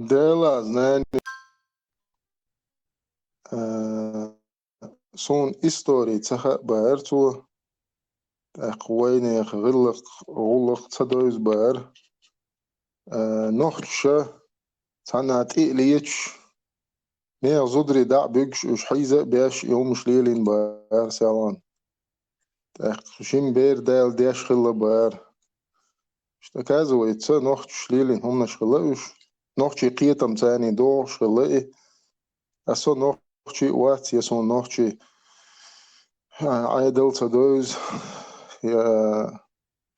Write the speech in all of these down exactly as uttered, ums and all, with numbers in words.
Дела знани, э, суна истори ца хаьа баьра цо, тӀаккха вайнеха гӀиллакх-, гӀуллакх ца довза баьра. Э, нохчаша цхьанна тӀе а леташ, нехан зударий дӀа а буьгуш, уьш хьийза а беш, и хӀумаш лелийна баьра селхан. ТӀаккха жима бер дала деш хилла баьра. Иштта, оказывается, нохчаша лелийна хӀуманаш хилла уьш. Нохчий кхетам царний догӀуш хилла и. Ткъа со нохчий вац, я суна нохчий, а, Ӏедал ца довза, я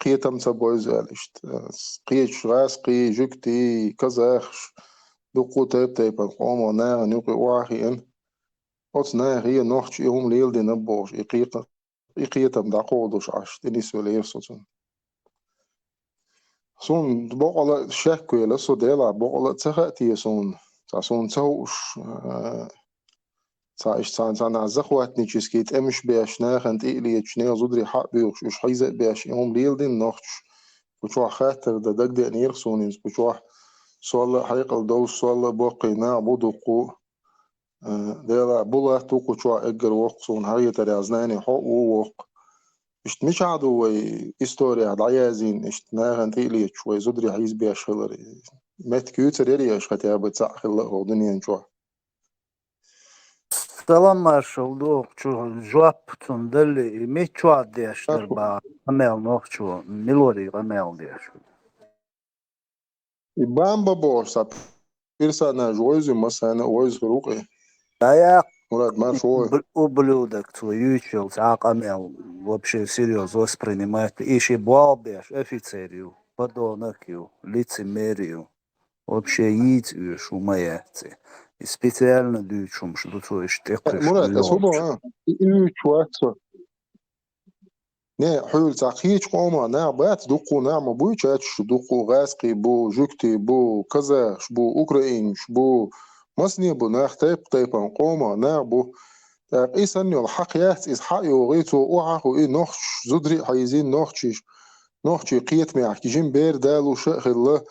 кхетам ца бовза аьлла иштта. Кхечу гӀазкхий, жуьгтий, казахаш, дуккха тайп-тайпана къоман нахана юкъе охьахиъна. Оцу нахе нохча и хӀума леладина бохуш, и кхета-, и кхетам дӀакховдош Ӏаш, тӀе нисвелира со цунна. Суна бокъала а шек вела, со делахь бокъала а ца хаьа те суна. Цхьа суна ца хууш, а, цхьа иштта цхьана, цхьана захватнический тӀемаш беш, нахана тӀе а леташ, нехан зударий хьа а буьйхуш, уьш хьийза а беш, и хӀума леладина нохчаша. Кху чохь хаттар дан дагадеанера суна иза, кху чохь сол а хьекъал долуш, сол а боккхий нах бу дуккху. Э, делахь, Булат ву кху чохь эггара воккха, суна хьахетарехь, знани хьо а ву воккха. Иштта мичахь ду вай исторехь дӀаязйина, иштта нахана тӀе а леташ, вай зударий хьийза беш хилар? Меттиг юьйцур яра аш, хотя бы цхьаъ хилла а хӀокху дуьнен чохь? Салам маршалла ду хӀокху чу, жоп цунна далли, и миччохь деш дара боху къамел нохчо, мила вара и къамел деш? И Бамба бохуш цхьа персонаж вевза, массарна а вевза хир ву-кх и. ДӀаяккха. Мурад, марша вогӀий. Уб-, ублюдок цо юьйцуш йолу цхьа а къамел вообще серьёзно воспринимать. И шен болх беш офицер ю, подонок ю, лицемер ю. Вообще йийца оьшу хӀума яц и. И специально дуьйцуш хӀумаш ду цо иштта тӀекхуьуш. Мурад, аса хӀун боху, а? И, и юьйцуш вац со. Не, хьуьлла цхьа кхечу къоман нах бац, дуккху нах ма буй, чачаш дуккху, гӀазкхий бу, жуьгтий бу, казахаш бу, украинаш бу, масане бу нах, тайп-тайпана къоман нах бу. ТӀаккха и санна йолу хьакха яц иза, хьа а йогӀий, цо охьа а хуий, нохчаш зударий а хьийзина, нохчаш, нохчий кхетамехь жима бер далуш а хилла,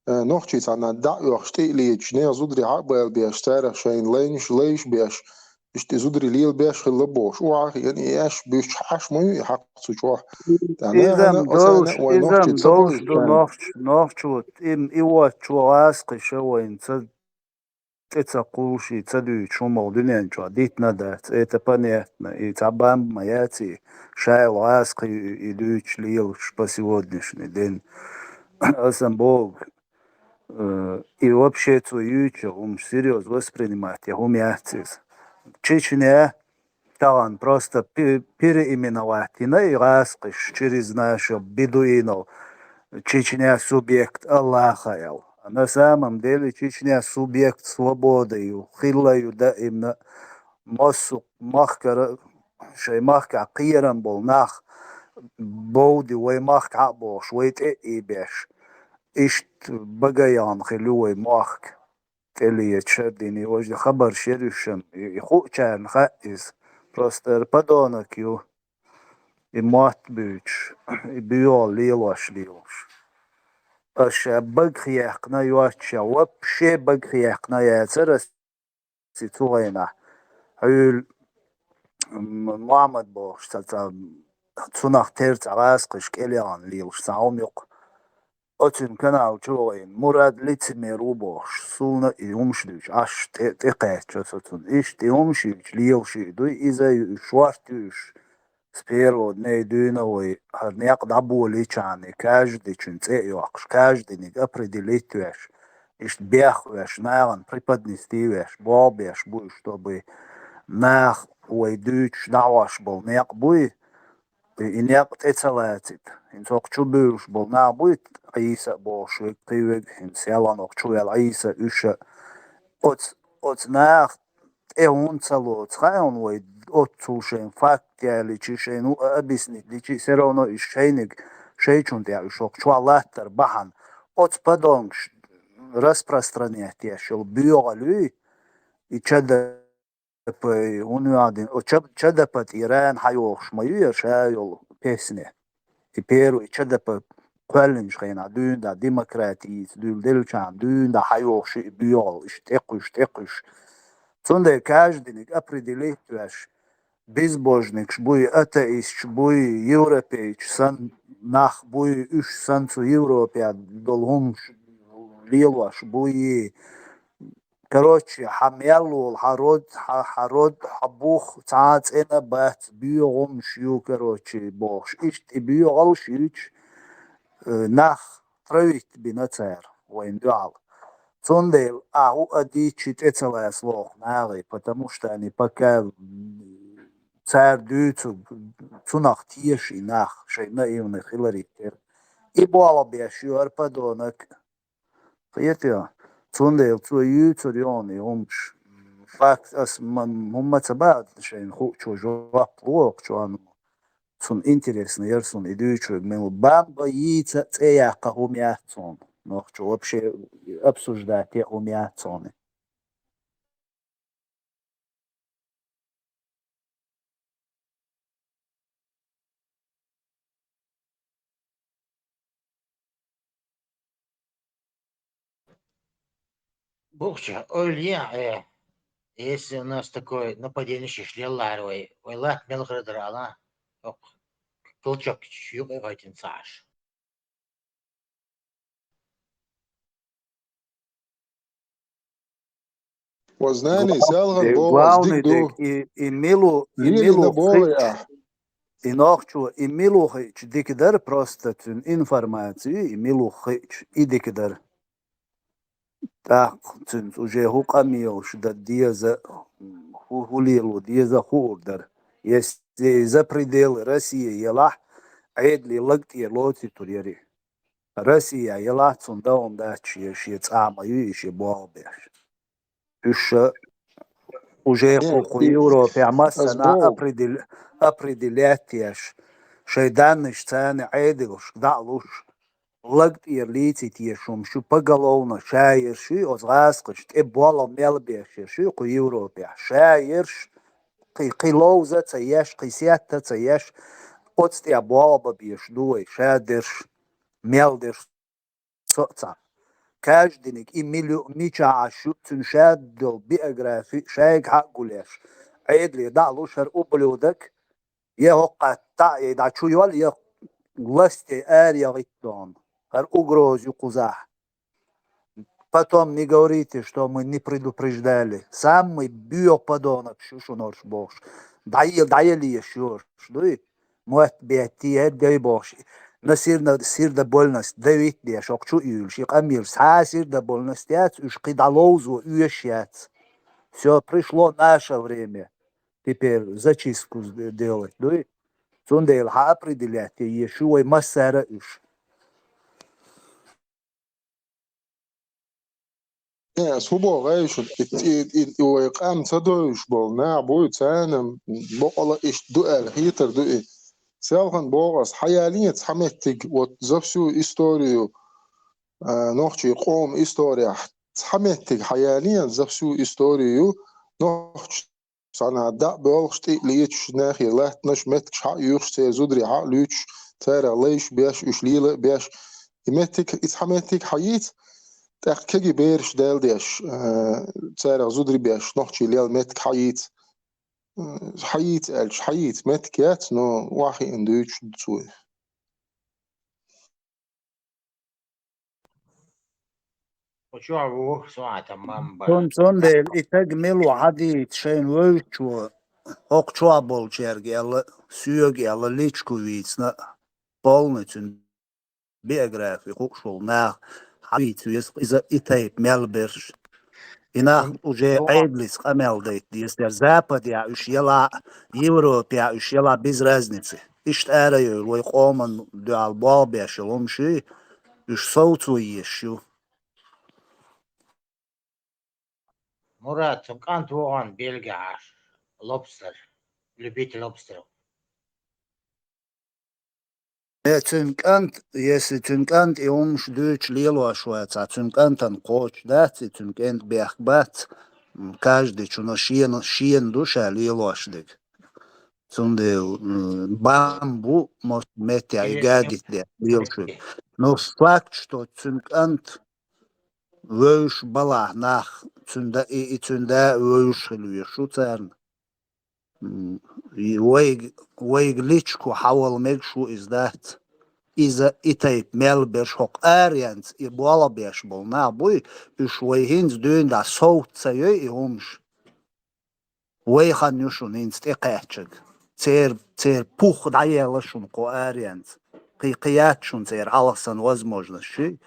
э, нохчий цхьанна дӀа а оьхуш, тӀе а леташ, нехан зударий хьа а бала беш, царах шайна лайнаш, лайш беш, иштта и зударий лелабеш хилла бохуш, охьа а хиъна, и аьшпаш буьстуш Ӏаш ма ю и хьакха цу чохь. ТӀаккха иза-м нахана долуш, вай иза-м нохчий ца долуш ду, нохч-, нохчо, и, и воцчо гӀазкхаша вайна ца, тӀе ца кхуллуш, и ца дуьйцуш хӀума ву дуьнен чохь дитина дац, это понятно, и цхьа Бамба ма яц и, ша йолу гӀазкхи и дуьйцуш лелаш по сегодняшний день. Аса-м боху, Э, и вообще цо юьйцуш йолу хӀумаш серьёзно воспринимать е хӀума яц иза. Чечня тахана просто пе-, переименовать йина и гӀазкхаш через наши бедуинов. Чечня субъект Аллаха аьлла. А на самом деле Чечня субъект свободы ю, хилла ю даимна. Массо махкара, шайн махкахь кхерам болу нах бовди вай махкахь а бохуш, вай тӀе а ийбеш. Иштта багайгӀан хилла ю вай мохк тӀелеташ, шардина, важа хабарш яра уьш-м, и, и хуучарна хаьа иза. Просто эр подонок ю, и мотт буьйцуш, и буьйгӀал лелош лелаш. Аса ша багахъяьккхина йоццушехь, вообще багахъяьккхина яцара аса цу гӀайнахь. Хьуьлла М-, Мухьаммад бохуш цхьа, цхьа, цунах тера цхьа гӀазкхаш кӀелъяхна лелаш цхьа хӀума ю-кх. Оцуьнан канал чу вахийна, Мурад лицемер ву бохуш, суна и хӀумаш дуьйцуш, Ӏаш тӀе-, тӀекхаьчча со цунна. Иштта и хӀумаш юьйцуш лелаш и дуй, иза а ю уьш, шорта ю уьш. С первого дня дуьйна вай хӀара некъ дӀаболийчхьана, каждыйчун цӀе а йоккхуш, каждыйниг определить веш, иштта бехвеш, нахана преподнести веш, болх беш бу уьш, чтобы нах вай дуьйцуш дӀахьош болу некъ буй, и, и некъ тӀе ца лацита. ХӀинца хӀокху чу буьйлуш болу нах буй, Ӏийса а бохуш верг, кхин верг, хӀинца ялханах чу ваьлла Ӏийса уьш а. Оцу, оцу наха тӀе хӀунда ца лоцу, хаьа хьуна вай, оццул шайн факт ялийча, шайн хӀу а объяснить дича, всё равно и шайниг, шайчун тӀехь уьш хӀокху чохь латтар бахьана. Оцу подонкаш распространять еш йолу боьгӀал юй, и ЧДП, хӀун ваьгӀдина, о, Ч-, ЧДП тӀера хьайохуш ма ю яра ша йолу песня. И первый ЧДП кхоьллинчу хенахь дуьйна дӀа демократица дуьйла деллачхьана дуьйна дӀа хьайогӀуш и боьгӀал, иштта тӀекхуьш, тӀекхуьш. Цундела каждыйниг определить веш, безбожникаш буй, атеисташ буй, европейцаш санна нах буй, уьш санна цу Европехь долу хӀуманаш лелош буй. Короче, хьан мел волу, хьан род, хьан, хьан род, хьан бух, цхьа а цӀена бац, боьгӀумаш ю, короче, бохуш. Иштта и боьгӀалш юьйцуш, э, нах травить бина цара вайна дуьхьал. Цундела ахьа хӀуъа дийцча тӀе ца лаца лоху нахе, потому что они пока, м, цара дуьйцург, цунах теша и нах, шайн наивный хиларе терра. И болх беш ю хӀара подонок. Кхетий? Цундела цо юьйцур ю хьуна и хӀумаш. Факт, ас ма-, хӀумма ца баьхна шайна хуучо жоп лохучо, ну, цунна интересно яра суна и дуьйцург, мел бамба йийца цӀе яккха хӀума яц цунна. Нохчо вообще обсуждать е хӀума яц цунна. Бухча, ойла е, э, если у нас такое нападение шиш леллара вай, вай латта мел хир дара ала, ок, клочок юкъа гӀайтина ца Ӏаш. Ва знани, главный селган дек, богӀаз главный дик ду. Дик, и, и милу, и милу хиъча, и нохчо, и милу хиъча дика дара, просто цуьнан информацию, и милу хиъча, и дика дара. ТӀаккха цуьнца уже хӀун къамелаш дан деза, хӀу-, хӀун лело деза хуур дара. Если за пределы России елахь, Ӏедале лаг тӀера лоцуьйтур яри. Россия елахь, цунна дан хӀума дац, шен, шен цӀа ма ю и шен болх беш. Уьш ша уже кху, кху Европехь массанхьа определя-, определять еш, шайн даннаш царна Ӏедалшка дӀа а луш, лаг тӀера лийцийта еш хӀума шу поголовно ша ерш ю, оцу гӀазкхашна тӀе болх мел беш ерш ю кху Европехь. Ша ерш, кхин, кхин ловза а ца еш, кхин сетта а ца еш, оцу тӀехь болх бан безаш ду вай, ша дерш, мел дерш. Со а цхьаъ. Каждыйниг и милу-, мичахь Ӏаш ю, цуьнан шадолу биографи шайга хьа а гулъеш. Ӏедале дӀа а луш хӀара ублюдок, я хӀокху дӀа а, я дӀа чу йол, я ласте ара яхийтта дохуна. ХӀара угроза ю кхузахь. Потом не говорите, что мы не предупреждали. Самый боьха подонок шу шуна орш бохуш. ДӀа-, дӀаеллеш йорш, дуй? Мотт беттий, хӀара дай бохуш. На сирна-, сирдабольность, давить деш, окху чу а юьйлуш, и къамелаш. Цхьа а сирдабольность яц, уьш кхин дӀаловзо оьшуш яц. Всё, пришло наше время. Теперь зачистку сде-, делать, дуй? Цундела хьан определять е шу вай массара а уьш. Э, ас хӀун боху гӀайшуьга, и, и, и, и вай къам ца дойуш болу нах буй, царна бакъала иштта ду аьлла хетар ду и. Селхана боху ас, хьаялле цхьа меттиг, вот за всю историю, а, нохчийн къоман историяхь цхьа меттиг хьаялле за всю историю нохчийн цхьана дӀа а боьлхуш, тӀе а леташ, нахе латтанаш, меттигаш хьа а юьйхуш, церан зударий хьа а луьйчуш, царах лайш беш, уьш лела а беш. И меттиг, и цхьа меттиг хьаийца, тӀаккха кегий бераш даьлла деш, а, царах зударий беш, нохчий лела меттиг хьаийца. М, хьаийца аьлча, хьаийца меттиг яц, но охьахиъна дуьйцуш ду цо. Кху чохь ву, со а тамам бара. Цун-, цундела и таг мила ву хьадийца шайна вевзачо, хӀокху чохь болчаьрга аьлла, соьга аьлла, личку вийцина, полный цуьнан биографи хууш волу нах хьавийца веза, иза и тайпа мел берш. И нах уже Ӏедалца къамел дайта деза. Западехь уьш яла, Европехь уьш яла, без разницы. Иштта ара йойла, вай къоман дуьхьал болх беш йолу хӀума шуьй, уьш совцо езаш ю. Мурат, цуьнан кӀант ву хьуна Бельгехь, лобстер, любитель лобстера. Э, цуьнан кӀант, если цуьнан кӀант и хӀумаш дуьйцуш лелош вацахь, цуьнан кӀантана кхочуш дац, и цуьнан кӀентан бехк бац, м, каждыйчунна шена, шена ду ша лелош дерг. Цундела, м, бамбу, может, меття и гадит де, лелши. Но факт, что цун кӀант вевзаш балахь нах, цун да, и, и цун да вевзаш хила везаш ву царна. М, и вайг-, вайга личку хьавала мегаш ву иза дац. Иза и тайпа мел берш хӀокху аренца, и болх беш болу нах буй, уьш вай хӀинца дуьйна дӀа совца ца йой и хӀумаш. Вай хан ю шуна хӀинца тӀекхаьчнарг. Церан, церан пух дӀаелла шуна кху аренца. Кхин, кхин яц шуна церан хьалха санна возможность шуьй.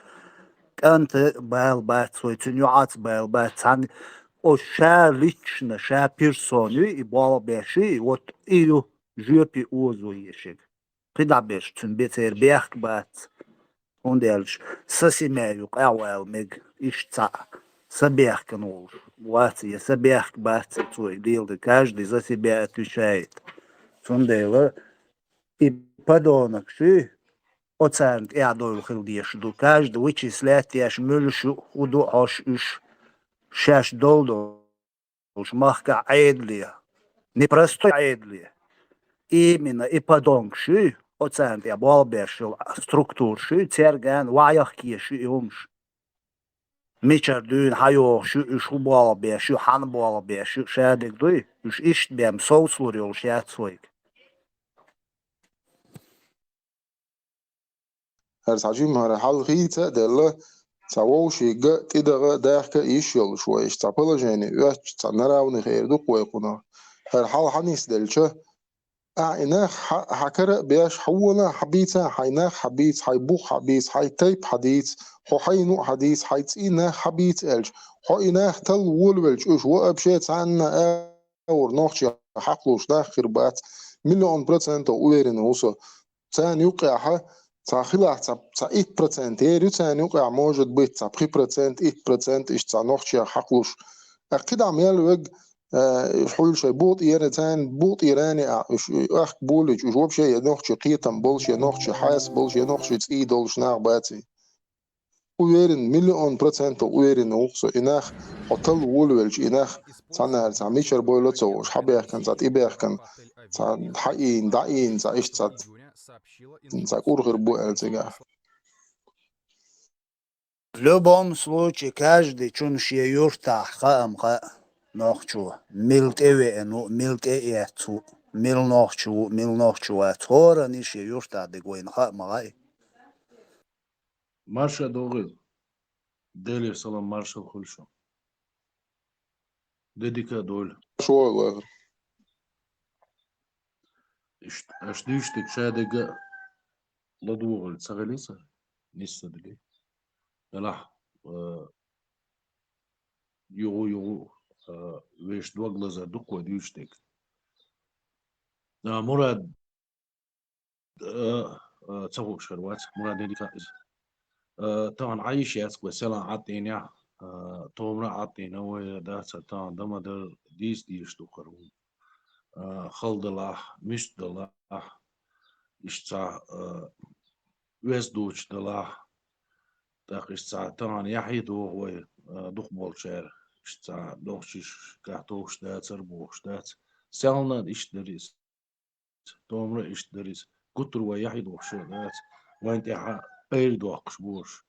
КӀанта бала бац вай, цуьнан йоӀаца бала бац. Цхьана оцу ша лична, ша персона юй, и болх беш юй, и вот и ю жоьпе озо ешиг. КхидӀа берш, цуьнан бе-, церан бехк бац. ХӀунда аьлча сан симаь ю къаьхьавала мега, иштта цхьаъ, сан бехкана волуш вац, я сан бехк бац, цо и леладо, каждый за себя отвечает. Цундела и подонок шуьй, оцарна тӀаьхьадовла хила дезаш ду. Каждый вычислять деш, муьлш ю, хӀун ду хьош уьш, шаьш долу долуш махкахь Ӏедале, непростой Ӏедале. Именно и подонок шуьй, оцарна тӀе болх беш йолу структура шуьй, цаьрган ваьхьа яхкеш ю и хӀумаш. Мичара дуьйна хьан йогӀуш ю, уьш хӀун болх беш ю, хьан болх беш ю, шадерг дуй, уьш иштта бен совцалур йолуш яц вайга. ХӀара схьа жимма хӀара хьал хийца а делла, цхьа вовшийн тӀедагӀа, дахка а йиш йолуш вай, иштта цхьа положение оьттуш, цхьа неравный хир ду-кх вай кхунах. ХӀара хьал хьан нисделча, ахь и нах хьа-, хьан кара а беш, хьан вона а хьан бийца, хьайн нах хьан бийца, хьайн бух хьан бийца, хьайн тайп хьан дийца, хьо хьайна а хьан дийца, хьайн цӀий нах хьан бийца аьлча, хьо и нах талла волавелча, уьш вообще цхьанна а агӀор нохчех хьакхалуш нах хир бац, миллион процентов уверенный ву со. Царна юккъехьа цхьа хилахь цхьа, цхьа итт процент ер ю царна юккъехь, может быть, цхьа пхи процент, итт процент иштта цхьа нохчех хьакхалуш. Ткъа кхидӀа мел вег, э, уьш хьуьлла шайн букъ тӀера, царна букъ тӀера а, уьш ахка болийча, уьш вообще я нохчийн кхетам болуш, я нохчийн хьаса болуш, я нохчийн цӀий долуш нах баций. Уверен, миллион процентов уверен ву-кх со, и нах, хьо талла волавелча, и нах цхьаннахьара цхьа мичара бойла а ца вовш, хьан бехкан цхьа тӀебехкан, цхьа хьаийна, дӀаийна, цхьа иштта цхьа, цхьа кӀур хир бу аьлла цигахь. В любом случае, каждый чун шен юртахь хаам хаьа нохчо, мила тӀе веана ву, мила тӀе эцна ву, мила нохчо ву, мила нохчо вац. ХӀоранна шен юртахь дерг вайна хаа ма хаьа. Марша догӀийла. Делера салам маршалла хуьлу шуна. Де дика а дойла. Шо а вахар. Иштта, аша дуьйцуш дерг ша дерг а ладогӀийла ца хилий сан, нисса дели. Делахь, а, югӀу-югӀу, а, вешан дог лазар ду-кх вай дуьйцуш дерг. А, Мурад, а, а, ца хууш хир вац, Мурад, де дика а иза. А, тахана Ӏайша яц-кх вай, селан Ӏад Ӏийнехь, а, томра Ӏад Ӏийна вай, дац а тахана, дан ма-дарра дийца дезаш ду хӀара хӀума. А, хала далахь, муьста далахь, иштта цхьа, а, оьзда доцуш далахь, тӀаккха иштта цхьа тахана яхье догӀу вай, а, дукхахболчара, иштта цхьа нохчашкахь товш дацара бохуш дац. Селхана а иштта дара иза. Томра а иштта дара иза. Гуттар а вай яхье дохуш дац. Вайна тӀехь айра доккхуш болуш.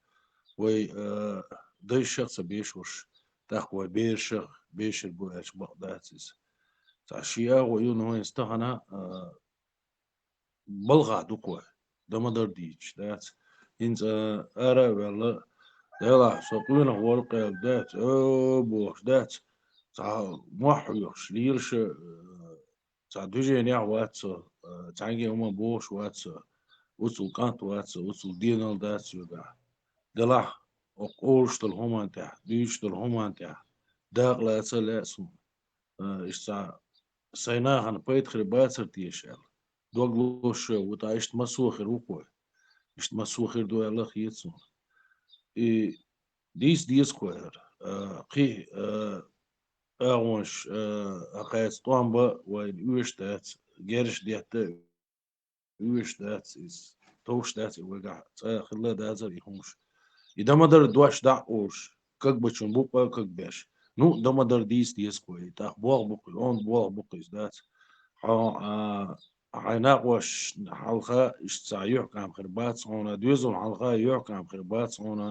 Вай, а, дайша а ца бешуш, тӀаккха вай бераша а бешар бу аьлча бакъ дац иза. Цхьа шен агӀо ю, но хӀинца тахана, а, балхахь ду-кх вай, дан ма-дарра дийцуш дац. ХӀинца ара а ваьлла, делахь, со къонах вара-кх аьлла дац, о, бохуш дац. Цхьа мохь хьоьхуш, лелаш а, цхьа движенехь вац со, а, цхьаьнгге а хӀума бохуш вац со, оццул кӀант вац со, оццул денал дац соьгахь. Делахь, оцу олуш долу хӀуманна тӀехь, дуьйцуш долу хӀуманна тӀехь дакъа лаца а лаьа суна. А, иштта цхьа сайн нахана пайда хир бацара теша аьлла. Дог лозуш а ву, ткъа иштта массо а хир ву-кх вай. Иштта массо а хир ду аьлла а хета суна. И дийца деза-кх вай хӀара. А, кхин, а, агӀонаш, а, кхайца тӀом бан вайна оьшуш дац, герзаш детта а оьшуш дац иза, товш дац и вайгахь, цкъа а хилла дацара и хӀумаш. И дан ма-дарра дош дӀа а олуш, кагбечун букъа а кагбеш. Ну, дан ма-дарра дийца деза-кх вай, тӀаккха болх бу-кх иза, онда болх бу-кх иза дац. хьо, а, хьайн накъошта хьалха иштта цхьа юьхькӀам хир бац хьуна, доьзална хьалха юьхькӀам хир бац хьуна,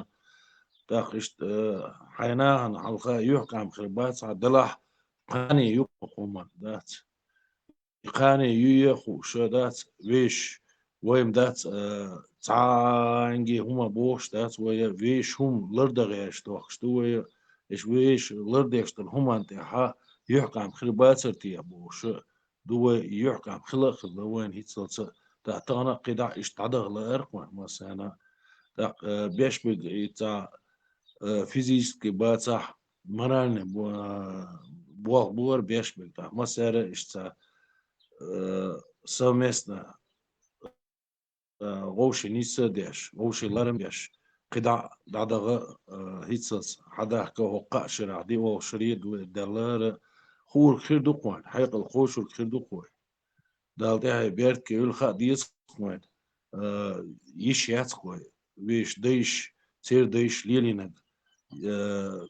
тӀаккха иштта, э, хьайн нахана хьалха юьхькӀам хир бац хьа, делахь кхане юкъа хӀума дац. И кхане юй а хууш дац, вешан, вай-м дац, э, цхьа инге хӀума бохуш дац вай, вешан хӀума лардан гӀерташ дохкуш ду вай, эш вешан лардеш долу хӀуманна тӀехьа юьхькӀам хир бацар те бохуш а ду вай, и юьхькӀам хила а хилла вайна хӀинццалц а, тӀаккха тахана а кхидӀа а иштта дӀадаха лаьара-кх вайна массарна а. ТӀаккха, э, беш берг и цхьа, э, физически бацахь, моральный бо-, болх бора беш берг, тӀаккха массара а иштта цхьа, э, совместно, э, вовшийн нийса а деш, вовшийн ларам а беш, кхидӀа а дӀадаха, э, хӀинццалц хьадахка хӀокху кхаа шарахь, диъолгӀа шаре а ду-, деллара, хуург хир ду-кх вайна, хьекъал кхочург хир ду-кх вай. Далла тӀаьхье беркате хуьлда, хаа деза-кх вайна, э, йиш яц-кх вай, вешан дайша, церан дайша лелийнарг, э,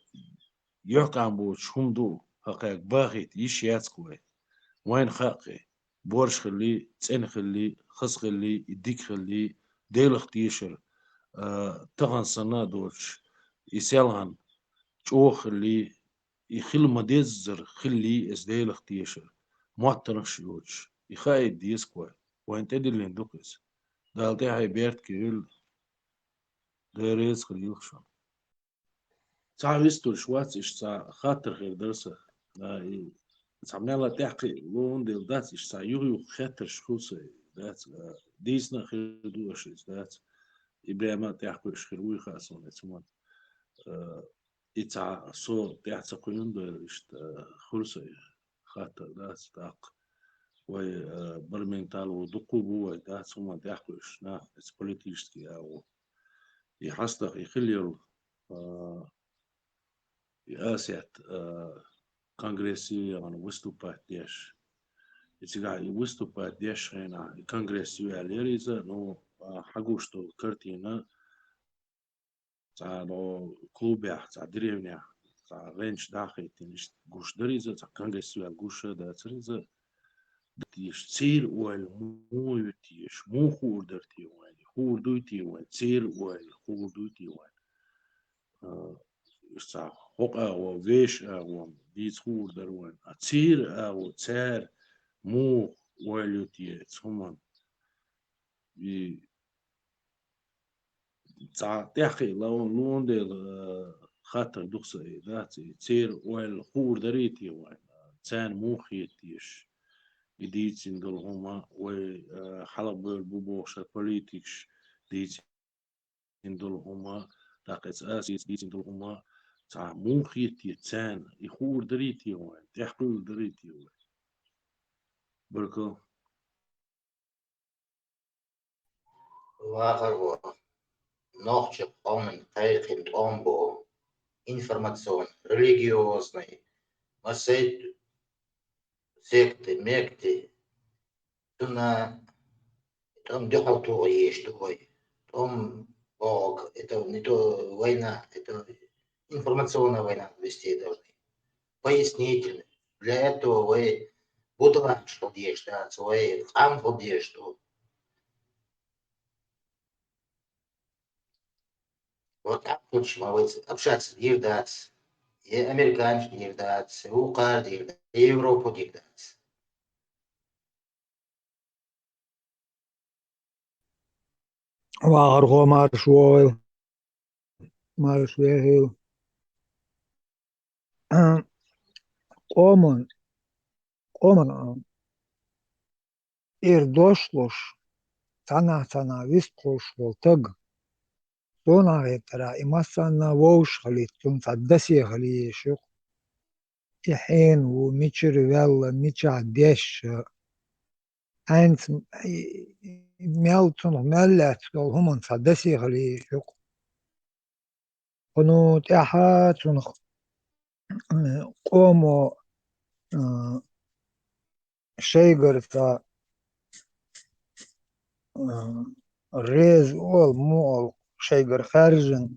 юьхькӀам боцуш хӀума ду, хӀокхаьрга бахийта йиш яц-кх вай. Вайна хаьа-кх, борша хилли, цӀена хилли, хаза хилли, и дика хилли, Делах тешар, а, тахана санна а доцуш, и селхана чӀогӀа хилли, и хила ма-деззара хилли, иза Делах тешар, моттанаш а йоцуш, и хаийта деза-кх вай. Вайна тӀедиллина ду-кх иза. Далла тӀаьхье беркате хуьлда. Дела реза хуьлда шуна. Цхьа вистхуьлуш вац, иштта цхьа хаттар хир дара сан. А, и цхьа мелла тӀаьхьакхиа лоьрна дела дац, иштта цхьа юха-юха хеттарш хуьлу сан, дац, а, дийцина а хир ду аша иза, дац. И бема а тӀаьхьакхуьуш хир вуй хаьа суна, цу мотт. А, и цхьа со тӀаьхьа ца кхуьуш дела, иштта, а, хуьлу сан и хаттар, дац, тӀаккха. Вай, а, бармин тало дуккха а бу вай, дац, хӀуманна тӀаьхьакхуьуш нах, эца политический агӀо. И хьастагӀа и хила йолу, а, и Асет, а, конгрессе яхана выступать деш. И цигахь и выступать деш хенахь, и конгресс ю аьлла яра иза, ну, а, хьагуш долу картина, цхьа, ну, клубехь, цхьа деревнехь, цхьа гӀенчу дӀахӀиттина, иштта гуш дара иза, цхьа конгресс ю аьлла гуш а дацара иза. Теша, церан ойла муха ю теша, муха хуур дара те вайна, хуур дуй те вайна, церан ойла хуур дуй те вайна. А, иштта цхьа хӀокху агӀо, вешан агӀо дийца хуур дара вайна. А церан агӀо, цара муха ойла ю те цу хӀуманна? И цхьа тӀаьхьакхиа лоьрна дела, а, хаттар ду-кх сан и, дац, и церан ойла хуур дарий те вайна, царна муха хета теша? И дийцина долу хӀума, вай, а, хьалхабевлла бу бохуш хӀара политикаш дийцина долу хӀума, тӀаккха эца Асета дийцина долу хӀума, цхьа муха хета те царна, и хуур дарий те вайна, тӀаьхьакхуьур дарий те вай? Баркалла. ВахархӀа, нохчийн къоман кхайкхина тӀом бу информационный, религиозный, массайтта секты, мекты, цунна тӀом дуьхьал тоха езаш ду вай. ТӀом бохург, это не то война, это информационная война вести должны. Пояснительный. Для этого вай будалахьаш хила дезаш дац, вай къам хила дезаш ду. Вот так лучше ма вай общаться дийр дац, я американцаш дийр дац, я вукхара дийр дац, я Европа дийр дац. ВахархӀа, марша вогӀийла, марша вогӀийла. Къоман, къоман, а, эр дош луш, цхьаннахьа-цхьаннахьа вистхуьлуш волу стаг, суна хетарехь, и массанна вовшахаллица цунна цхьа досе хила езаш ю-кх. И хьенан ву, мичара ваьлла, мичахь деш а, хьаьнца, и, и, мел цунах мел лаьцна долу хӀуманна цхьа досе хила езаш ю-кх. Кхунна тӀаьхьа цунах, э, къомо, э, шайгара цхьа, э, реза олу, муха олу, шайгара хаьржина,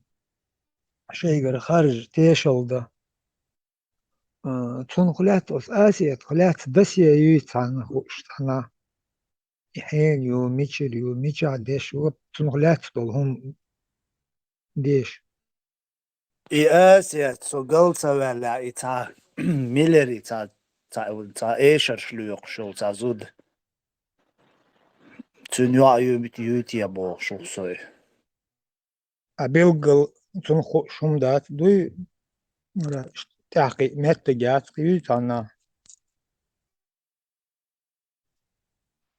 шайгара харжа тешалла дан. А, цунах лаьцна, оцу Асетах лаьцна досье юй цхьанна хууш цхьанна. И хьенан ю, мичара ю, мичахь деш ву, цунах лаьцна долу хӀума деш. И Асет, со гал ца ваьллехь, и цхьа Миллер, и цхьа, цхьа, цхьа эшарш лоькхуш йолу цхьа зуда. Цуьнан йоӀ ю, юй те бохуш ву со и. А билггал цунах хууш хӀума дац, дуй, тӀаьхьа кхин меттиг яц, кхин юй цхьанна.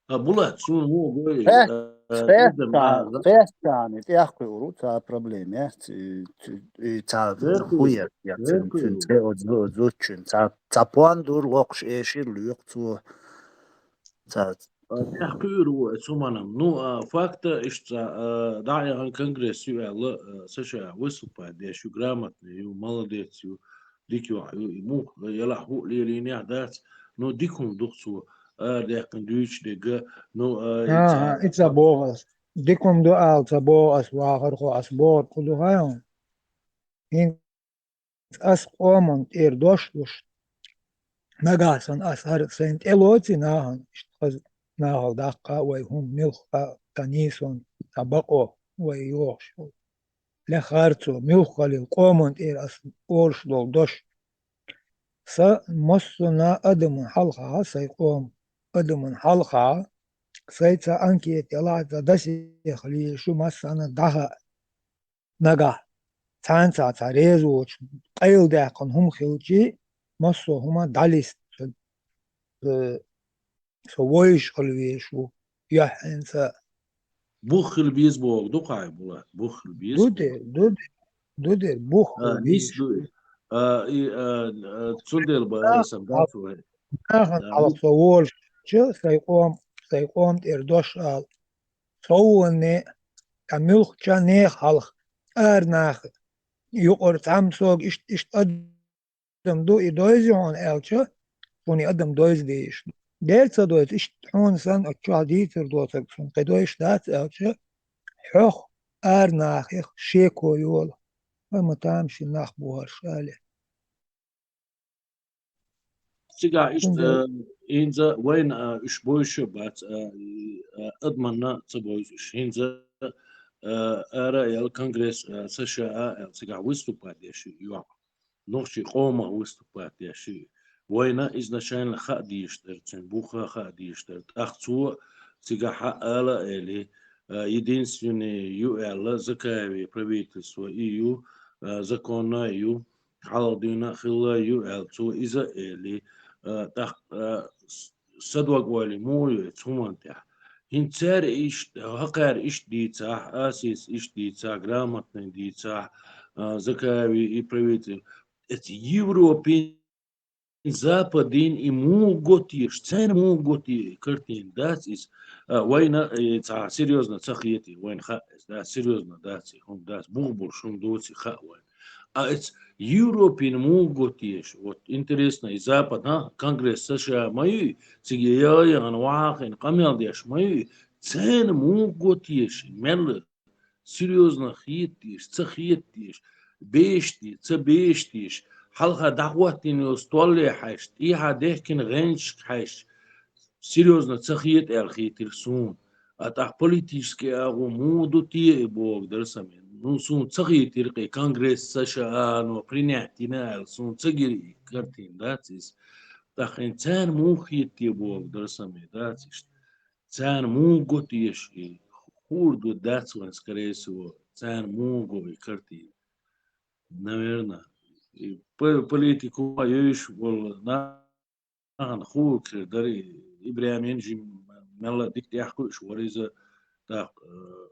А, Булат, суна вогӀу гой, Хе-, а, хестан, Эдем Аза. Хестан, тӀехь кхуьур ву цхьа проблема, я, ц-, ц-, и цхьа Хе-, хуер, я, цуьнан, хе-, цуьнан цӀе оцу зу-, зудчун, цхьа, цхьа понт дур локхуш эшира лоькху цо. Цхьа А, тӀехь кхуьур ву оцу хӀуманна. Ну, а, факта иштта, а, дӀа а яхана конгресс ю аьлла, а, США выступать деш ю, грамотный ю, молодец ю, дика йоӀ ю, и муха, елахь хӀуъа лелийнехь дац, ну, дика хӀума ду-кх цо, арадаьккхина дуьйцуш дерг, ну, а, и АхӀа, ца и ца боху ас. Дика хӀума ду ала ца боху ас, вахархо, ас бохург хӀун ду хаьий хьуна? ХӀинца ас къоманна тӀера дош луш, нагахь санна ас хӀара сайна тӀе лоций нахана, иштта хаза нахала даккха а вай хӀума муьлхха а, цхьа нийсонан, цхьа бакъо вай йохуш йолу. Лаьхара цо, муьлхха а лела, къоманна тӀера ас олуш долу дош. Сан массо а адаман хьалха, сайн къоман адаман хьалха, сайн цхьа анкета ялахь а, цхьа досье хила езаш ю, массарна дӀахаа. Нагахь цхьаьнца цхьа реза воцуш, къайладаьккхина хӀума хилчий, массо а хӀума дӀалиста, со, э, со вовзаш хила везаш ву, юьхьанца. Бух хила беза бохург ду-кх хьуна, Булат, бух хила беза. Ду дера, ду дера, ду дера, бух хила беза. А, нис ду и. А, и, а, а, цундела бара сан дац вай. Нахана хьалха со волуш, чу, сайн къом-, сайн къоман тӀера дош ала. СовгӀатне, ткъа муьлххачу нехан хьалха, ара наха юкъара цхьамма сога иштта, иштта адам ду, и дойзий хьуна аьлча, шуна и адам дойза дезаш ду. Дера ца дойза, иштта хьуна санна, оцу чохь дийцар доцург суна кхин дойзаш дац аьлча, хьох, ара нахах шеко йола. Вай ма тамашийна нах бу хӀорш, ала. Цигахь иштта, Мгм. э, хӀинца вайна, э, уьш бовзуш а бац, э, э, адаманна ца бовзу уьш. ХӀинца, э, ара а яьлла конгресс, э, США аьлла, цигахь выступать деш ю йоӀ. Нохчийн къомах выступать деш ю. Вайна изначально хаа дезаш дара, цуьнан бух а хаа дезаш дара. ТӀаккха цо цигахь хьаала а элий, э, единственный ю аьлла, Закаевн правительство и ю, э, законно а ю, хьалха дуьйна а хилла а ю аьлла, цо иза а элий, а, тӀаккха, а, с-, сан дог-ойла муха ю оцу хӀуманна тӀехь? ХӀинца цара иштта, хӀокхара иштта дийцахь, Асис иштта дийцахь, грамотный дийцахь, а, Закаевн и правитель, эцу Европин, Западин и муха го теша, царна муха го те картина дац иза. А, вайна, э, цхьа серьёзно ца хетий, вайна хаьа иза, да, серьёзно дац и хӀума, дац, бух болуш хӀума доций хаьа вайна. А эцу Европин муха го теша, вот интересно, и Запад, а, конгресс США ма ю и, цига яла яхана, вахахина къамел деш ма ю и, царна муха го теша, мелла серьёзно хета дезаш, ца хета дезаш, беш дезаш, ца беш дезаш, хьалха дӀахӀоттийна йолу столле хьаьжча, тӀехьа дехкина гӀенчашка хьаьжча, серьёзно ца хета аьлла хетира суна. А тӀаккха политический агӀо муха ду те и бохург дара сан мел. Ну, суна ца хетира кхин конгресс США-но принять йина аьлла, суна ца гира и картина, дац иза. ТӀаккха хӀинца царна муха хета те бохург дара сан мел, дац иштта. Царна муха го теша и? Хуур ду, дац вайн, скорее всего, царна муха го и картина. Наверное. И по-, политику ма йовзуш волу нахана хуур хир дара и, и Ибрахьим жим мелла дика тӀехь кхуьуш вара иза, тӀаккха, э,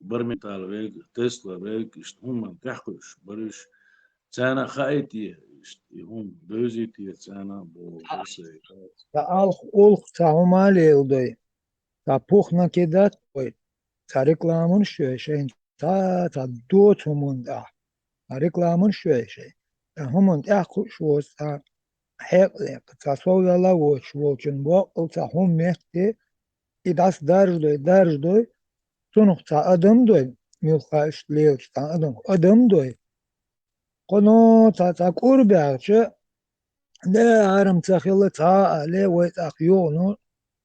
Бармитал верг, Тесла верг, иштта хӀуманна тӀехь кхуьуш бара уьш. Царна хаий те, иштта, и хӀума бевзий те царна боху Ӏа-, весей. Сан алх улх цхьа хӀума леладой, цхьа пух накидать дой, цхьа рекламанаш йой шайна, цхьа, цхьа доцу хӀуманна тӀехь, цхьа рекламанаш йой шайна. Цхьа хӀуманна тӀехь кхуьуш воцу цхьа хьекъале, цхьа сов яла воцуш волчун боккъал цхьа хӀума метте, и дӀаса даржадой, даржадой, цунах цхьа адам дой, муьлхха иштта лелачу цхьа адам, адам дой. Кхуьно цхьа, цхьа кӀур баьлча, Да, хьарам ца хилла цхьа а, ле, вай тӀаккха югӀу,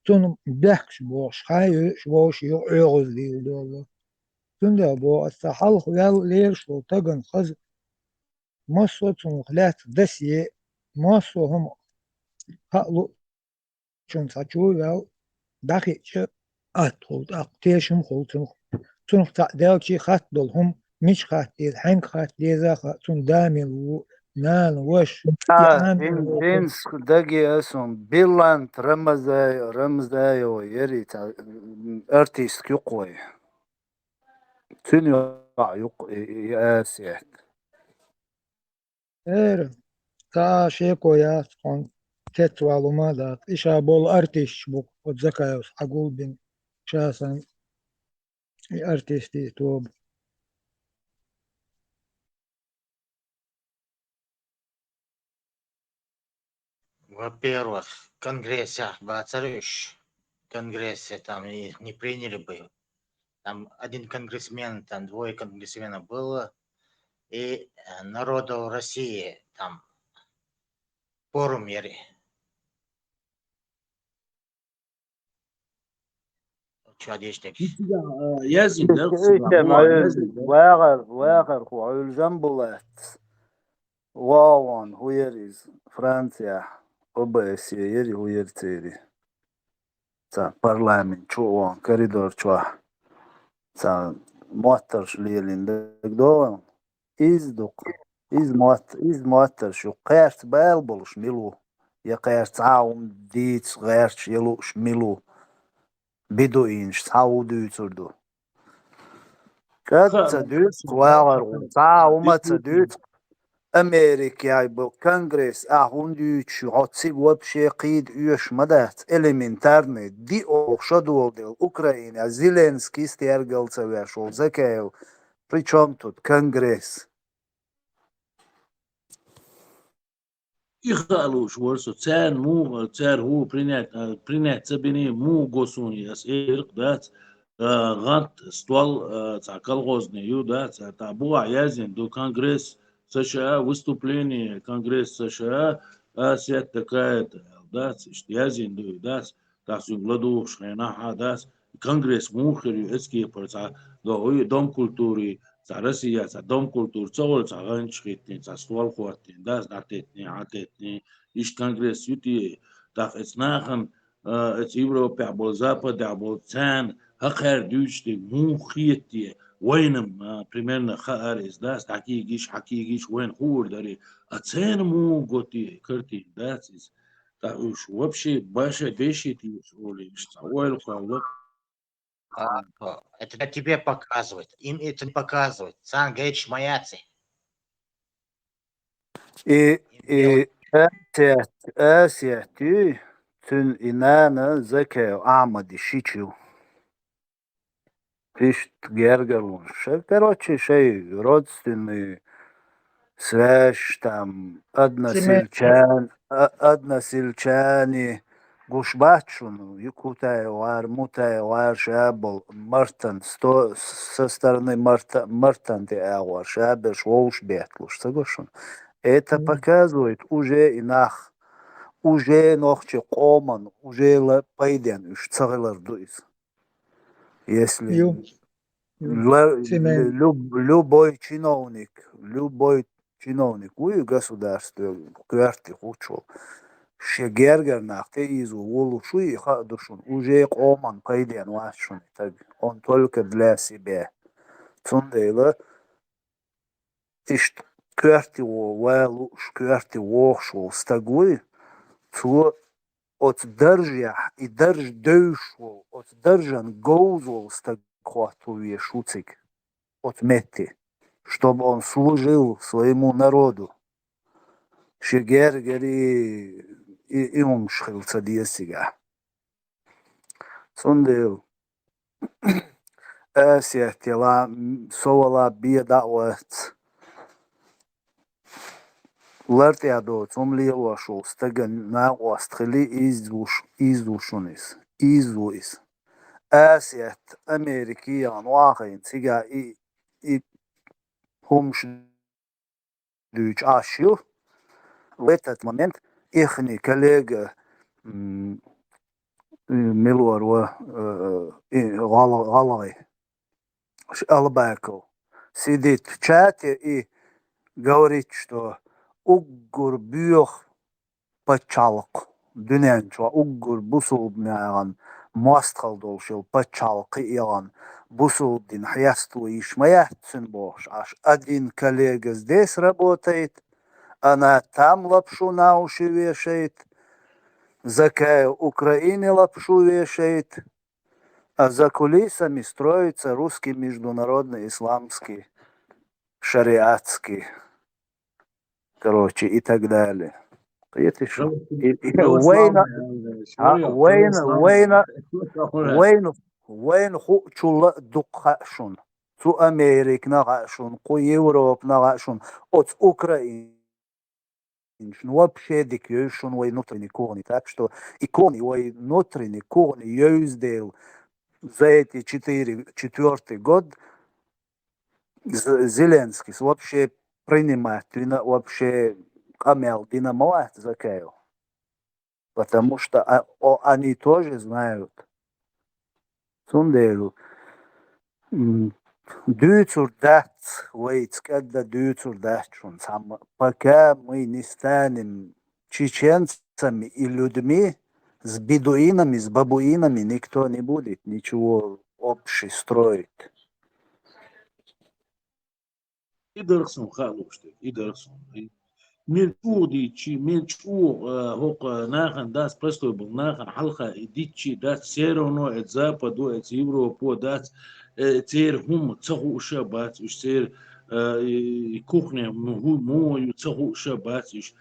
цунна бехкаш бохуш, хьан йоьуш вовшийн юкъа оьгӀаз дийла долу. Цундела боху аса, хьалха ваьлла лелаш волу тагана хаза, массо а цунах лаьцна досье, массо а хӀума хаа луучунна цхьа чу а ваьлла, дӀахиъча, атта хуьлу тӀаккха, тешам хуьлу цунах. Цунах цхьаъ даьлчий хатта долу хӀума, мича хатта деза, хьаьнга хатта деза а хаьа, цуьнан да мила ву, нана, ваша, и Ӏамийна волу. Минск даге аса хӀума, Билант Рамазаев, Рамазаева яри цхьа, м, артистка юккъе. Цуьнан йоӀ юккъе и, и, и Асет. Эра, цхьа а шеко яц хьуна, цецвала хӀума а дац. И ша болу артисташ бу, оцу Закаевс хьагулбина, ша санна, и артистийн тоба. Во-первых, конгрессах бацара уьш. Конгрессе там их не приняли бы. Там один конгрессмен, там двое конгрессмена было, и э, народов России там форум яри. Чу деш текст. Ишта, а, язйина дара, Ишта, ма, вон, язйина дара. Вагар, вагар хӀу, Ӏуьллу Жамбулат. Вон, хӀу яра иза? Францияхь, О Б С Е яри, хӀу яра церан? Цхьа парламент чу вон, коридор чохь. Цхьа моттарш лелийна дагадогӀу. Иза ду-кх. Иза мотт-, иза моттарш ю. Кхерца бала болуш мила ву? Я кхерца цхьа а хӀума дийца гӀерташ я лууш мила ву? Бедуинаш цхьа а хӀу дуьйцур ду? КӀад ца дуьйцу, вагӀар ву. Цхьа а хӀума ца дуьйцу. Америкехь бу конгресс, ахь хӀунда юьйцуш ю? Хьо цига вообще кхийда оьшуш ма дац. Элементарный, диъ шо доладелла Украинехь Зеленский стергал ца веш волу Закаев. При чём тут конгресс? И хаа лууш вара со, царна муха, цара хӀу принять, а, принять ца биний, муха го суна, ас эр-кх, дац, а, гӀант стол, а, цхьа колхозный ю, дац, а, тӀаккха бухахь язйина ду конгресс С Ш А, выступление конгресс С Ш А, Асет такая-то, аьлла, дац, иштта язйина ду и, дац, тӀаккха цуьнга ладугӀуш хенахь а, дац, конгресс муха хир ю, эцкепара цхьа до-, и Дом культуры, цхьа Россия, цхьа Дом культуры ца гӀо, цхьа гӀанча хӀиттина, цхьа стол хӀоттийна, дац, дӀатеттина, Ӏатеттина, иштта конгресс ю те, тӀаккха эцу нахана, а, эцу Европехь болу, Западехь болу, царна хӀокхара дуьйцуш дерг муха хета те, вайна-м, а, примерно хаара иза, дац, дӀакийгиш, хьакийгиш, вайна хуур дара, а царна муха го те картина, дац иза. ТӀаккха уьш вообще баша деши те уьш олий, уьш цхьа ойла кхолла. А, это тебе показывает. Им это не показывает. Царна гайчу ма яций. И, и Асет, Асет юй, цуьнан и нана Закаев Ахьмади шича ю. Иштта гергарлонаш. Шай, короче, шай родственный связь, там, односельчан-, а, односельчане, гуш бац шуна, Якутаев вара, Мутаев вара, ша болу Мартан, сто-, со стороны Марта-, Мартан тӀе агӀор, ша берш вовшах бетталуш, ца го шуна? Это показывает уже и нах, уже нохчи къоман, уже ла-, пайден уьш ца хилар ду иза. Если ла-, люб-, любой чиновник, любой чиновник вуй государстве, коьрте хуучу волу, шен гергара нах тӀеийзо волуш вуй, и хаа ду шуна, уже къоман пайден вац шуна и таг, он только для себя. Цундела иштта коьрте во-, валуш, коьрте вохуш волу стаг вуй, цо оцу даржехь, и дарж девзаш волу, оцу даржан говза волу стаг хӀотто везаш ву цига, оцу метте, чтобы он служил своему народу. Шен гергара и, и, и хӀумаш хила ца деза цигахь. Цундела Асет яла, со вала бен дӀа а вац. ЛартӀехь доцу хӀума лелош волу стаган накъост хили, иза ву ш-, иза ву шуна иза. Иза ву иза. Асет Америке яхана вахийна, цигахь и, и хӀумаш дуьйцуш Ӏаш ю. В этот момент ихний коллега, м, милуар ва, э, и гӀал-, гӀалгӀай, Ш-, Албаков, сидит в чате и говорит, что уггар боьха паччахьалкх дуьнен чу, уггар бусулбанегӀан мостагӀал долуш йолу паччахьалкх кхиъна, бусулба дин хьеставо йиш ма яц цуьнан бохуш Ӏаш. Один коллега здесь работает, она там лапшу на уши вешает, Закаев Украине лапшу вешает, а за кулисами строится русский международный исламский шариатский, короче, и так далее. Кхеташ? И, и вайна, а, вайна, вайна, вайна, вайна хуучул а дукха хаьа шуна. Цу Американа хаьа шуна, кху Европана хаьа шуна, оцу Украинчун вообще дика йовза шуна вай внутренний кухни. Так что и кухни, вай внутренний кухни йовза дела за эти четыре, четвёртый год З-, Зеленскийс вообще принимать вина, вообще къамел дина ма вац Закаев. Потому что, а, о, они тоже знают. Цундела, м, дуьйцур дац, вайца кӀадда дуьйцур дац шуна цхьамма. Пока мы не станем чеченцами и людьми, с бедуинами, с бабуинами никто не будет ничего общий строить. И дарх сон хаалуш дерг, и дарх сон. Мел чӀогӀа дийцчи, мел чӀогӀа, а, хӀокху нахана дац, простой болу нахана хьалха и дийцчи дац, все равно эца Западо, эца Европо дац, э, церан хӀума ца хууша бац уьш, церан, а, и, и кухня му-, хӀу-, муха ю ца хууша бац уьш.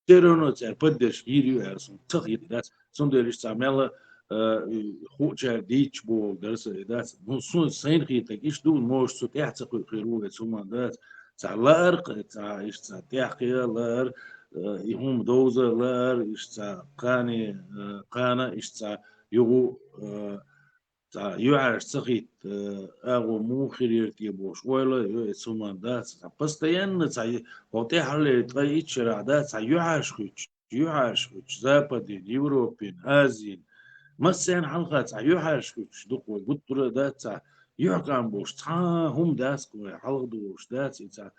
Все равно цара поддержка йийр ю аьлла, сон ца хетий дац. Цундела иштта цхьа мелла, а, и хуучара дийцча бохург дара сан и дац. Ну, сон сайна хетарг иштта ду, может, со тӀаьхьа ца кхуьу хир ву, эца хӀуманна дац. Цхьа лаар, цхьа иштта цхьа тӀаьхьа кхиа лаар, а, и хӀума довза лаар, иштта цхьа кхане, а, кхана, иштта цхьа югу, а, цхьа юьхьӀаьржа ца хӀитта, э, агӀо муха хир яра те бохуш ойла а йо, эца хӀуманна дац. Цхьа постоянно цхьа ю-, хӀокху тӀаьххьарлера ткъе итт шарахь дац, цхьа юьхьӀаьржа хӀуьттуш, юьхьӀаьржа хӀуьттуш, Западин, Европин, Азин. Массарна хьалха цхьа юьхьӀаьржа хӀуьттуш, дукха вай гуттара а дац цхьа юьхькъам бохуш, цхьа а хӀума дац-кх вай хьалха долуш, дац и цхьа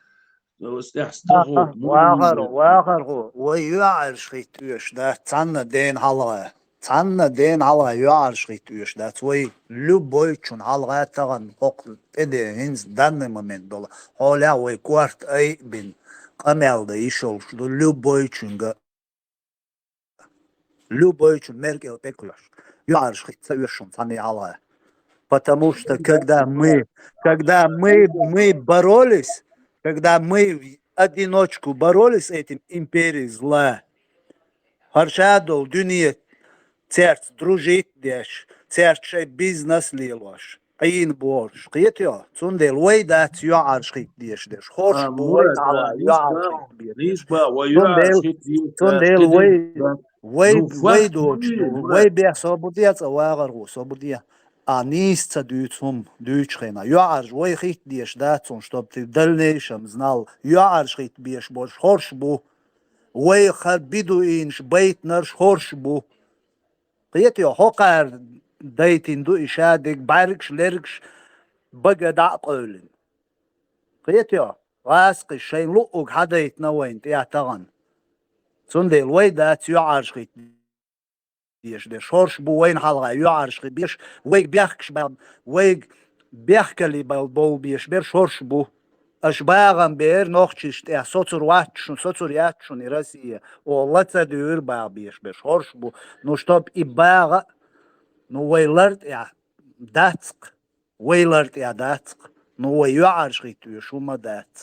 Аса тӀехь страховка ма вахар, вахар гӀо, вай юьхьӀаьржа хӀитта оьшуш дац, цхьанна дена хьалха. Цхьанна дена хьалха юьхьӀаьржа хӀитта оьшуш дац. Вай любойчун хьалха тахана хӀокху тӀеден хӀинца данный момент долу хьолехь вай корта айа а бина, къамел дан йиш йолуш ду любойчуьнга. Любойчун меркӀел тӀекхоьхьуш, юьхьӀаьржа хӀитта ца оьшу шуна цхьанна хьалха. Потому что когда мы, когда мы, мы боролись, когда мы в одиночку боролись с этим империей зла, хӀара ша долу дуьне цаьрца дружить деш, цаьрца шайн бизнес лелош, Ӏийна бохуш, кхетайо? Цундела вай дац юьхьӀаьржа хӀитта дезаш дерш. ХӀорш бу вай хьалха юьхьӀаьржа хӀитта безаш. Цундела вай, вай, вай доцуш ду, вай бехк со бу де, цкъа вахар гӀо со бу де. А нийса ца дуьйцу хӀума дуьйцучу хенахь. ЮьхьӀаьржа вай хӀитта дезаш дац хӀума, чтоб ты в дальнейшем знал. ЮьхьӀаьржа хӀитта безаш болуш хӀорш бу. Вай хӀара бедуинаш байтинарш хӀорш бу. Кхетайо, хӀокхара дайтина ду и шадерг, бӀаьргаш, лергаш бага дӀа а къевлина. Кхетайо, гӀазкхаша шайна луъург хьадайтина вайна тӀехь тахана. Цундела вай дац юьхьӀаьржа хӀитта дезаш дерш. ХӀорш бу вайна хьалха юьхьӀаьржа хӀитта безаш, вайга бехкаш бал-, вайга бехкалле бал-, болу безаш берш хӀорш бу. Аша багӀан бер нохчаш тӀехь, соцур вац шуна, соцур яц шуна и Россия, оха ла ца дуьйр багӀа безаш берш хӀорш бу. Ну, чтоб и багӀа, ну, вай лар тӀехь дац-кх, вай лар тӀехь дац-кх, ну, вай юьхьӀаьржа хӀитта оьшу хӀума дац.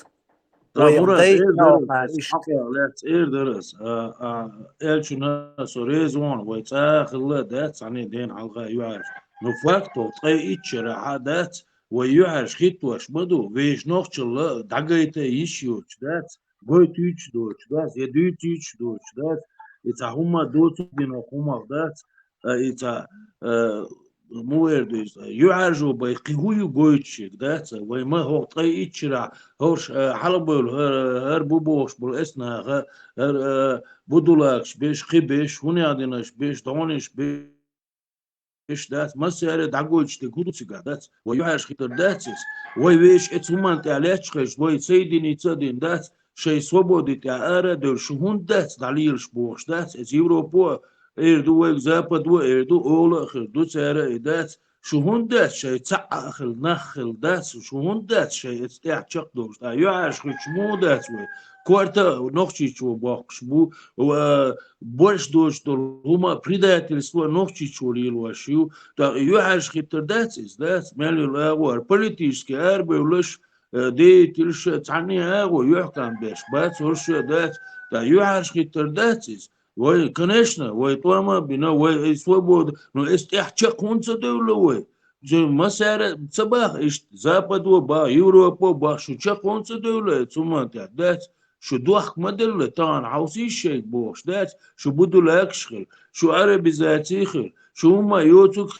Сан Мурат, эр дара ас, хьакъ лаьцна эр дара ас. А, а, элчуна со реза ву хьуна, вай цкъа а хилла дац, цхьанне дена хьалха юьхьӀаьржа. Ну, факт, хӀокху ткъе итт шарахь а дац, вай юьхьӀаьржа хӀиттош ма ду, вешан нохчалла дӀагайта йиш йоцуш дац, гойтуьйтуш доцуш дац, я дуьйцуьйтуш доцуш дац, и цхьа хӀума доцург дина хӀумах дац, а, и цхьа, а, мувердуйза, юьхьӀаьржо бай кхин хӀу ю гойтуш ерг, дац, вай ма хӀокху ткъе итт шарахь, хӀорш, а, хьалабевлла, хӀара, хӀара бу бохуш болу эс наха, хӀара, а, будулакаш беш, кхин беш, хӀунех динарш беш, догӀанаш беш, дац, массаьрга дӀагойтуш дерг хӀун ду цигахь, дац, вай юьхьӀаьржа хетар дац иза, вай вешан эцу хӀуманна тӀехь лаьтташ хезча, вай соединиться а дина, дац, шайн свободи тӀехь ара а девлла, шу хӀунда дац дӀалелаш бохуш, дац, эцу Европо а эр ду, вайга Западо а эр ду, ола а хир ду цара и, дац, шу хӀунда дац шайн цхьаъ а хилла, нах хилла, дац, шу хӀунда дац шайн эцу тӀехь чекхдолуш, ткъа юьхьӀаьржа хеташ муха дац вай, корта а Нохчийчоь боккхуш бу, ва борш доцуш долу хӀума предательство Нохчийчоь лелош ю, ткъа юьхьӀаьржа хетар дац иза, дац, мел йолу агӀор политически арабевллаш, э, деятельш а цхьанне а агӀо юьхькам беш бац, хӀорш а дац, ткъа юьхьӀаьржа хетар дац иза. Вай, конечно, вай тӀом а бина, вай и свобода, ну, эс тӀехь чекх хӀунда ца девлла вай? Цу массаьрга ца баха иштта, Западо баха, Европо баха, шу чекх хӀунда ца девлла, цу хӀуманна тӀехь дац, шу дохка ма делла, тахана хьовсийша шайга бохуш дац, шу будулакаш хила, шу арабизаций хила, шу хӀумма йоцург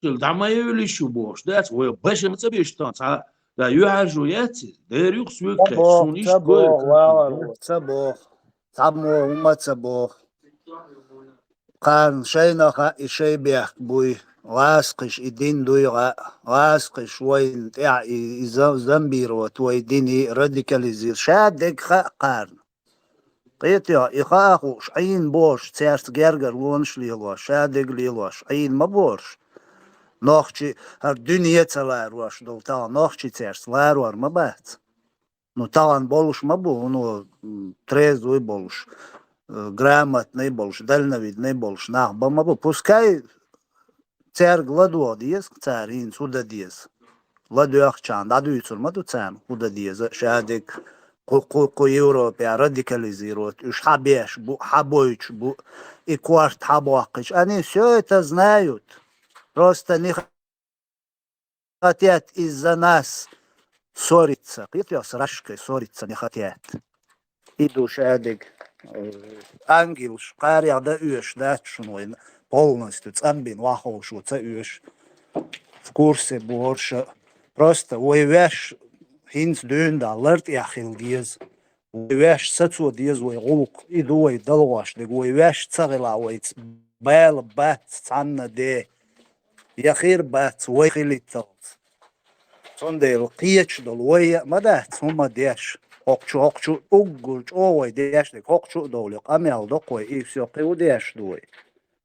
хила, дӀа ма евлий шу бохуш дац, вай баша ма ца беш тахана цхьа, да, юьхьӀаьржо яц иза, дера юха соьга кхаьчча, суна иштта гой, ца боху, ца боху. Цхьаммо хӀума ца боху. Кхарна шайна хаьа и шайн бехк буй, гӀазкхиш и дин дуй гӀа, гӀазкхиш вайна тӀехь и, и за-, зомбировать вай диний, радикализир. Ша дерг хаьа кхарна. Кхетий, и хаа хууш, Ӏийна бохуш, цаьрца гергарлонаш лелош, ша дерг лелош, Ӏийна ма бохуш. Нохчий хӀара дуьне ца ларош долу тахана, нохчий цаьрца ларор ма бац. Ну, тахана болуш ма бу, ну, м, трезвый болуш, э, грамотный болуш, дальновидный болуш нах бан ма бу. Пускай цаьрга ладогӀа деза, цара хӀинца хӀу дан деза. ЛадоьгӀчарна дӀадуьйцур ма ду царна, хӀу дан деза, ша дерг кху, кху, кху Европе радикализировать, уьш хьабеш бу, хьабойтуш бу, и корта хьабоккхуьйтуш. Они всё это знают. Просто не хотят из-за нас ссориться. Кхетий, с рашкой ссориться не хотят. И ду ша дерг, э, ангелаш, кхарех дан оьшуш дац шуна вайна полностью, цӀанбина ваховшо ца оьшу. В курсе бу хӀорш а. Просто вай ваьш хӀинца дуьйна дан лар тӀехь хила деза. Вай ваьш сацо деза вай гӀуллакх. И ду вай далгӀош дерг. Вай ваьш ца хилахь, вайца бала бац цхьанна де. Я хир бац вай хилийталц. Цундела кхеташ долу вай а ма дац хӀума деш. ХӀокху чу, хӀокху чу уггар чӀогӀа вай деш дерг, хӀокху чу а довлий, къамел доккху вай, и всё, кхин хӀу деш ду вай?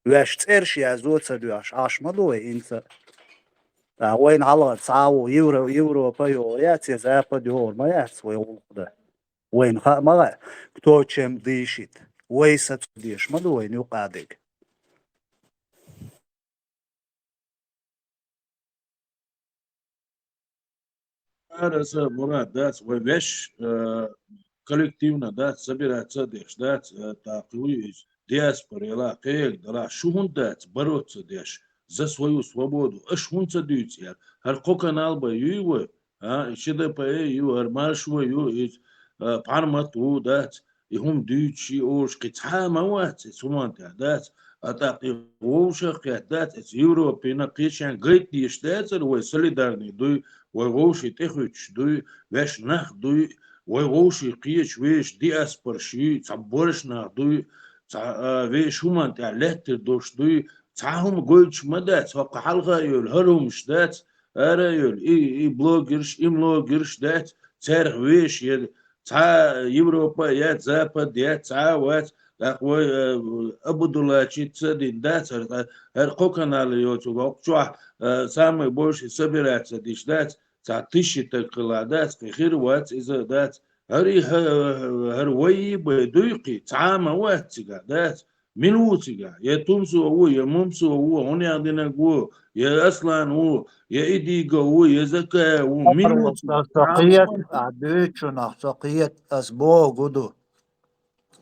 Ваьш цӀераш язо ца доьгӀуш, Ӏаш ма ду вай хӀинца. ТӀаккха вайна хьалха цхьа а ву Евро-, Европа йогӀур яц, я Запад йогӀур ма яц вай гӀуллакх дан. Вайна хаа ма хаьа, кто чем дышит. Вай сацо деш ма ду вайна юкъа дерг. Ара аса, Мурад, дац, вай ваьш, э, коллективно, дац, собираться а деш, дац, э, тӀаккха вуй иза, диаспора яла, кхега дала, шу хӀунда дац бороться деш, за свою свободу, аша хӀунда ца дуьйцу аьлла? ХӀара кхо канал бай юй вай, а, и Ш Д П Ю, хӀара Маршо ю, иза, а, Пхьармат ву, дац, и хӀума дуьйцуш и олуш кхин цхьа а ма вац, эцу хӀуманна тӀехь, дац, а тӀаккха и вовшах а кхетта, дац, эцу Европина кхечарна гайта дезаш дацара вай солидарный дуй, вай вовшийн тӀехуьттуш дуй, ваьш нах дуй, вай вовшийн кхечу вешан диаспораш юй, цхьа борш нах дуй, цхьа, а, вешан хӀуманна тӀехь лаьттар долуш дуй, цхьа хӀума гойтуш ма дац, хӀокху хьалха а йолу хӀара хӀумаш дац, ара а йолу, и, и блогерш, и млогерш дац, цаьрах вешан я цхьа а Европа а яц, Запад а яц, цхьа а вац, тӀаккха вай, э, Абдуллачица а дина дац, хӀара, хӀара кхо канал йоцург, хӀокху чохь, э, самый больший собираться диш дац, цхьа тысяча стаг хилла дац, кхин хир вац иза, дац. ХӀара и хӀа-, хӀара вай бай дуй кхин, цхьа а ма вац цигахь, дац. Мила ву цигахь? Я Тумсо ву, я Мумсо ву, хӀунех динарг ву, я Аслан ву, я Идиго ву, я Закая ву. Мила ву цигахь? Со кхета, а, дуьйцу нах, со кхета, ас боху ду.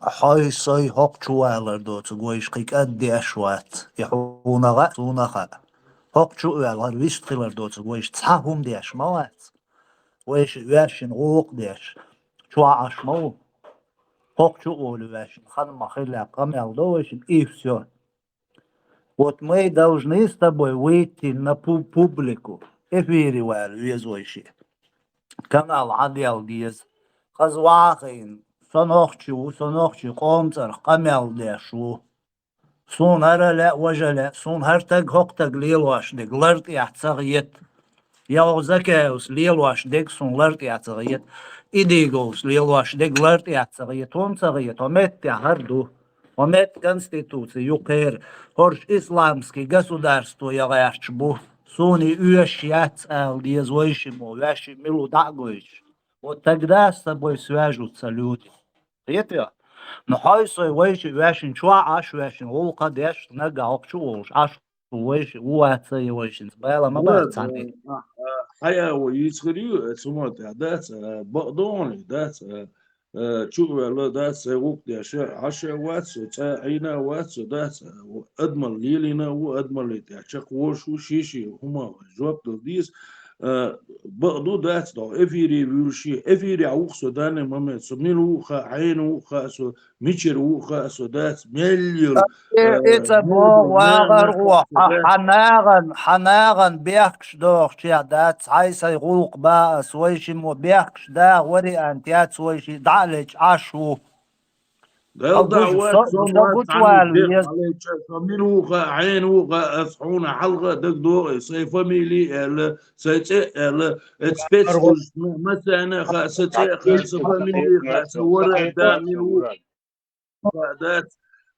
Хьой, сой, хӀокху чу валар доцург вайша кхин кӀад деш вац. И хьуна хаьа, суна хаьа. ХӀокху чу а ваьлла, хӀара вист хилар доцург вайша цхьа хӀума деш ма вац. Вайша ваьшшина гӀуллакх деш, чохь Ӏаш ма ву. ХӀокху чу а волу ваьшшина хан ма хилла, къамел до вайшина, и всё. Вот мы должны с тобой выйти на пу- публику. Эфире ваьлла веза вайши. Канал Ӏадел деза. Хаза вахийна, со нохчи ву, со нохчи къоман цӀарах къамел деш ву. Суна хӀара лаьа, важа лаьа, суна хӀара таг, хӀокху таг лелош дерг лар тӀехь ца хета. Я оха Закаевс лелош дерг суна лар тӀехь ца хета. Идиговс лелош дерг лар тӀехь ца хета. ХӀунда ца хета? Хьо меттехь хӀара ду. Хьо метта конституци ю кхера. ХӀорш исламский государство я гӀерташ бу. Суна и оьшуш яц ала деза вайшиммо, ваьшшимма мила ву дӀа а гойтуш. Вот тогда с тобой свяжутся люди. Кхетий? Ну, хьой сой вайши ваьшин чохь Ӏаш, ваьшин гӀуллакх деш, нагахь хӀокху чу волуш Ӏаш ву вайши, ву вац я вайшинца бала ма бац цхьаьна. Хьая во йийцахир ю, цу ма тӀехь дац, бакъдолу дац, чу а ваьлла дац, сайн гӀуллакх деш, Ӏаш а вац со, цӀа Ӏийна а вац со, дац, адамалла лелийна а ву, адамаллин тӀехь чекхволуш ву, шен-шен хӀума жоп дала деза. Бакъду дац, догӀу эфире вуьйлуш, эфирехь ву-кх со данный момент, со мила ву а хаьа, хьенан ву а хаьа со, мичара ву а хаьа со, дац, мел йолу, Э, э, иза боху, вагӀар гӀо, хьан, хьан нагӀан, хьан нагӀан бехкаш дохучехь дац, хьайн сайн гӀуллакх бан ас, вайшиммо бехкаш да вариант яц, вайши дӀа а лечкъаш ву. Дел дӀа вац, со, со гучувала веза. Со мила ву хаьа, хьенан ву хаьа, ас хьуна хьалха а дагадогӀу, сайн фамили а аьлла, сайн цӀе а аьлла, эцу спецслужбана, массарна а хаьа, сан цӀе а хаьа, сан фамили а хаьа, сан вара да мила ву. Дац,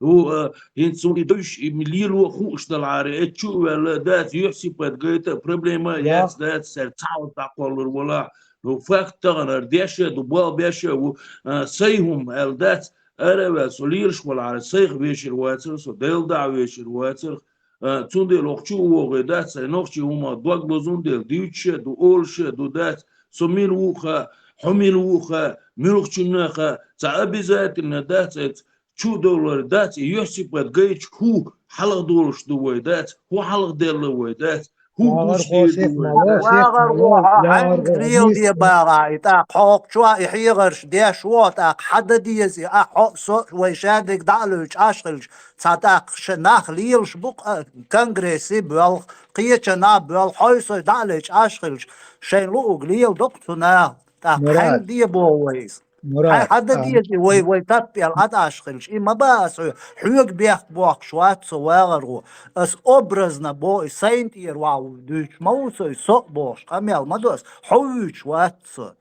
ву, а, хӀинца суна и дуьйш, и лело а хууш далахьара, эцу чу а ваьлла, дац, юьхь-сипат гайта а проблема а яц, дац, цара цхьа а дӀакхоллур валахь. Ну, факт тахана хӀара деш а ду, болх беш а ву, а, сайн хӀума аьлла дац, ара а ваьлла, со лелаш валахьара, сайх вешар вацара со, Делан дуьхьа вешар вацара, а, цундела хӀокху чу а вогӀий дац, сайн нохчийн хӀуманах дог лозун дела, дуьйцуш а ду, олуш а ду, дац, со мила ву а хаьа, хьо мила ву а хаьа, муьлххачунна а хаьа, цхьа обязательно дац, эцу чу а довлар дац, и юьхь-сипат гайчу хӀу хьалха долуш ду вай дац, хӀу хьалха делла вай дац, хӀу гуш дийр ду вай дац. ВагӀар гӀо, хьо хьаьнга леладе бахахь, и тӀаккха хьо хӀокху чохь и хьехарш деш ву, тӀаккха хьан дан деза и, ахь, хьо а, со а, вай шадерг дӀа а луьйчу Ӏаш хилча, цхьа тӀаккха шен нах лелаш бу-кх, а, конгрессе а боьлху, кхечанхьа а боьлху, хьой-сой дӀа а лечкъаш хилча, шайн луург леладо-кх цу наха. ТӀаккха хьаьнга де боху вай иза? Хьайн хьан дан деза и, вай, вай таппел Ӏадаш хилча? И ма бан ас хьоьга бехк бохкуш вац со, вагӀар гӀо. Ас образно боху и, сайна тӀера ваха дуьйцуш ма ву со и, со а бохуш, къамел ма до ас, хьо вуьйцуш вац со.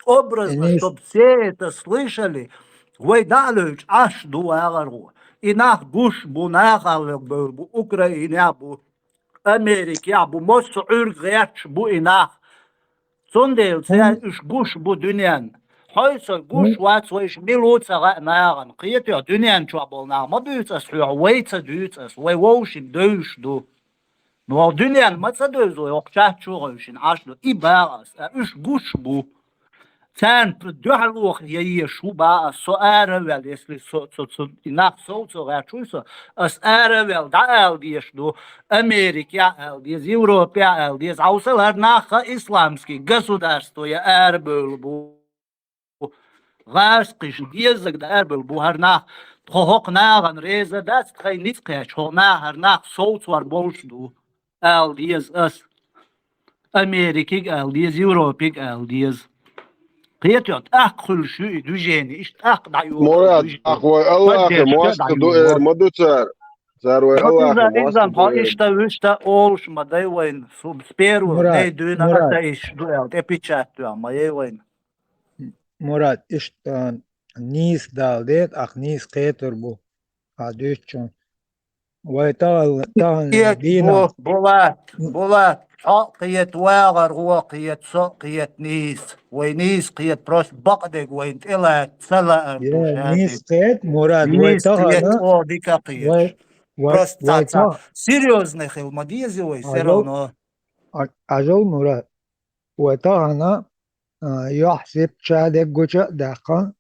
Образно, чтоб все это слышали, вай дӀа а луьйчу Ӏаш ду, вагӀар гӀо. И нах гуш бу, нахал бевр бу, Украинехь бу, Америкехь бу, массо а Ӏуьрг гӀерташ бу и нах. Цундела цара уьш гуш бу дуьненна. Хьой-сой гуш вац вайша мила ву ца хаьа нахана. Кхетий, дуьнен чохь болу нах ма буьйцу ас хьоьга, вай ца дуьйцу ас, вай вовшийн девзаш ду. Ну, хӀокху дуьненна ма ца девза вай, хӀокху чат чу а гӀевшина Ӏаш ду. И бан ас, а уьш гуш бу. Царна дуьхьал ваха я езаш ву бан ас, со ара а ваьлла, если со, со, со, и нах сов ца гӀерташ вуй со, ас ара а ваьлла, дӀа ала дезаш ду, Америкехь а ала деза, Европехь а ала деза, хьовсал, хӀара нах а исламский государство я арабевлла бу. ГӀазкхишна дезаг дан арабевлла бу хӀара нах. Тхо хӀокху нахана реза дац, тхайн ницкъ кхетча, хӀокху наха хӀара нах совцор болуш ду, ала деза ас. Америкиг ала деза, Европиг ала деза. Кхетий, тӀаккха хуьлуш ю и движение, иштта тӀаккха дӀайоху. Мурад, тӀаккха вай Аллахе мостагӀа ду эр ма ду цара. Цара вай Аллахе мостагӀа ду эр. Иза, хьо иштта, вуьшта олуш ма дай вайна, с первого дня дуьйна аса иштта ду аьлла, тӀе печать тоьхна ма яй вайна. Мурад, иштта, а, нийса дала дета, ахь нийса кхетар бу, ахь дуьйцучун. Вай тахана, тахана дийнахь. Булат, Булат, хьо а кхета, вагӀар гӀо а кхета, со а кхета нийса. Вай нийса кхета, просто бакъдерг вайна тӀелаца ца лаар ду шадерг. Нийса кхета, Мурад, вай тахана. Нийса кхета, о, дика кхета. Вай, вай, просто вай цхьа серьёзный хила ма деза вай, всё равно. Ажал, Мурад. Вай тахана, а, юьхь-сибат шадерг гуча а даьккхина,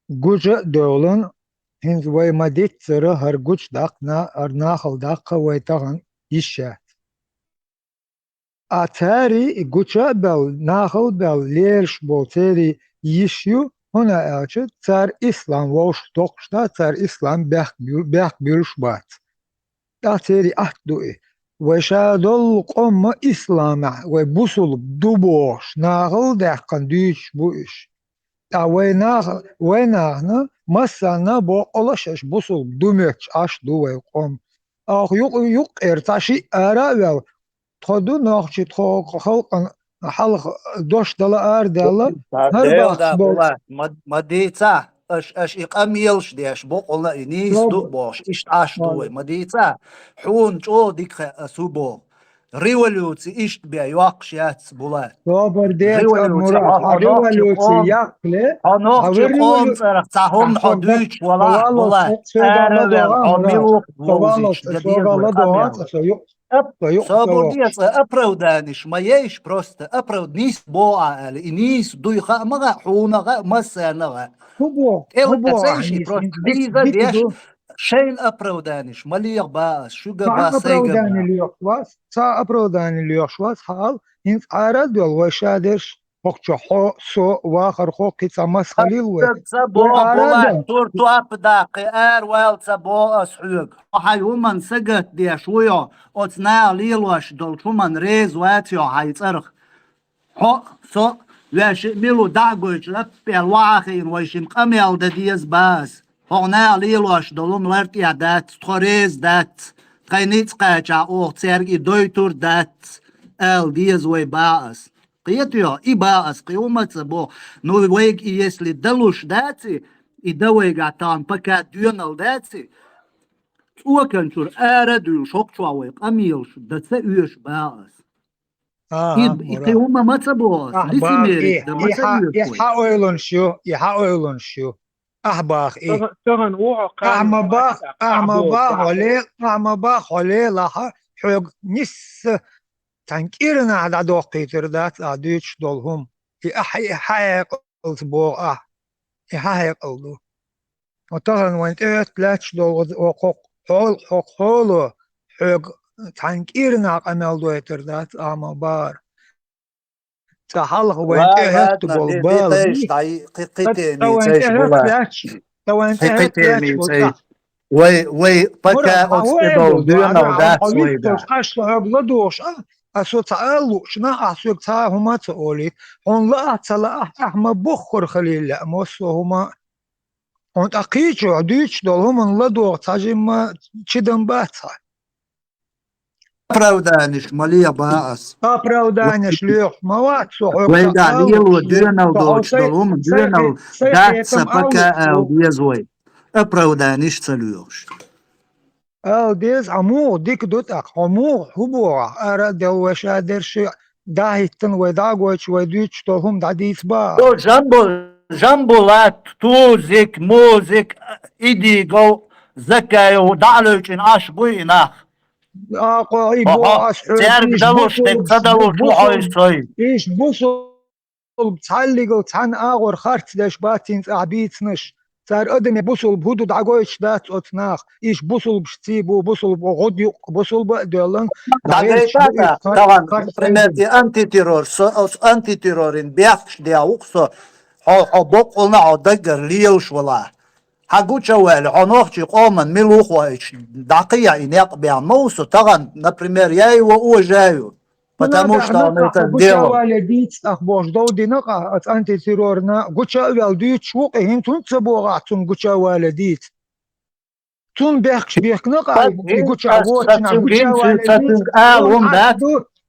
гуча а девлла, хӀинца вай ма-диццара хӀара гуча даккха, на-, хӀара нахала даккха вай тахана йиш яц. А цаьрий и гуча а баьлла, нахала а баьлла, лелаш болу церий йиш ю, хӀунда аьлча цара ислам вовшах доккхуш дац, цара ислам бехк буьл-, бехк буьллуш бац. тӀаккха церий атта ду и. Вай ша долу къомма исламехь, вай бусулба ду бохуш, нахала даьккхина дуьйцуш бу уьш. Ткъа вай нах, вай нахана массарна боккъала шаьш бусулба ду моьттуш Ӏаш ду вай къом. Оха юкъ-, юккъера цхьа шиъ ара а ваьлла, тхо ду нохчий, тхо халкъана хьалха дош дала арадаьлла, хӀара бахьаш болчу. Ма, ма дийца, аша, аша и къамелаш деш, бокъала и нийса ду а бохуш, иштта Ӏаш ду вай, ма дийца, хьуна чӀогӀа дика хаьа ас хӀун боху. Революци иштта бен йоккхуш яц, Булат. Собар де, революци, Мурад, хьо, хьо нохчий революци къом, яккхале, хьо нохчий къом цӀарах цхьа хӀумна хьо дуьйцуш валахь, Булат, ара ваьлла, хьо мила ву вовзийча, дан деза вай къамел. Ап-, собар де, цкъа оправданиш ма ейша просто, оправд-, нийса боху ахь аьлла, и нийса дуй хаа ма хаьа, хьуна а хаьа, массарна а хаьа. ТӀе ла ца йиш и просто, дийза деш, шайна оправданиш ма леха бан ас, шуьга бан, сайга бан. Цхьа оправдание лоьхуш вац, хьал, хӀинца Ӏара а доьлла вай ша дерш, хӀокху чохь хьо, со, вахархо, кхин цхьа мас хилийла вай. Ца боху, Булат, тур топ а даккхий, ара вала ца боху ас хьоьга. Хьайн хӀуманна сагатдеш ву йо, оцу наха лелош долчу хӀуманна реза вац йо хьайн цӀарах. Хьо, со, ваьш мила ву дӀа а гойтуш, лаппел вахьа хиъна вайшимма къамел дан деза бан ас. ХӀокху наха лелош долу хӀума лар тӀехь дац, тхо реза дац, тхайн ницкъ кхачахь оха цаьрга и дойтур дац, ала деза вай бан ас. Кхетайо, и бан ас, кхин хӀума ца боху. Ну, вайга и если далуш даци, и дан вайгахь тахана пока доьналла даци, цӀоканчуьра ара а дуьйлуш, хӀокху чохь вай къамелаш дан ца оьшу бан ас. Ага, и, и кхин хӀума ма ца боху ас, лицемерие дан ма ца оьшу вай. И хьан ойланаш ю, и хьан ойланаш ю. Ахь баха и. Тахана, тахана ву хьо кхана. Ахь ма бах, ахь ма бах, хьо ле-, ахь ма бах, хьо лелахь, хьоьга нисса цхьана кӀирнахь дӀадоккхуьйтур дац ахь дуьйцуш долу хӀума. И ахь, и хьан хьекъалца боху ахь. И хьан хьекъал ду. Хьо тахана вайн тӀехӀотта лаьтташ долу хӀокху хьол-, хьокху хьоло хьоьга цхьана кӀирнахь къамел дойтур дац ахь ма бахара. Цкъа хьалха вайн тӀехӀоьтту болу бала. Вай, вай, пока оцу тӀедолу доьналла дац вайгахь. Аш со хьоьга ладугӀуш а, ас со ца ала луучунах, ахь соьга цхьа а хӀума а ца олийта. Хьуна лаахь а, ца лаахь а, ахь ма буххур хилийла лаьа массо а хӀума. Хьуна тӀаккха кхечо дуьйцуш долу хӀуманна ладогӀа цхьа жимма чидам бац хьан. Оправданиш ма леха бан ас. Оправданиш лоьхуш ма вац со хьоьга. Вайгахь лело доьналла доцуш долу хӀума, доьналла дац сан пока ала деза вай. Оправданиш ца лоьхуш. Ала деза, хьо муха дика ду тӀаккха, хьо муха, хӀун боху ахь, ара а делла вай ша дерш а дӀахӀиттина, вай дӀа а гойтуш, вай дуьйцуш долу хӀума дӀадийца бан ахь. Жамбу-, Жамбулат, Тузик, Музик, Идигов, Закаев, дӀа а левчӀина Ӏаш буй и нах. Акъо, и боху ас хьоьга, цаьрга далуш, дерг ца далуш ву хьо иза цой. Иштта бусулба цхьаллигал цхьана агӀор харц деш бац хӀинца ахь бийцинарш. Цара адамийн бусулба хӀун ду дӀагойтуш дац оцу наха. Иштта бусулбаш ций бу, бусулба гӀуд юкъ, бусулба а доьллан. ДӀагайта, тахана, например, и антитеррор, со, оцу антитеррорин бехкаш дехьа ву-кх со, хьо, хьо боккъална хьо даггара лелаш валахь. Хьан гуча а ваьлла, хьо нохчий къоман мила ву хьо, дӀакхайа и некъ бен ма ву со, тахана, например, я его уважаю, потому что он это сделал. Гуча а ваьлла дийца ахь бохуш дов дина-кх ахь, оцу антитеррорна гуча а ваьлла дуьйцуш ву-кх и, хӀинца хӀунда ца боху ахь цунна гуча а ваьлла дийца? Цунна бехкаш бехкана-кх ахь, и гуча а вочунах гуча а ваьлла дийца, ала хӀума дац.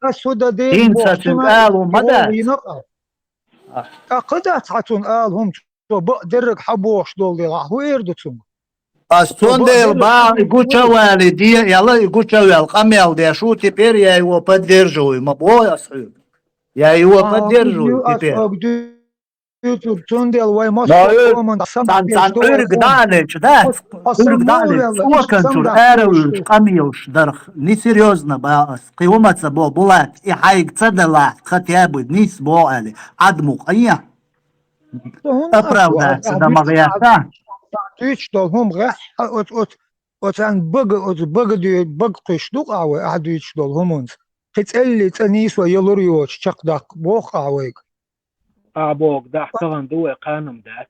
Ас хӀун дан деза бохуш, цунна ала хӀума ма дац. ТӀаккха дац хьан цунна ала хӀума, цо бакъдерриг хьан бохуш долу дела, ахь хӀун эр ду цунга? Ас цундела бахьа и гуча а валий, де а яла, и гуча а ваьлла, къамел деш ву, теперь я его поддерживаю, ма боху ас хьоьга. Я его поддерживаю теперь. Цундела вай массо а къоман самахь деш ду вай. Цхьана Ӏуьрг дӀа а лечу, да? Ӏуьрг дӀа а лечу, цӀоканчуьра ара а вуьлчу къамелаш дарх, несерьёзно бахьа ас. Кхин хӀума ца боху, Булат, и хьайга ца далахь, хотя бы нийса боху аьлла, Ӏадму къайя. Оправдаться дан ма гӀерта. Дуьйцуш долу хӀума гӀеххьа оцу, оцу, оцу ан бага, оцу бага дуьйцу, бага кхуьйсуш ду-кх ахь вай, ахь дуьйцуш долу хӀуманца. Кхин цӀелли цӀа нийсо ялур йоцуш чекхдаккха боху-кх ахь вайга. Ахь боху дахь тахана ду вай, кханам дац.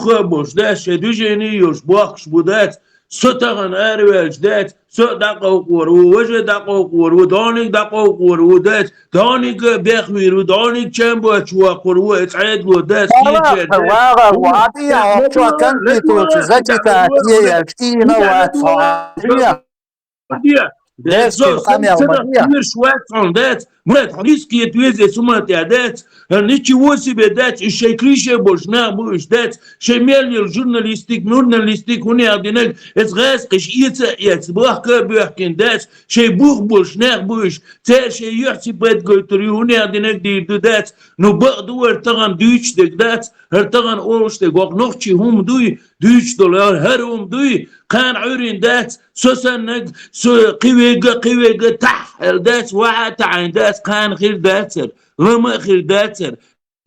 юха а болуш дац, шайн движени йолуш бохкуш бу дац, со тахана араваьлча дац, со а дӀакъовкъор ву, важа а дӀакъовкъор ву, дониг дӀакъовкъор ву дац, дониг а бехвийр ву, дониг чамбоч воккхур ву, и цхьа а дало дац, кхечара дац. Вагар ву, хӀун? Ӏадийа, хӀокхо конституци зачитать е яьлча, ийна вац хьо. Де, Дескал, къамел ма де. Вирш вац хьуна дац, Мурад, хьо низкий веза суматя дац, ничего себе дац, и шайн клише болуш нах бу уьш дац, шайн мел йолу журналистик, журналистик хӀунех динарг, эца гӀазкхиш эца а эца, бохка а боьхкина дац, шайн бух болуш нах бу уьш, церан шайн юьхь-сипат гойтур ю, хӀунех динарг дийр ду дац, ну бакъ ду вара тахана дуьйцуш дерг дац, хӀара тахана олуш дерг, хӀокху нохчийн хӀума дуй, дуьйцуш долу, хӀара хӀума дуй, кхана Ӏуьйрина дац, со саннаг, со кхин вега, кхин вега, тахь, аьлла дац, ваха а таьӀна дац, кхана хир дацара, лама а хир дацара.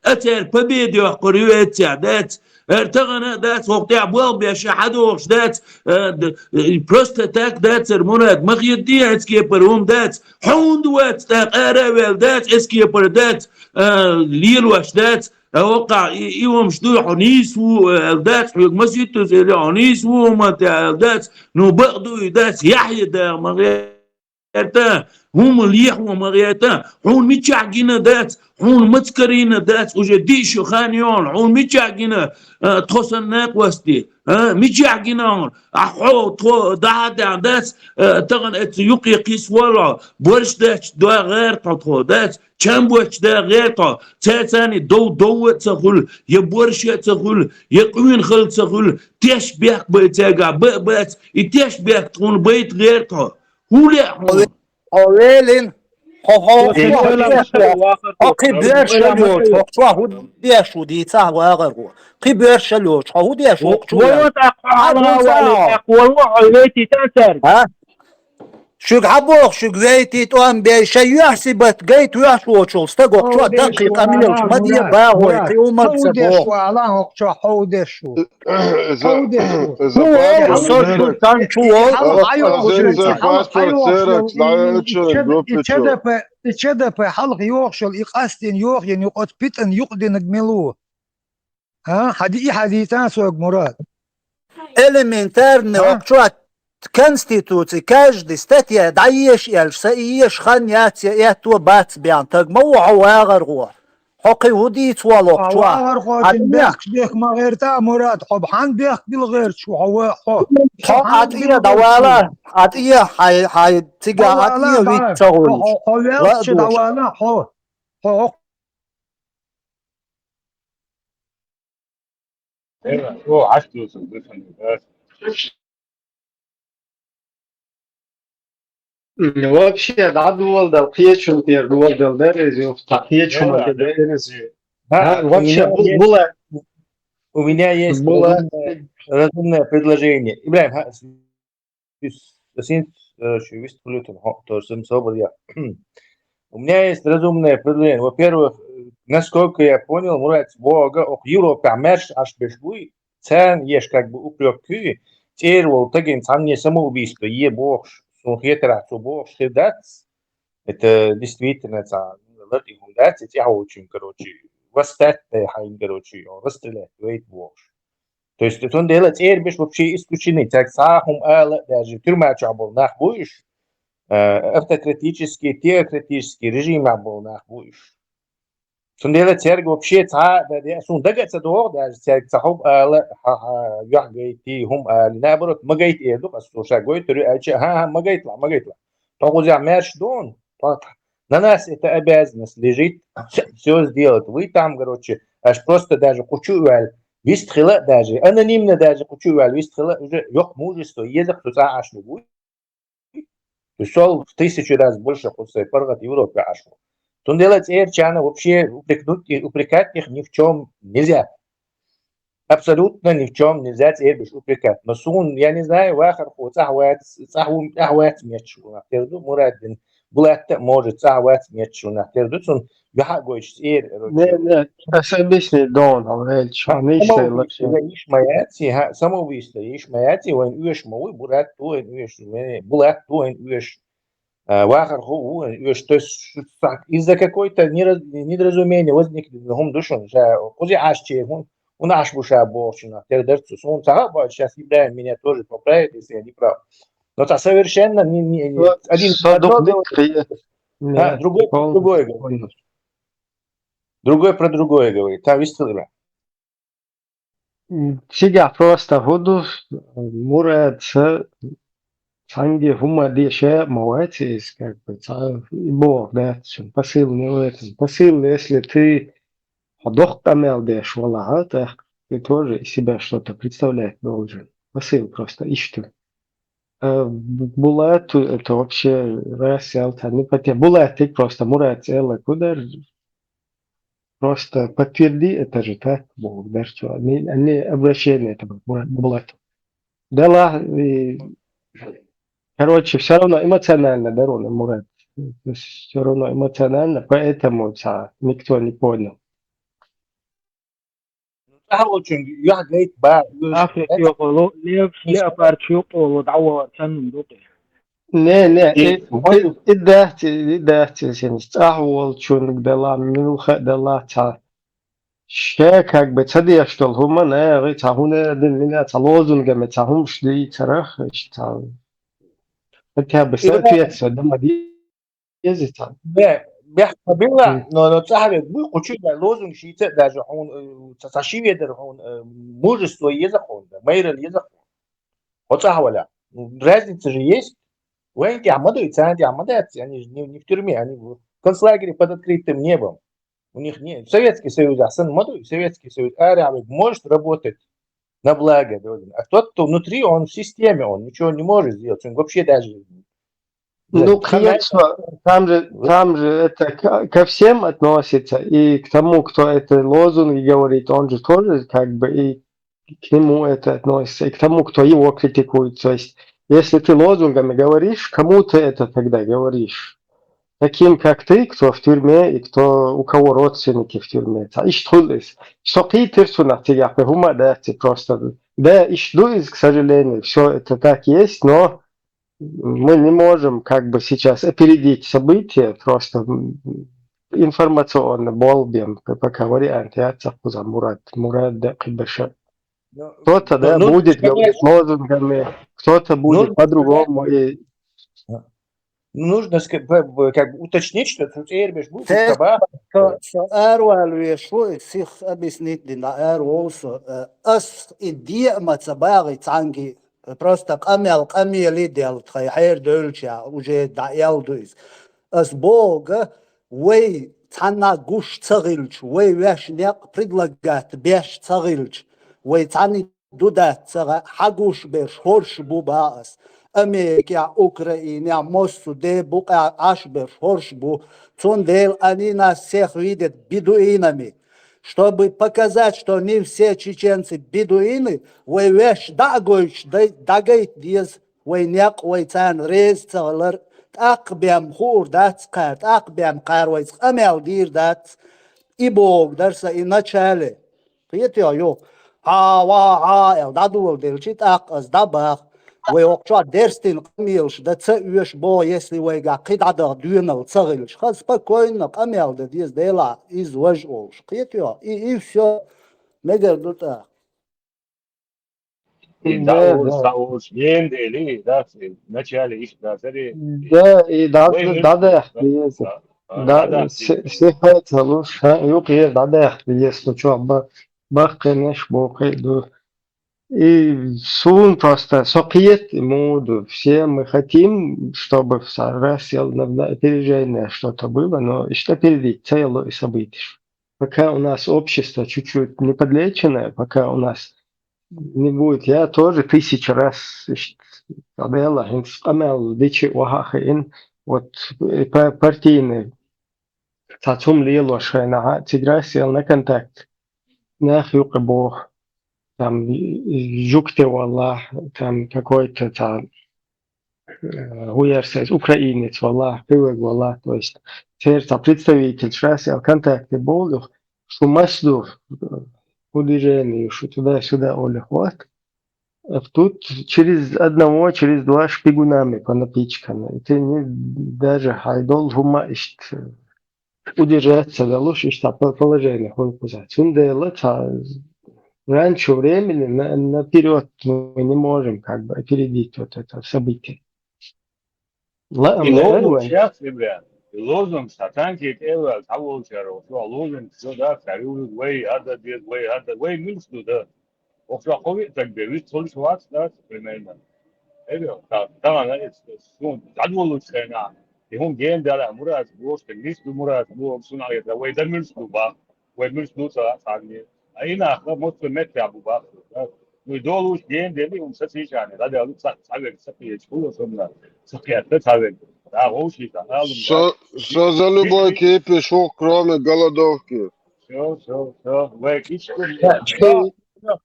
А цара победа йоккхур ю эццехь дац. ХӀара тахана а дац, хӀокху тӀехь болх беш а хьадогӀуш дац, а, д-, э, просто так дацара, Мурад, ма хетадий, эцкепара хӀума дац. Хьуна ду вац, тӀаккха ара а ваьлла дац, эцкепара дац, а, лелош дац. Ткъа воккхахь и, и хӀумаш ду, хьо нийса ву, аьлла дац, хьоьга масийттаза элира, хьо нийса ву хӀуманна тӀехь аьлла дац, ну бакъ ду и дац, Яхьъя дагӀа ма гӀерта, хӀума лехо ма гӀерта, хьуна мичахь гина дац, хьуна маца карийна дац, уже диъ шо хан йогӀна, хьуна мичахь гина, а, тхо санна накъостий, а, мичахь гина хьуна, а, хьо тхо дахьа а даьхна дац, а, тахана эцца юккъе кхийса воллу хьо, борш дац, дагӀа гӀерта хьо тхо, дац, чам боцчу дагӀа гӀерта хьо, цаьрца царний дов, дов а ца хуьлу, я борша а ца хуьлу, я къуьйнахалла ца хуьлу, теш бехк бай цаьргахь ба а бац, и теш бехк тхуна байта гӀерта хьо. ХӀун лаьа хьуна? Хьо велин, хьо, хьо, хьо, хьо, хьо, хьо кхин боьрша йоцу, хьо чохь хӀун деш ву дийцахь вагӀар ву. Кхин боьрша йоцу, хьо хӀун деш ву, хьо чу вел? Хьан ву ца хьо? Хьо вайтийта цаьрга? А? Шуьга хьан боху, шуьга вайтий тӀом бей, шайн юьхь-сибат гайта веш волчул стага хӀокху чохь даккхий къамелаш ма де, багӀой, кхин хӀумма а ца боху. Хьо хӀун деш ву? Иза, иза хьо хӀун деш ву? Иза хьо хӀун деш ву? Со шу сан чу волу, хьалха хьайохуш, иза хьалха паспорт хьайохуш, церакс, и, и, и, и группа чу. ЧДП, и ЧДП хьалха йохуш йолу, и къастийна йохийна юкъа оцу питӀана юкъадинарг мила ву? А, хьан ди-, и хьан дийцан сога, Мурад? Элементарно, а? Воккхачо Конституци, каждый статья дӀаеша аьлча, са и еша хан яц я аьтто бац бен, таг ма ву хьо вагӀар гӀо. Хьо кхин хӀун дийца волу воккхачо? Хьо вагӀар гӀо, а, цуьнан бехкаш бехк ма гӀерта, Мурад, хьо бахьана бехк била гӀерташ ву хьо ва-, хьо? Хьо а тӀе а дӀавала, а тӀе а хьай, хьай цига а тӀе а виц ца гӀуьллуш. Хьо, хьо, хьо велча дӀавала, хьо, хьо, хьо Эра, о, хьаштуса, бусани, да. Вообще, дӀадоладал, кхечун тӀера доладал дара иза, юха цхьа кхечун тӀе дара иза. Да, да, вообще, у меня бу-, есть, була. У меня есть була разумное, разумное предложение. Ибрахим, ха, с-, с-, с-, э, ещё выступлю, там, хо-, тоже сам собрал я. У меня есть разумное предложение. Во-первых, э, насколько я понял, Мурат, бога, ох, Европа, Мерш, аш беш буй, цен, еш, как бы, упрёк куй, цер вол, таген, цан не самоубийство, е бохш, сун хетера, цу бохш, хир дац. Это действительно цан, латигун дац, эти очень, короче, восстать, э, хайн, короче, он расстрелять, вейт бохш. То есть, цундела цӀербеш вообще исключены. Цаьрга цхьа а хӀума ала а даже, тюрьма чохь болу нах бу уьш, э, автократический, теократический режимехь болу нах бу уьш. Цундела цаьрга вообще цхьа а дан де, суна дага а ца догӀу даже, цаьрга цхьа хӀума ала, хьан, хьан юьхь гайта, хӀума ала. Наоборот, ма гайта эр ду-кх ас, цо ша гойтур ю аьлча, хьан, хьан, ма гайта лахь, ма гайта лахь. Тхо кхузахь маьрша ду хьуна, тхо, на нас эта обязанность лежит всё сделать. Вы там, короче, аш просто даже кху чу а ваьлла, вистхила а даже, анонимно даже кху чу а ваьлла, вистхила а, уже йоккха мужество еза-кх цу цӀахь Ӏаш луг вуй. То есть сол в тысячу раз больше кху сайн паргӀат Европе Ӏаш ву. Цундела цӀерачарна вообще упрекнуть, упрекать их ни в чём нельзя. Абсолютно ни в чём нельзя цӀербеш упрекать. Но суна, я не знаю, вахархо цӀахь вац, цӀахь ву-, цӀахь вац метташ ву нах тера ду, Мураддин, Булатта а, может, цӀахь вац метташ ву нах тера ду, цунна юьхь а гойтуш цӀера, короче. Не, не, ас объясни, Дон, хьо велча, хьо нийса лаш. Йиш ма яц, хьан, самоубийство йиш ма яц, вайн оьшуш ма вуй, Мурадда ву вайн оьшуш, Булатта ву вайн оьшуш. А, вахархо ву, э, уьш, то есть, ш-, ш-, из-за какой-то нераз-, недоразумения возникли, хӀума ду шуна, ша кхузахь Ӏаш чер, хӀун-, хӀун Ӏаш бу ша бохучунах, тера дара цо. Суна ца хаьа, боху, сейчас Ибрахим меня тоже поправит, если я не прав. Но цхьа совершенно не, не, не, вот, один про одно говорит, а, другой про другое говорит. Другой про другое говорит. Та вистхила. М, цигахь просто хӀун ду, Мурад, ца, цхьаьнгге хӀума деш а ма вац иза, как бы, цхьа и боху дац шуна, посыл не в этом. Посыл, если ты хьо доккха къамел деш валахь, так ты тоже из себя что-то представлять должен. Посыл просто иштта. Э, Бу-, Булату это вообще раз ял цхьа не по теме. Булатик просто Мурад цӀе а лакхудар, просто подтверди это же, так, бохург дара цо. Они, они обращение это было, Мурад, Булат. Делахь, и, короче, всё равно эмоционально дара вуна Мурад. То есть всё равно эмоционально, поэтому ца никто не понял. ЦӀахь волчуьнга юьхь гайта бан. Африка йокъолу, лев-, леопард чу йокъолу дӀавахар санна ду-кх. Не, не, и, и, и дац, и дац, и сенаш. ЦӀахь волчуьнга делахь, муьлхха а делахь, цхьа ша как бы ца деш долу хӀума, наха, цхьа хӀун а дина, мина, цхьа лозунгами, цхьа хӀумаш дийцарах, иштта цхьа. Хотя бы соответствовать ма ди-, еза цхьа. Бе, бехк ма билла, но, но цӀахь верг буй, кху чу а лозунг шийца а даже хьуна, э, цхьа, цхьа ши ведар хьуна, э, мужество еза хьуна, майралла еза хьуна. Хьо цӀахь валахь. Ну, разница же есть. Вайн тӀехь ма дуй, царна тӀехь ма дац, они же не, не в тюрьме, они в концлагере под открытым небом. У них не, Советский Союз ахь санна ма дуй, Советский Союз арахь верг может работать на благо, да, а тот, кто внутри, он в системе, он ничего не может сделать, он вообще даже Ну, конечно, там же, там же это к-, ко всем относится, и к тому, кто это лозунги говорит, он же тоже как бы и к нему это относится, и к тому, кто его критикует. То есть, если ты лозунгами говоришь, кому ты это тогда говоришь? Таким, как ты, кто в тюрьме и кто, у кого родственники в тюрьме. Ца иштта хуьлу иза. Со кхийтира цунах цигахь, хӀума а дац и просто. Да, иштта ду иза, к сожалению, всё это так есть, но мы не можем как бы сейчас опередить события, просто, м, информационно болу бен, п-, пока вариант яц кхузахь Мурад, Мурад да кхин баша. Ну, кто-то, ну, да, ну, будет говорить лозунгами, кто-то будет по-другому, и нужно ска-, п-, п-, как бы уточнить, что цу цӀербеш бу, цу цхьа баха. Со, со аравала веш ву, и сих объяснить дина, араволу со. Э, ас и деа ма ца багӀи цхьаьнгге, просто къамел къамеле а делла, тхайн хьерадевлча уже дӀаэлла ду иза. Ас боху, вай цхьанна гуш ца хилча, вай ваьш некъ предлагать беш ца хилча, вай цхьаьнниг ду дац ца хаьа, хьан гуш берш хӀорш бу боху ас. Америкехь, Украинехь, массо а де букъехь Ӏаш берш хӀорш бу. Цундела они нас всех видят бедуинами. Чтобы показать, что не все чеченцы бедуины, вай ваьш дӀа а гойтуш, дай-, дӀагайта деза вай некъ, вай царна реза ца хилар. ТӀаккха бен хуур дац кхара, тӀаккха бен кхара вайца къамел дийр дац. И бохург дара сан и начале. Кхетий хьо, юха, хьа, ва, хьа аьлла, дӀадоладелча, тӀаккха ас дӀабаха. Вай хӀокху чохь дерстина къамелаш дан ца оьшу боху, если вайгахь кхин дӀадаха доьналла ца хилча. Хаза спокойно къамел дан деза, Делахь, иза важа олуш. Кхетий хьо? И, и всё. Мегар ду тӀаккха. И да, дӀаолуш, да, дӀаолуш, гена дели, да, цӀи, вначале иштта да, цари. Да, и да, вай да, муьлш да, да, да, деза. Да, да, да, да, да, да, се-, се хьайца луш, хьа, юкъера дӀадахьа деза, ну чё, ба-, баккхийнаш боху ду. И суна просто, со кхета, муду, все мы хотим, чтобы в России на, на опережение что-то было, но иштта опередить ца яло и событиш. Пока у нас общество чуть-чуть не подлеченное, пока у нас не будет, я тоже тысячу раз, ишт-, Дела, хӀинца къамел дичи ваха хиин, вот, э, па-, партийный, цхьа цум лелош хенахьа, цигарас ел на контакт, нах юкъе боху, там, жугти валлахь, там, какой-то там, э, хӀун яра сайца, украинец валлахь, кхуьниг валлахь, то есть, церан цхьа представитель, шас ел контакте болу, шу мас ду, э, хӀун движение, шу туда-сюда олуш, вот. А тут через одного, через два шпигунами понапичкано. И ты не, даже хьайн долу хӀума иштта удержаться далуш, иштта по-, положение хуьлу кхуза. Цундела ца-, раньше времени на-, наперёд мы не можем как бы опередить вот это событие. Ла-, и ам лозунг лаьрра вайн. Яц, Ибрахим. И лозунг ша танки тӀе а ваьлла, цхьа волчара, оха лозунг, всё, да, цаьрга вай хӀара дан деза, вай хӀара дан, вай муьлш ду, да. Оха шо кхо виъ стаг бен, вист хуьлуш вац, да, примерно. Эбе, та-, тахана эцу, суна дӀадолучу хенахь, и хӀума гена делахь, Мурас бохуш, тхан нис ду Мурас боху, суна хьаьгара, вай дан муьлш ду, бах. Вай муьлш ду ца хаьа цхьанне. А и нах мотт меттехь бу бах. Ну, и долуш гена дели, хӀума сацийчарна, дӀадаьлла ца, цхьаверг ца кхеча, хӀума сомна, ца кхетта цхьаверг. Да, вовший, да, алум, со, да. Со за любой кипиш, кроме голодовки. Всё, всё, всё. Вай кичкур.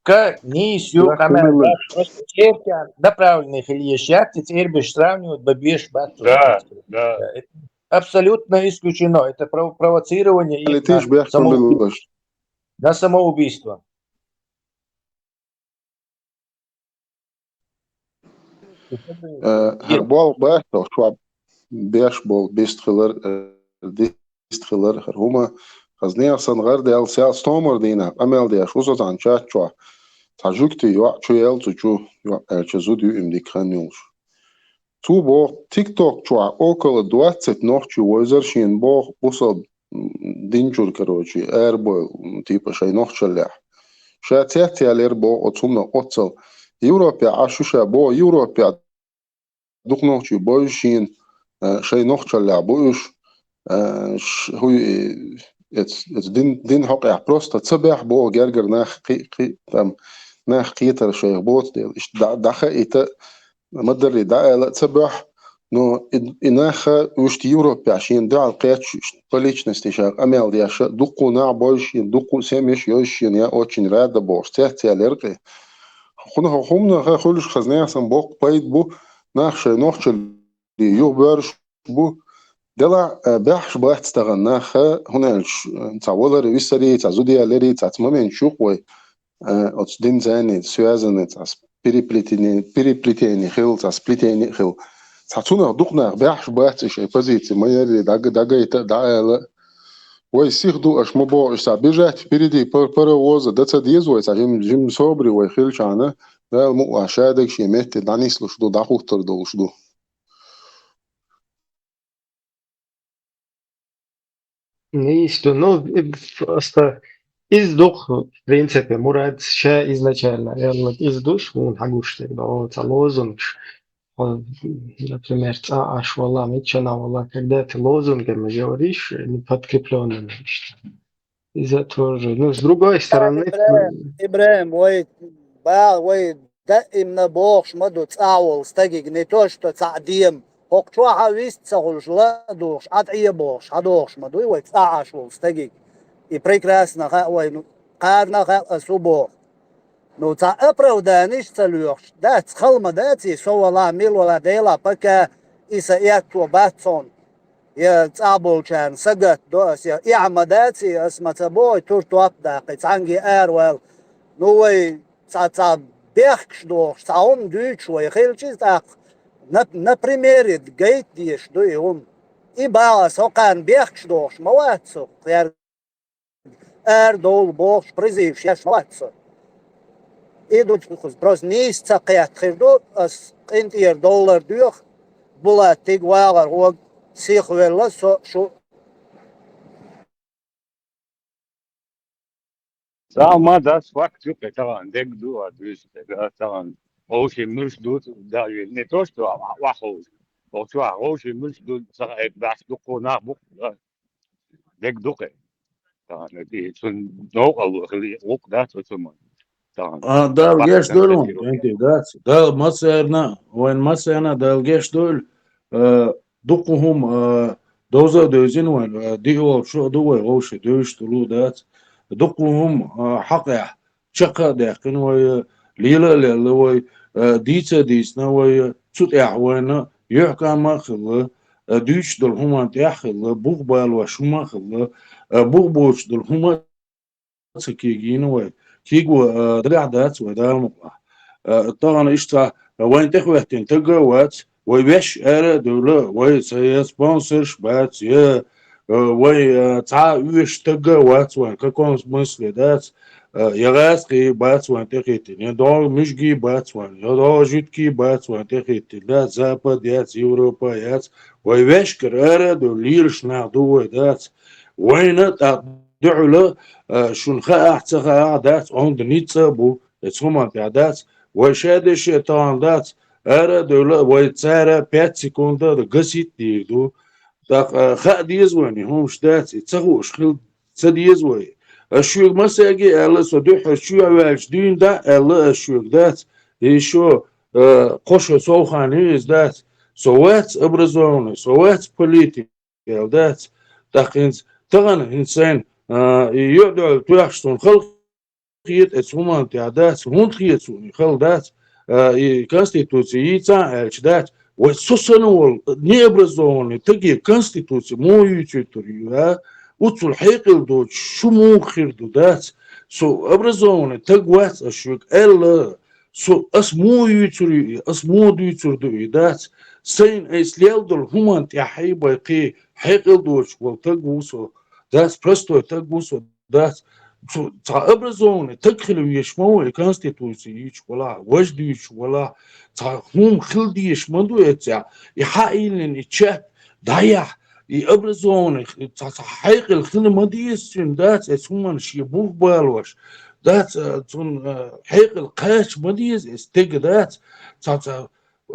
Ка, нийса ю, къамел, да, просто церквян направленный хила еш яц, и цербеш сравнивать бан беш бац. Да, да. Да, это абсолютно исключено. Это прово-, провоцирование и на самоубийство. На самоубийство. Э, хӀара болх бац, шуьга беш болу бистхилар, э, дистхилар, хӀара хӀума, хаза нехан санна гӀардаьлла, сел стомара дийнахь къамел деш ву со цхьана чат чохь. Цхьа жуьгтий йоӀ чу яьлла цу чу, йоӀ аьлча зуда ю, и ма дика хан йолуш. Цо боху, TikTok чохь около двадцать нохчий вевзара шена боху бусалба, м, дин чуьра, короче, арабевлла, м, типа шайн нохчаллехь. Ша цецъяьллера боху оцу хӀуманах оццул. Европехь Ӏаш ю ша боху, Европехь дукха нохчий бевза шена, э, шайн нохчаллехь бу уьш, э, ш-, хӀу-, э, эц-, эц дин, дин хьокъехь просто ца бехь боху гергара нах кхи-, кхи-, там, нах кхетар шайх боцу дела. Иштта дӀа-, дӀахаийта, ма-дарра дӀаала а ца бохь, но и, и нах уьш Европехь шена дуьхьал кхетча, уьш по личности ша къамел деш а, дуккха нах бевза шена, дуккха семьяш йевза шена, я очень рада бохуш, цецъяьллера кхин. ХӀунда хӀуманах хуьлуш хаза нехан санна боккха пайда бу, нах шайн нохчалле юхабоьрзуш бу. Делахь, э, баьхьаш бац тахана нах, хӀунда аьлча, э, цхьа валар а, висар а, цхьа зуда ялар а, цхьацца моменташ ю-кх вай, э, оцу динца а связанный, цхьа переплетение, переплетение хилла, цхьа сплетение а хилла. Цхьа цунах дукха нах баьхьаш бац и шайн позици, ма-дарра дӀага-, дӀагайта а, дӀаала а. Вай сиха ду, аша ма боху, иштта бежать впереди пар-, паровоза дан ца деза вай, цхьа жим-, жима собаре вай хилчахьана, Дала мукъалахь, шадерг шен метте дӀанислуш ду, дӀахӀуттур долуш ду. Нийса ду. Ну, и просто иза ду-кх, в принципе, Мурад ша изначально аьлларг иза ду, хьуна хьагуш дерг, о, цхьа лозунгаш. Хьо, например, цӀа Ӏаш валахь, миччанахь валахь, когда ты лозунгами говоришь, не подкреплёнными, иштта. Иза тоже. Ну, с другой стороны, ИбрахӀим, ИбрахӀим, вай, ба-, вай даимна бохуш ма ду цӀахь волу стагиг, не то что цхьаъ дема. ХӀокху чохь а вист ца хуьлуш, ла а духуш, Ӏа тӀе а бохуш, хьадохуш ма дуй вай цӀахь Ӏаш волу стагиг. И прекрасно хаьа вай, ну, кхарна а хаьа ас хӀун боху. Ну, цхьа оправданиш ца лоьхуш, дац, хала ма дац и, со валахь, мила валахь, Делахь, пока и сан аьтто бац хьуна. Я цӀахь болчарна сагатдо ас, я эхь ма дац и, ас ма ца боху, тур топ а даккхий, цхьаьнгге араваьлла. Ну, вай цхьа, цхьа бехкаш дохуш, цхьа хӀума дуьйцуш вай хилча, тӀаккха на, на примере гайта дезаш ду и хӀума. И бахьа со кхарна бехкаш дохуш ма вац со, кхерга арадовла бохуш, призываш еш ма вац со. И ду, просто нийса ца кхетта хир ду, ас къинтӀера доллар доьху, Булат, тига вагӀар гӀога сиха велла, со шу Цхьа ма дац, факт ю кхе тахана, дег ду а дуьйцу кхе, да, тахана. Вовшийн муьлш ду, да, не то, что а, а, ваховш. Вовчу а вовшийн муьлш ду, ца хаьа бац, дуккха нах бу, да. Дег ду кхе. Тахана, ди, цун новкъарло хили, вукх дац, оцу ма. Тахана. А, Дала геш дойла вайн, кхе дац. Дала массарна, вайн массарна Дала геш дойла. Э, дуккха хӀума, э, довза а девзина вайн, э, диъ волчу а ду вай, вовшийн девзаш долу дац. Дуккха хӀума, э, хьакъехь чекх а даьккхина вай, э, лела а лелла вай, э, дийца а дийцина вай, э, цу тӀехь вайна юьхькӀам а хилла, э, дуьйцуш долу хӀуманна тӀехь а хилла, бух балош хӀума а хилла, э, бух боцуш долу хӀума а ца кегийна вай. Кего, а, дагахь дац вай, Дала мукъалахь. А, тахана иштта, а, вайн тӀехӀоьттина таг а вац, вай ваьш ара а девлла, вай ца я спонсорш бац, я, а, вай, а, цхьа а оьшуш таг а вац вайн, в каком смысле дац, а, я гӀазкхий бац вайн тӀехӀиттина, я догӀа муьжгий бац вайн, я догӀа жуьгтий бац вайн тӀехӀиттина, дац, Запад яц, Европа яц, вай ваьшкара ара а девлла, лелаш нах ду вай, дац. Вайна тӀаккха дуьхьал, а, шуна хаахь, ца хаахь дац, онда ницкъ а бу, эцу хӀуманна тӀехь дац, вай ша деше а тахана дац, ара а девлла, вай цара пять секунд а гасить дийр ду. ТӀаккха, а, хаа деза вайна и хӀумаш дац, и ца хууш хила ца деза вай. Ас шуьга массаьрга а аьлла, со дуьххьара чоьхьа ваьлча дуьйна дӀа а аьлла, ас шуьга дац, и шо, а, кхо шо сов хан ю иза дац, со вац образованный, со вац политик. Аьлла дац. ТӀаккха хӀинца тахана хӀинца сайна, а, и йоӀ-доьлла тоьхча суна хала хета эцу хӀуманна тӀехь дац, хӀунда хета суна и хала дац, а, и конституци йийцахьа аьлча дац, вай со санна волу необразованный таге конституци муха юьйцуьйтур ю, а? Уццул хьекъал доцуш шу муха хир ду дац? Со образованный таг вац ас шуьга аьлла, со, ас муха юьйцур ю и, ас муха дуьйцур ду и дац? Сайна айса лел долу хӀуманна тӀехь хьайбай кхин хьекъал доцуш волу таг ву со, дац, простой таг ву со, дац. Цу, цхьа образованный таг хила везаш ма ву и конституци йийцуш валахь, важа дуьйцуш валахь, цхьа хӀума хила дезаш ма ду эццехь, и хьаийлина и чат дӀаяхьа, и образованный, цхьа, цхьа хьекъал хила ма деза цуьнан, дац, эцу хӀуманна шен бух балош, дац, а, цунна, а, хьекъал кхача ма деза эцу стеган, дац, цхьа, цхьа,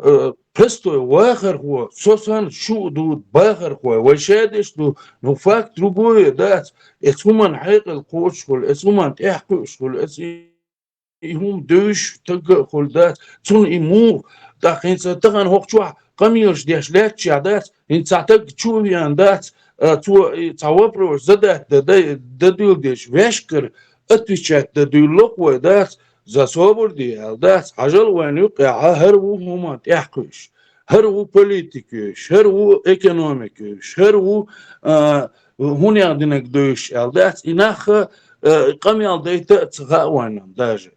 э, простой вахархо, со санна шу а ду бахархой, вай ша деш ду, ну, факт другое, дац, эцу хӀуманна хьекъал кхочуш хуьлу, эцу хӀуманна тӀаьхьакхуьуш хуьлу, эцу и, и хӀума девзаш таг а хуьлу, дац, цунна и муха, тӀаккха хӀинца тахана хӀокху чохь къамелаш деш лаьттачохь, дац, хӀинца цхьа таг чу а веана, дац, а, цо и цхьа вопрос задать дан, дан, дан дуьйла деш, ваьшкара отвечать дан дуьйлалуш вай, дац, за собар де аьлла, дац, хьажал вайна юккъехь, хӀара ву хӀуманна тӀаьхьакхуьуш, хӀара ву политика йовзаш, хӀара ву экономика йовзаш, хӀара ву, а, хӀунех динарг девзаш аьлла, дац, и нах, а, къамел дайта а ца хаьа вайна даже.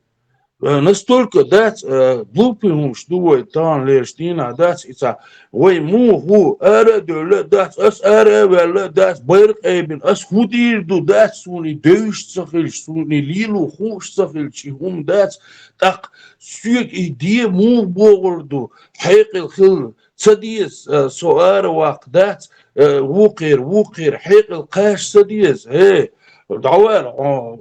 А, настолько, дац, а, глупый хӀумаш ду вай тахана лераш дийнахь, дац, и цхьа вай муха ву, ара а девлла, дац, ас ара а ваьлла, дац, байракх айбина, ас хӀун дийр ду, дац, суна и девзаш ца хилча, суна и лело хууш ца хилча, и хӀума, дац, тӀаккха соьга и де муха богӀур ду, хьекъал хила ца деза, а, со ара ваккха, дац, а, вукхера, вукхера, хьекъал кхача ца деза, хӀей, дӀавала, хьо,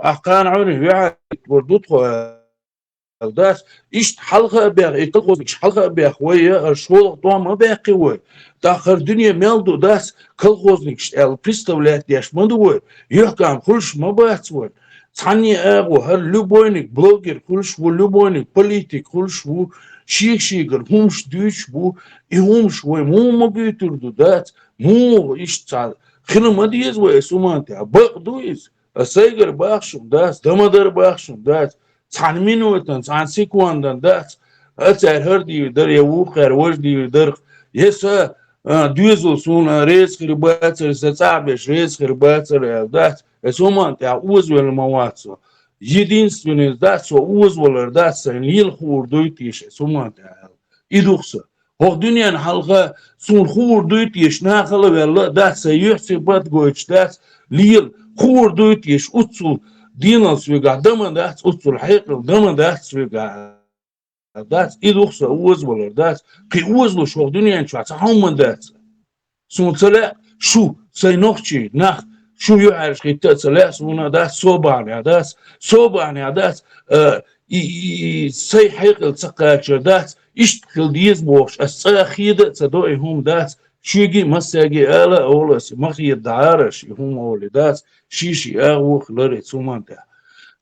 ахь кхана Ӏуьйранна юьхьӀаьржа вара ду тхо, аьлла, дац, иштта хьалха а баьхна, и колхозникаш хьалха а баьхна вай, я, а, шолгӀа тӀом ма баьккхи вай. ТӀаккха хӀара дуьне мел ду, дац, колхозникаш аьлла, представлять деш ма ду вай, юьхькӀам хуьлуш ма бац вай. Цхьанне а агӀо, хӀара любойник блогер хуьлуш ву, любойник политик хуьлуш ву, шега-шегара хӀумаш дуьйцуш бу, и хӀумаш вай муха ма буьйцур ду, дац, муха иштта цхьа хила ма деза вай, ас хӀуманна тӀехь, бакъ ду иза. Ас сайгара боху шуна, дац, дан ма дара боху шуна, дац, цхьана минутан, цхьана секундан, дац, а цара хӀара дийр дара, я вукхара важа дийр дара, я сан, а, доьзал суна реза хир бацара, сан цӀахь беш реза хир бацара аьлла, дац, ас хӀуманна тӀехь озавелла ма вац со. Единственный, дац, со озавалар, дац, сайна лела хуур дуй теша ас хӀуманна тӀехь аьлла. И ду-кх сан. ХӀокху дуьненна хьалха суна хуур дуй теша, нахала а ваьлла, дац, сайн юьхь-сибат гойтуш, дац, лела хуур дуй теша, уццул дийнал соьгахь дама дац, оццул хьекъал дама дац соьгахь. Дац, и дух со озавалар дац, кхин озалуш ваха дуьнен чохь цхьа хӀумма дац. Суна ца лаьа шу, сайн нохчий, нах, шу юьхьӀаьржа хӀитта а ца лаьа суна дац, собарна дац, собарна дац, а, и, и, и, сайн хьекъал ца кхачар дац, иштта хила деза бохуш, ас цкъа а хеда а ца до и хӀума дац, шуьга а массаьрга а ала а олу ас, ма хеда дӀараш и хӀума олий дац, ши-ши агӀо хилар и цу хӀуманна тӀехь.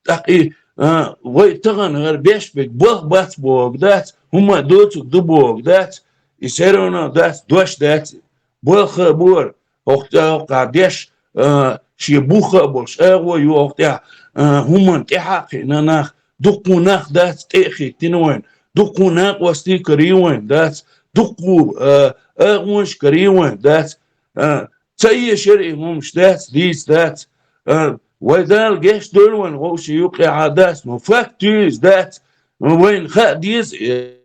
ТӀаккха и, а, вай тахана хӀара беш берг болх бац бохург дац, хӀумма а доцург ду бохург дац, и все равно дац, дош дац, болх а бора, хӀокху тӀе хӀокху деш, а, шен бух а болуш, агӀо ю хӀокху тӀехь, а, хӀуманна тӀаьхьа а кхиъна нах, дуккха а нах дац тӀе а хӀиттина вайн, дуккха а накъостий карий вайн дац, дуккха а, а, агӀонаш карий вайн дац, а, ца эшара и хӀумаш дац, дийца дац, а, вай Дала гечдойла вайн вовшийн юккъехьа дац, но факт ю иза дац, вайна хаа деза, э,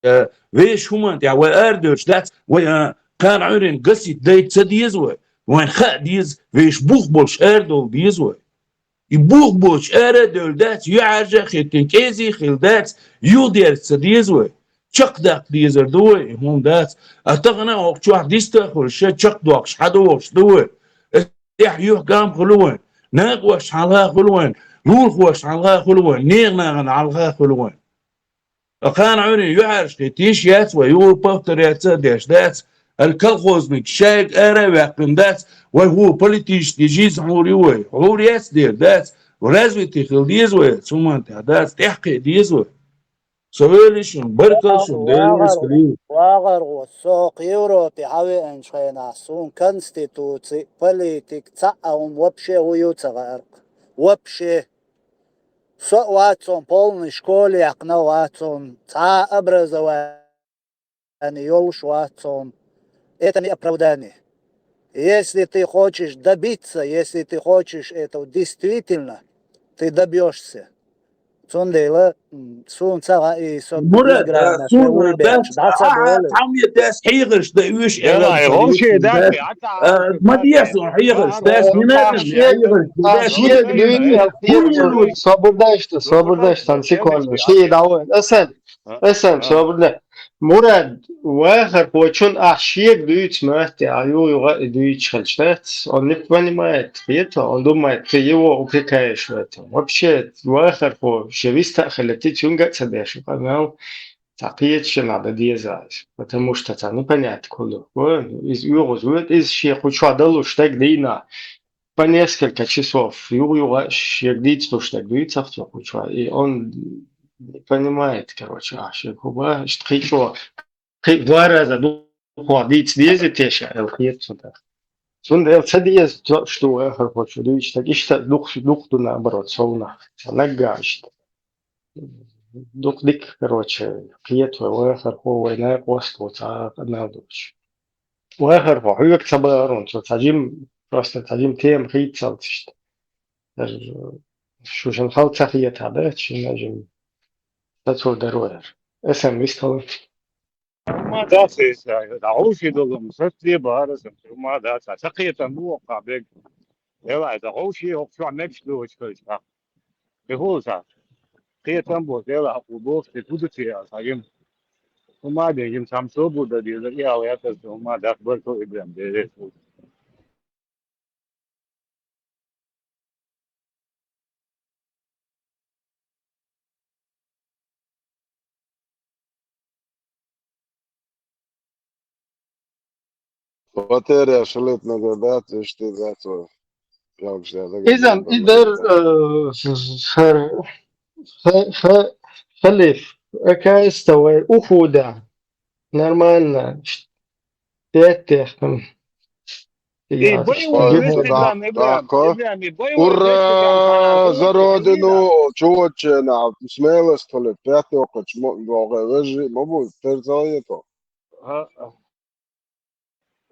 э, вешан хӀуманна тӀехь вай арадевлча дац, вай, а, кхана Ӏуьйранна гасит дайта ца деза вай, вайна хаа деза, вешан бух болуш арадовла деза вай. И бух боцуш ара а девлла дац, юьхьӀаьржа а хӀиттина, кӀезиг а хилла дац, юхадерза ца деза вай. Чекхдаккха дезар ду вай, и хӀума дац. А тахана а хӀокху чохь диста а хуьлуш, ша чекхдоккхуш хьан ду вахаш ду вай. Аса тӀехь юьхь-кӀам хуьлу вайн, накъосташна хьалха хуьлу вайн, лулахошна хьалха хуьлу вайн, нехан нахана хьалха хуьлу вайн. Ткъа кхана Ӏуьйранна юьхьӀаьржа хӀиттийша яц вай, юха повторяться а деш дац, ала колхозниг шайга ара а ваьккхина дац, вай хӀу политически жизнь хьур ю вай, хьур яц дера дац, развитый хила деза вай, цу хӀуманна тӀехь дац, тӀаьхьакхиа деза вай. Со вели шуна, баркалла шуна, Дела реза хилийла. ВагӀар гӀо, со кху Европе хьан веанчу хенахь, суна конституци, политик, цхьаъ а хӀума вообще хӀу ю ца хаьара. Вообще. Со а вац цунна полный школехь кхна вац цунна, цхьа а образование йолуш вац цунна. Это не оправдание. Если ты хочешь добиться, если ты хочешь этого действительно, ты добьёшься. Цундела, м, суна ца хаьа и со Мурад, изграйна а, суна вуй беш, дац а а, а, дола. Там я дас хьийгаш да уьш Яла, элам и гӀовше ца дас, а, а, ма дес он хьийгаш, а, дас а, не надо а, мне хьийгаш, а, дас а, не надо мне. Собар дай, что, собар дай, что, там секунду. Ши, давай, Асан, Асан, собар дай. Мурад, вахархочун ахь шега дуьйцу моьтту, а юха-юха и дуьйцуш хилча дац. Он не понимает, хета, он думает, ты его упрекаешь в этом. Вообще, вахархо, шен вист а хилла, ти цуьнга а ца деш, къамел, цхьа кхечу шина дан деза иза. Потому что цхьа непонятно хуьлу. Вон, иза оьгӀаз воьду, иза шен кху чохь далуш стаг дийна. По несколько часов, юха-юха шега дийца луш стаг дуьйцахь цо кху чохь. И он не понимает, короче, а шега хӀума, иштта кхин чӀогӀа, кхин два раза дукха дийца деза те ша, аьлла хета цунах. Цундела ца деза, цо, что вахархочо дуьйцуш стаг, иштта дукха, дукха ду наоборот совнах, ца нагга иштта. Дукха дика, короче, кхета вай вахархо, вай накъост ву цхьа а къамел долуш. Вахархо, хьоьга ца бахарун, цо цхьа жим, просто цхьа жим тема хийцалц иштта. Шу шуна хала ца хетахь, да, шина жим. Ца цо даро яра. Асан вистхала. Ма дац иза, дӀагӀовший долу, сацле бахара сан, ма дац, ца кхетам бу воккхахь берг. Делахь, дӀагӀовший, хӀокху чохь мегаш ду вачу хилча. Кхин хӀума ца. Кхетам бу, делахь, хӀокху боху, кхин хӀу ду те, аса гим. ХӀума а ден, гим цхьамсо бу дан дезар, и хьал яц аса, хӀума дац, баркалла, Ибрахим, дерриг. Потеря шалит нагар дац, иштта дац вай. Ялгаш дац, Изан дагар идар, дац. Э, хар, ха, ха, халиф, экаиста вай ухуда. Нормально. Пять технам. И боевой вести там, Ибрахим, Ибрахим, и боевой вести там, Ура за Родину! Чувачена, смелость, пятый округ, вежи, мабу, терзаето. А, а.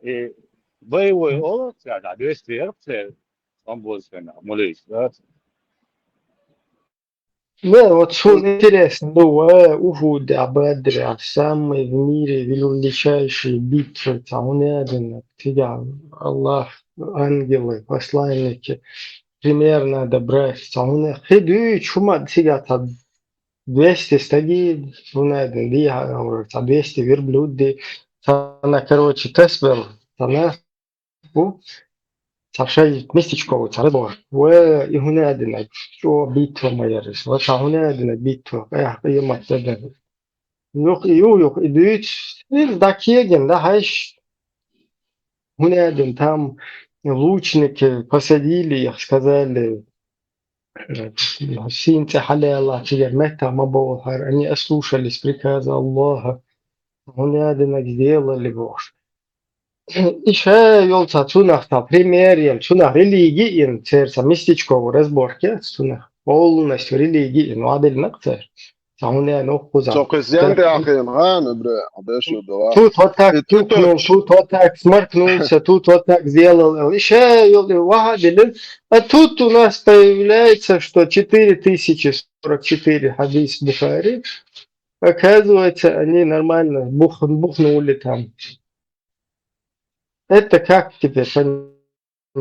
И боевой олур цара, двести эр цара, омбудсмена, молись, да? Не, вот шун интересно, ну, э, Ухуда, Бадра, самый в мире величайший битвы, там, неожиданно, тебя, Аллах, ангелы, посланники. пример надо брать. Цхьа хӀуна хи дуьйцу, хӀума цига цхьа двести стаги, хӀуна дин, дий, хьа, хьа, цхьа двести верблюдди, цхьана, короче, тасбел, цхьана, бу, цхьа шай местечко, цхьа рыбор. Ва, и хӀуна дина, чӀо битва моя рис. Ва, цхьа хӀуна дина битва, къяхь, къиямат дада. Юх, ю, юх, и дуьйцу, и дакегин, да, хьайш. ХӀуна дин, там лучники посадили их, сказали, э, син цӀе хьалаялахь, цигара меттах ма бовлахьара, они ослушались приказа Аллаха. ХӀуна динаг сделали, бохуш. И ша йолча цунах цхьа пример ен, цунах религи ен, церца местечковый разборка яц цунах. Полностью религи ен, вадил нак цер. Цхьа хӀуна нохкуза. Цо кхы зен тӀе ахийна, хан, бре, а деш ю дала. Тут вот так И тут тукнул, тут тут вот так сморкнулся, тут вот так сделал. И ша йол, ваха билин. А тут у нас появляется, что четыре тысячи сорок четыре хадис Бухари. Оказывается, они нормально бух-, бухнули там. Это как теперь понять?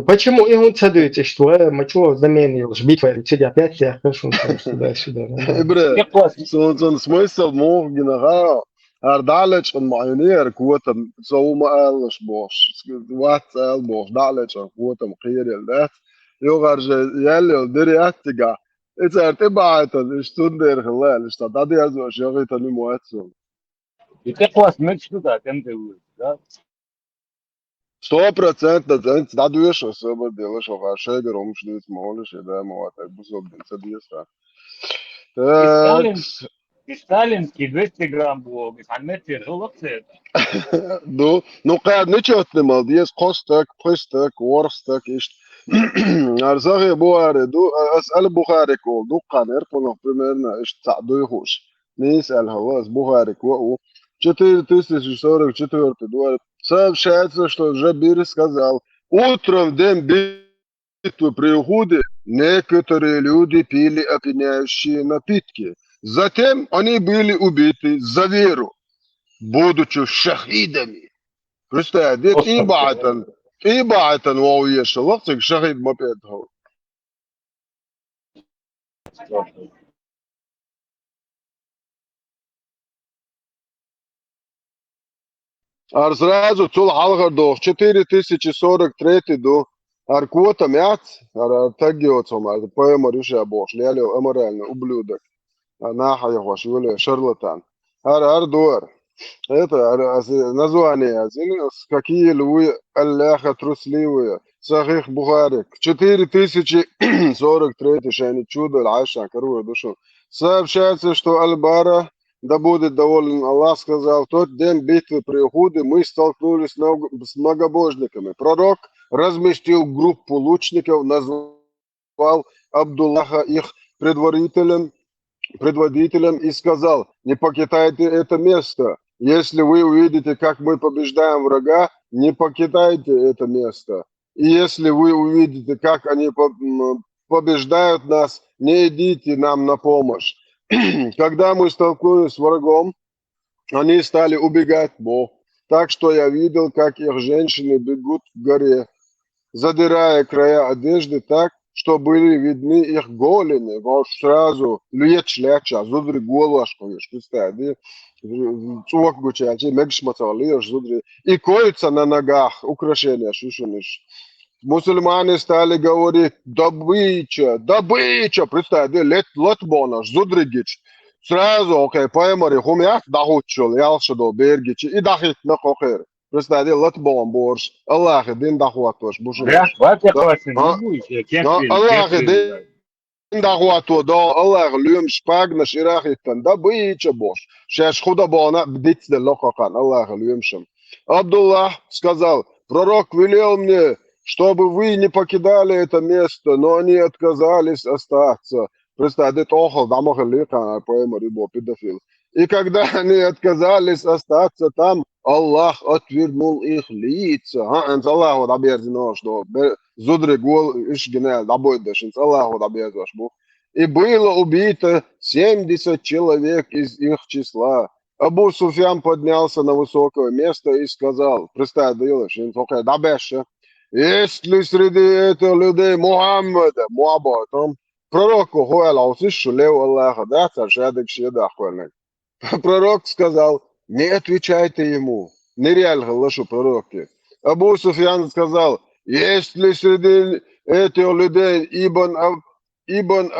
Почему и хӀунца дуьйцу иштта, ва, ма чӀо замена йолуш, битва, цига опять я хӀун туда-сюда, да? Ибре, Текъвас, цун, цун смысл муха гина ха, ар дӀалечкъан ма хьуьнера котам, со ву ма аллаш бохуш, вац ала бохуш, дӀалечкъан котам кхерел дац. Югар же ял йол дери аттига. И цар тӀе бахьайтан, иш цундер хилла, иш та дӀадерзош йогӀитан ю моццул. И текъвас мегаш ду да, тем де вуй, да? Сто процентов, зенц дӀадоьшу, особо делашу, ха, шайгара хӀумаш дуьйцу ма хьуна, ши да, ма ватар, бусалба дин ца деза. И Сталин, Так. и сталинский двести грамм блог, и хьан метте хӀаллакх церан. Ду, ну, кхаьр нечётный мал деза, кхо стаг, пхи стаг, ворхӀ стаг, иштта. Ар сахи Бухари ду, а, ас ал Бухари кол, дуккхан эрпунах примерно, иштта цхьаъ дуй хууш. Нийса аьлла хӀалла, ас Бухарик ваа ву. Четыре тысячи сорок четвёртый дуара. Сообщается, что Жабир сказал: «Утром в день битвы при Ухуде некоторые люди пили опьяняющие напитки. Затем они были убиты за веру, будучи шахидами». Представь, де Просто тӀийбахьатан, тӀийбахьатан вовъеша, лакхциг шахид ма пӀедхьо. Ар сразу цул хьалхар дохуш, четыре тысячи сорок третий ду. Ар котам яц, ар, ар таг йоцу хӀума, ар пайхамар ю ша бохуш, лелайо аморальный ублюдок. Ар наха яхош юле шарлатан. Ар, ар дуар. Это, ар, ас название азин, с-, какие львы, аллаха трусливые. Сахих Бухарик. Четыре тысячи сорок третий шайни чудо Айшан карур душу. Сообщается, что Аль-Бара, да будет доволен Аллах, сказал: «В тот день битвы при Ухуде мы столкнулись с ног-, с многобожниками. Пророк разместил группу лучников, назвал Абдуллаха их предварителем, предводителем и сказал: „Не покидайте это место. Если вы увидите, как мы побеждаем врага, не покидайте это место. И если вы увидите, как они по-, м, побеждают нас, не идите нам на помощь“. Когда мы столкнулись с врагом, они стали убегать, бо. Так что я видел, как их женщины бегут к горе, задирая края одежды так, что были видны их голени. Вовш сразу луьеч леча, зудри голаш, конечно, представь, да? Цвок гуча, че мегаш мацал луьеш зудри. И кольца на ногах, украшения, шушуниш. Мусульмане стали говорить: «Добыча, добыча!» Представь, да, лет, лот бонаш, зудригич. Сразу, окей, пайхамари хӀума яц, дӀахӀуттучул, ялх шо долу бергичи, и дӀахӀиттина кхокхер. Представь, лат богӀун борш, Аллахи дин дӀахӀоттош бу шуна. Бля, бать, я Да, классный, а, ну, будешь, я кем да, ты, Аллахи кем ты, дин дӀахӀотто, да, Аллахи лоьмаш пагнаш ирахӀиттан, да бийча бош. Шаьш худа богӀна дицделла кхакхан, Аллахи лоьмашам. Абдуллах сказал: «Пророк велел мне, чтобы вы не покидали это место, но они отказались остаться». Представь, де тӀохал дӀа ма хилли кхана, пайхамар ибо педофил. И когда они отказались остаться там, Аллах отвернул их лица. А, энца Аллахо дӀаберзина ош до. Бе-, зудри гол иш гинел дӀабойда шинца Аллахо дӀаберзош бу. И было убито семьдесят человек из их числа. Абу Суфьян поднялся на высокое место и сказал, представь, дила, шин хокхе дӀабеша. есть ли среди этих людей Мухаммада, Мухаммад, там, пророк, ху аьлла хьовсийша шу, лев Аллаха, да, цар шадерг шеда кхоьллинарг. Пророк сказал: «Не отвечайте ему». Нир яьлла хилла шу пророкке. Абу Суфьян сказал: «Есть ли среди этих людей Ибн Аб-, Ибн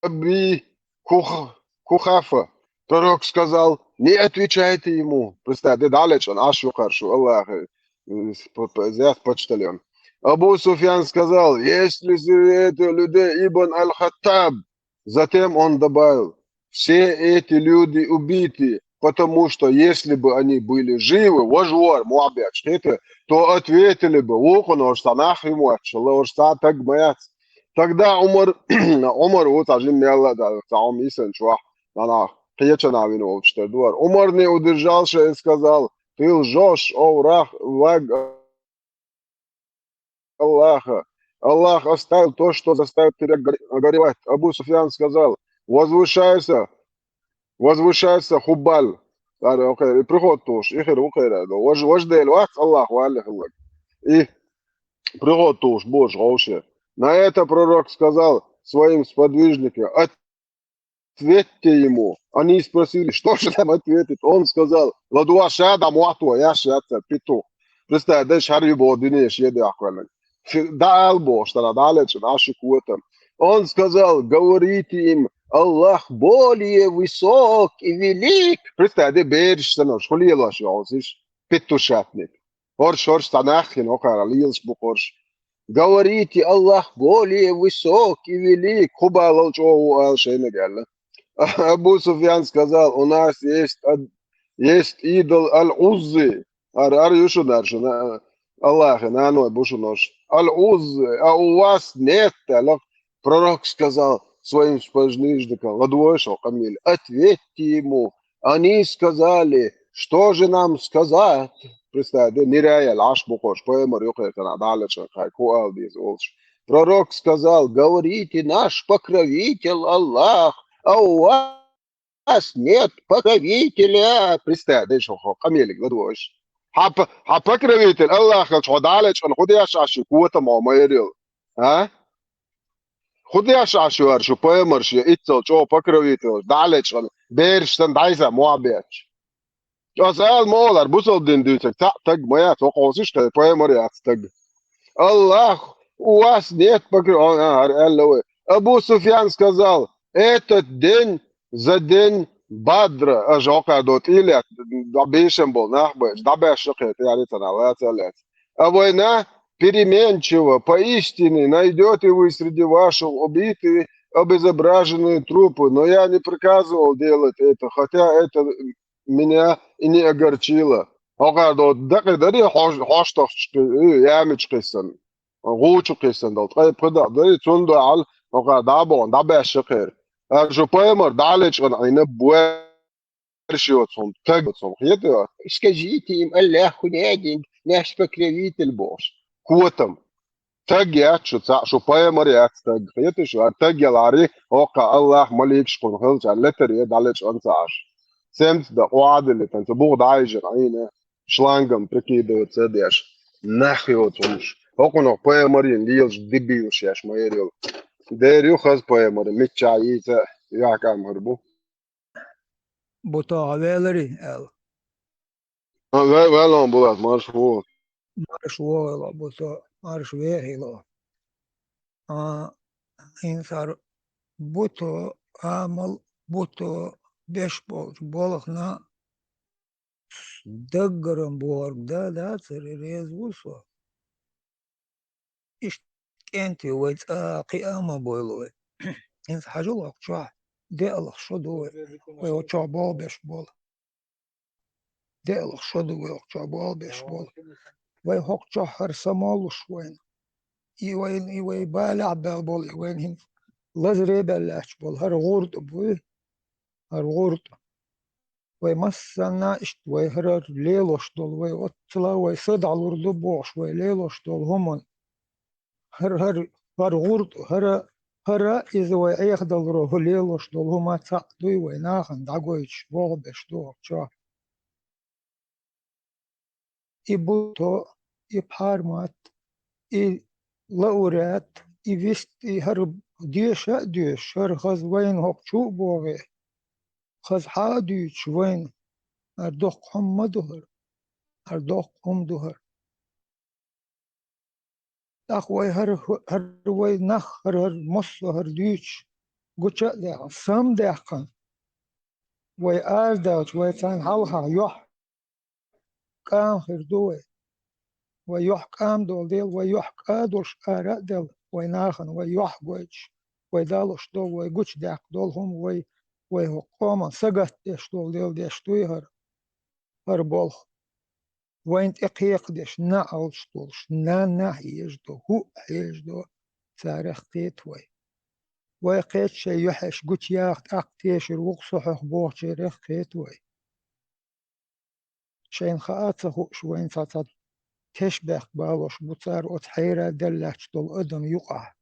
Аби Кух-, Кухафа?» Пророк сказал: «Не отвечайте ему». Представь, да, далечкъан Ӏаш ю кхар шу Аллаха, э, с-, п-, п-, зят почтальон. Абу Суфьян сказал: «Есть ли среди этих людей Ибн Аль-Хаттаб?» Затем он добавил: «Все эти люди убиты, потому что если бы они были живы, вож вар, муаббиач хета, то ответили бы, вукхунаш цхьа нах хӀума вац, шаллаш цхьа таг ма яц». Тогда Умар, Умар ву цхьа жин мелла а, цхьа Ӏум йисина чохь, нанах, кхечанхьа вина волчу тера ду вара. Умар не удержался и сказал: «Ты лжёшь, о враг, враг Аллаха. Аллах оставил то, что заставит тебя горе-, горевать». Абу Суфьян сказал: «Возвышайся, возвышайся, Хуббал». Ара, окей, и приход туш, и хир, окей, да. Вож, вож Дела вац, Аллах валли хиллаг. И приход туш, бош, гӀовше. На это пророк сказал своим сподвижникам: «Ответьте ему». Они спросили: «Что же нам ответить?» Он сказал: «Ладуа шада муатуа, я шада петух». Представь, дальше хьар ю бо дуьне шеда яхкоьллинг. Да ал бо, что надо лечь, наши куотам. Он сказал: «Говорите им, Аллах более высок и велик». Представь, де бераш санаш, хулиелаш ваусиш, петушатник. ХӀорш, хӀорш цхьа нах хин, хӀокхара лелаш бу хӀорш. «Говорите, Аллах более высок и велик», Хубалал чӀогӀа ву ала шайниг аьлла. Абу Суфьян сказал: «У нас есть од-, есть идол Аль-Уззы». Ара, ара ю шуна, ара шуна, Аллахи наной бу шуна уьш. «Аль-Уззы, а у вас нет», аьлла. Пророк сказал своим сподвижникам: «ЛадугӀой шо къамел, ответьте ему». Они сказали: «Что же нам сказать?» Представь, де, нираял Ӏаш бу хӀорш, пайхамар юкъе кхана далечкъан кхай, ку ала деза олуш. Пророк сказал: «Говорите, наш покровитель Аллах, а у вас нет покровителя». Представь, де, шо хӀо къамелиг ладугӀуш. Хьан п-, хьан покровитель Аллах хилча, хьо далечкъан хӀун деш Ӏаш ю, котам хьо ма ярил? А? ХӀун деш Ӏаш ю аьлла шу пайхамарш, я иццал чӀогӀа покровитель, далечкъан бераш санна дӀайса мохь бетташ? Аса ала ма олу, бусалба дин дуьйцург цхьаъ таг ма яц, хӀокхо сиш тхайн пайхамар яц таг. Аллах, у вас нет покро-, а, а, аьлла вай. Абу Суфьян сказал: «Этот день за день Бадра», аша хӀокхара до тӀе лаьцна, дӀа бешан болу нах баьча, дӀабаьшша кхета, яри ца нах лаца а лаьцна. А война переменчива, поистине найдёте вы среди ваших убитые, обезображенные трупы, но я не приказывал делать это, хотя это меня и не огорчило. ХӀокхара до дакъе дарий хьош-, хьоштахчу, э, ямичу кхиссана, гӀучу кхиссана долу, ткъе пхи дакъа дарий, цунна дуьхьал хӀокхара дӀа а бохна, дӀабаьшша кхера. Аша шу пайхамар дӀа а лечкъана Ӏийна, бу- Иш йоцу хӀума, таг йоцу хӀума, хетий? Скажите им, Аллаху нядинг, наш покровитель бохуш. Котам. Таг яц шу цхьаъ, шу пайхамар яц таг. Хетий шу, хӀара таг ялари, хӀокха Аллах маликаш кхунна хилча, летаре дӀалечкъан ца Ӏаш. Сенца дан къоадиллитан, ца бух дӀайжина Ӏийна, шлангом прикидываться деш. Нах йоцу хӀумаш. ХӀокхунах пайхамарийн лелаш дибийла шаьш ма яр йолу. Дера ю хаза пайхамар, миччахь йийца а, юьхькӀам хӀара бу. Бу тохьа веларий аьлла. А, ве-, велон Булат, марша вогӀу. Марша вогӀийла, Буто, марша вехийла. А, хӀинца хӀара Буто, Амал, Буто беш болчу балхана даггаран бохург да, дацара реза ву со. Иштта кӀентий вай цӀа кхиа а ма бойла вай. ХӀинца хьажал хӀокху чохь, деалах шо ду вай. Вай хӀокху чохь болх беш болу. Деалах шо ду вай хӀокху чохь болх беш болу. Вай хӀокху чохь хӀара са молуш вайна. И вайна, и вай балехь баьлла болу, и вайна хӀинца лазаре баьлла лаьтташ болу. ХӀара гӀуртӀа буй, хӀара гӀуртӀа. Вай массанна а иштта вай хӀара лелош долу, вай оццула вай са дӀалур ду бохуш, вай лелош долу хӀуманна. ХӀара, хӀара, хӀара гӀуртӀа, хӀара, хӀара иза вай Ӏехадаларо хӀу лелош долу хӀума цхьаъ дуй вай нахана дӀагойтуш, болх беш ду хӀокху чохь. И Буто, и Пхьармат, и лауреат, и вист, и хӀара деша а доьшуш, хӀара хаза вайна хӀокху чу а богӀий, хаза хьа а дуьйцуш вайна, хӀара доккха хӀума ма ду хӀара, хӀара доккха хӀума ду хӀара. ТӀаккха вай хӀара, хӀара вай нах, хӀара, хӀара массо а хӀара дуьйцуш гуча а даьккхина, сам а даьккхина, вай арадаьлча, вай царна хьалха йохь кӀама хир ду вай. Вай йохь кӀама долу дела, вай йохь кӀа долуш ара а даьлла, вай нахана вай йохь гойтуш, вай далуш долу, вай гучудаьккха долу хӀума, вай, вай хӀокху къоман сагатдеш долу дела деш дуй хӀара, хӀара болх. Вайна тӀе кхайкхадеш, наӀалт долуш, нанна а хьежадо, хӀуъа а хьежадо, царах кхета вай. Вай кхета шайн юьхьаш гучуяха, тӀаккха тешар ву-кх со хьох бохучарех кхета вай. Шайна хаа а ца хууш, вайна цхьа-цхьа тешнабехк балош бу цара оцу хьера делла лаьтташ долу адам юкъахь.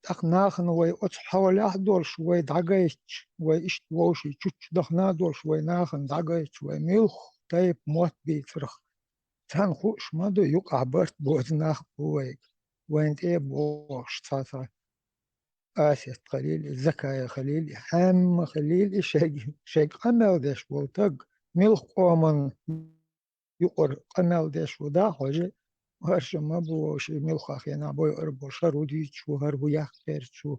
ТӀаккха нахана вай оцу хьолехь а долуш, вай дӀагайтча, вай иштта вовшийн чучча дахана а долуш, вай нахана дӀагайтча, вай муьлхха тайпа мотт бийцарх, царна хууш ма ду, юкъахь барт боцу нах бу вайга, вайна тӀе а богӀуш цхьа-цхьа. Асет хилийла и, Закая хилийла и, хьаьмма хилийла и, шайга, шайга къамел деш волу таг, муьлхха къоман юкъара къамел деш ву, да, хьожа, хӀара шу ма бу вовшийн муьлхха хенахь бойур болуш, хӀара хӀу дуьйцуш ву, хӀара хӀу яккха гӀерташ ву,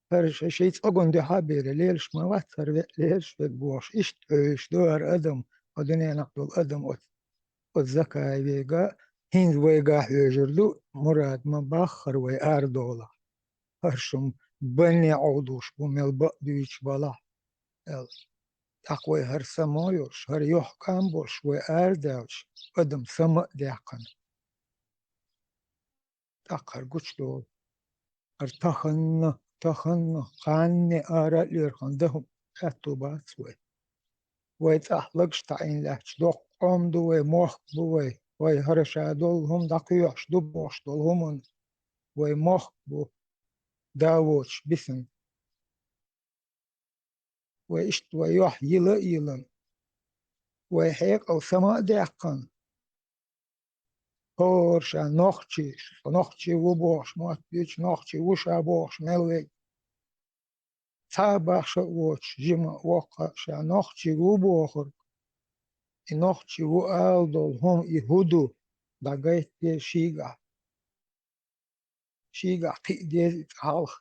хӀара шай, шайн цӀоган дуьхьа а бийр лелаш ма вац хӀара ве-, лелаш верг бохуш, иштта Ӏуьйсуш ду хӀара адам, хӀо дуьненахь долу адам оцу, оцу Закая вега, хӀинца вайга хьоьжур ду, мурад ма баххара вай арадолахь. ХӀара шун банне Ӏовдуш бу, мел бакъ дуьйцуш балахь, аьлла. ТӀаккха вай хӀара само а йолуш, хӀара йохь кӀам болуш, вай арадаьлча, адам сама а даьккхина. ТӀаккха хӀара гучудолу. ХӀара таханна, таханна, кханне ара а лоьрхина дан хӀума аьтту бац вай. Вай цӀахь лагаш таӀийна лаьтташ доккха къом ду вай, мохк бу вай. Вай хӀара ша долу хӀума дӀакхоьхьуш ду бохуш долу хӀуманна вай мохк бу, да воцуш бисина. Вай иштта вай йохь йила а йилина, вай хьекъал сама а даьккхина, хӀора ша нохчи, нохчи ву бохуш, мотт дуьйцуш, нохчи ву ша бохуш мел верг, цхьа а бахша а воцуш, жима а, воккха а ша нохчи ву бохург, и нохчи ву ала долу хӀума и хӀу ду, дӀагайта деза шийгахь. Шийгахь кхиа деза и цкъа хьалха.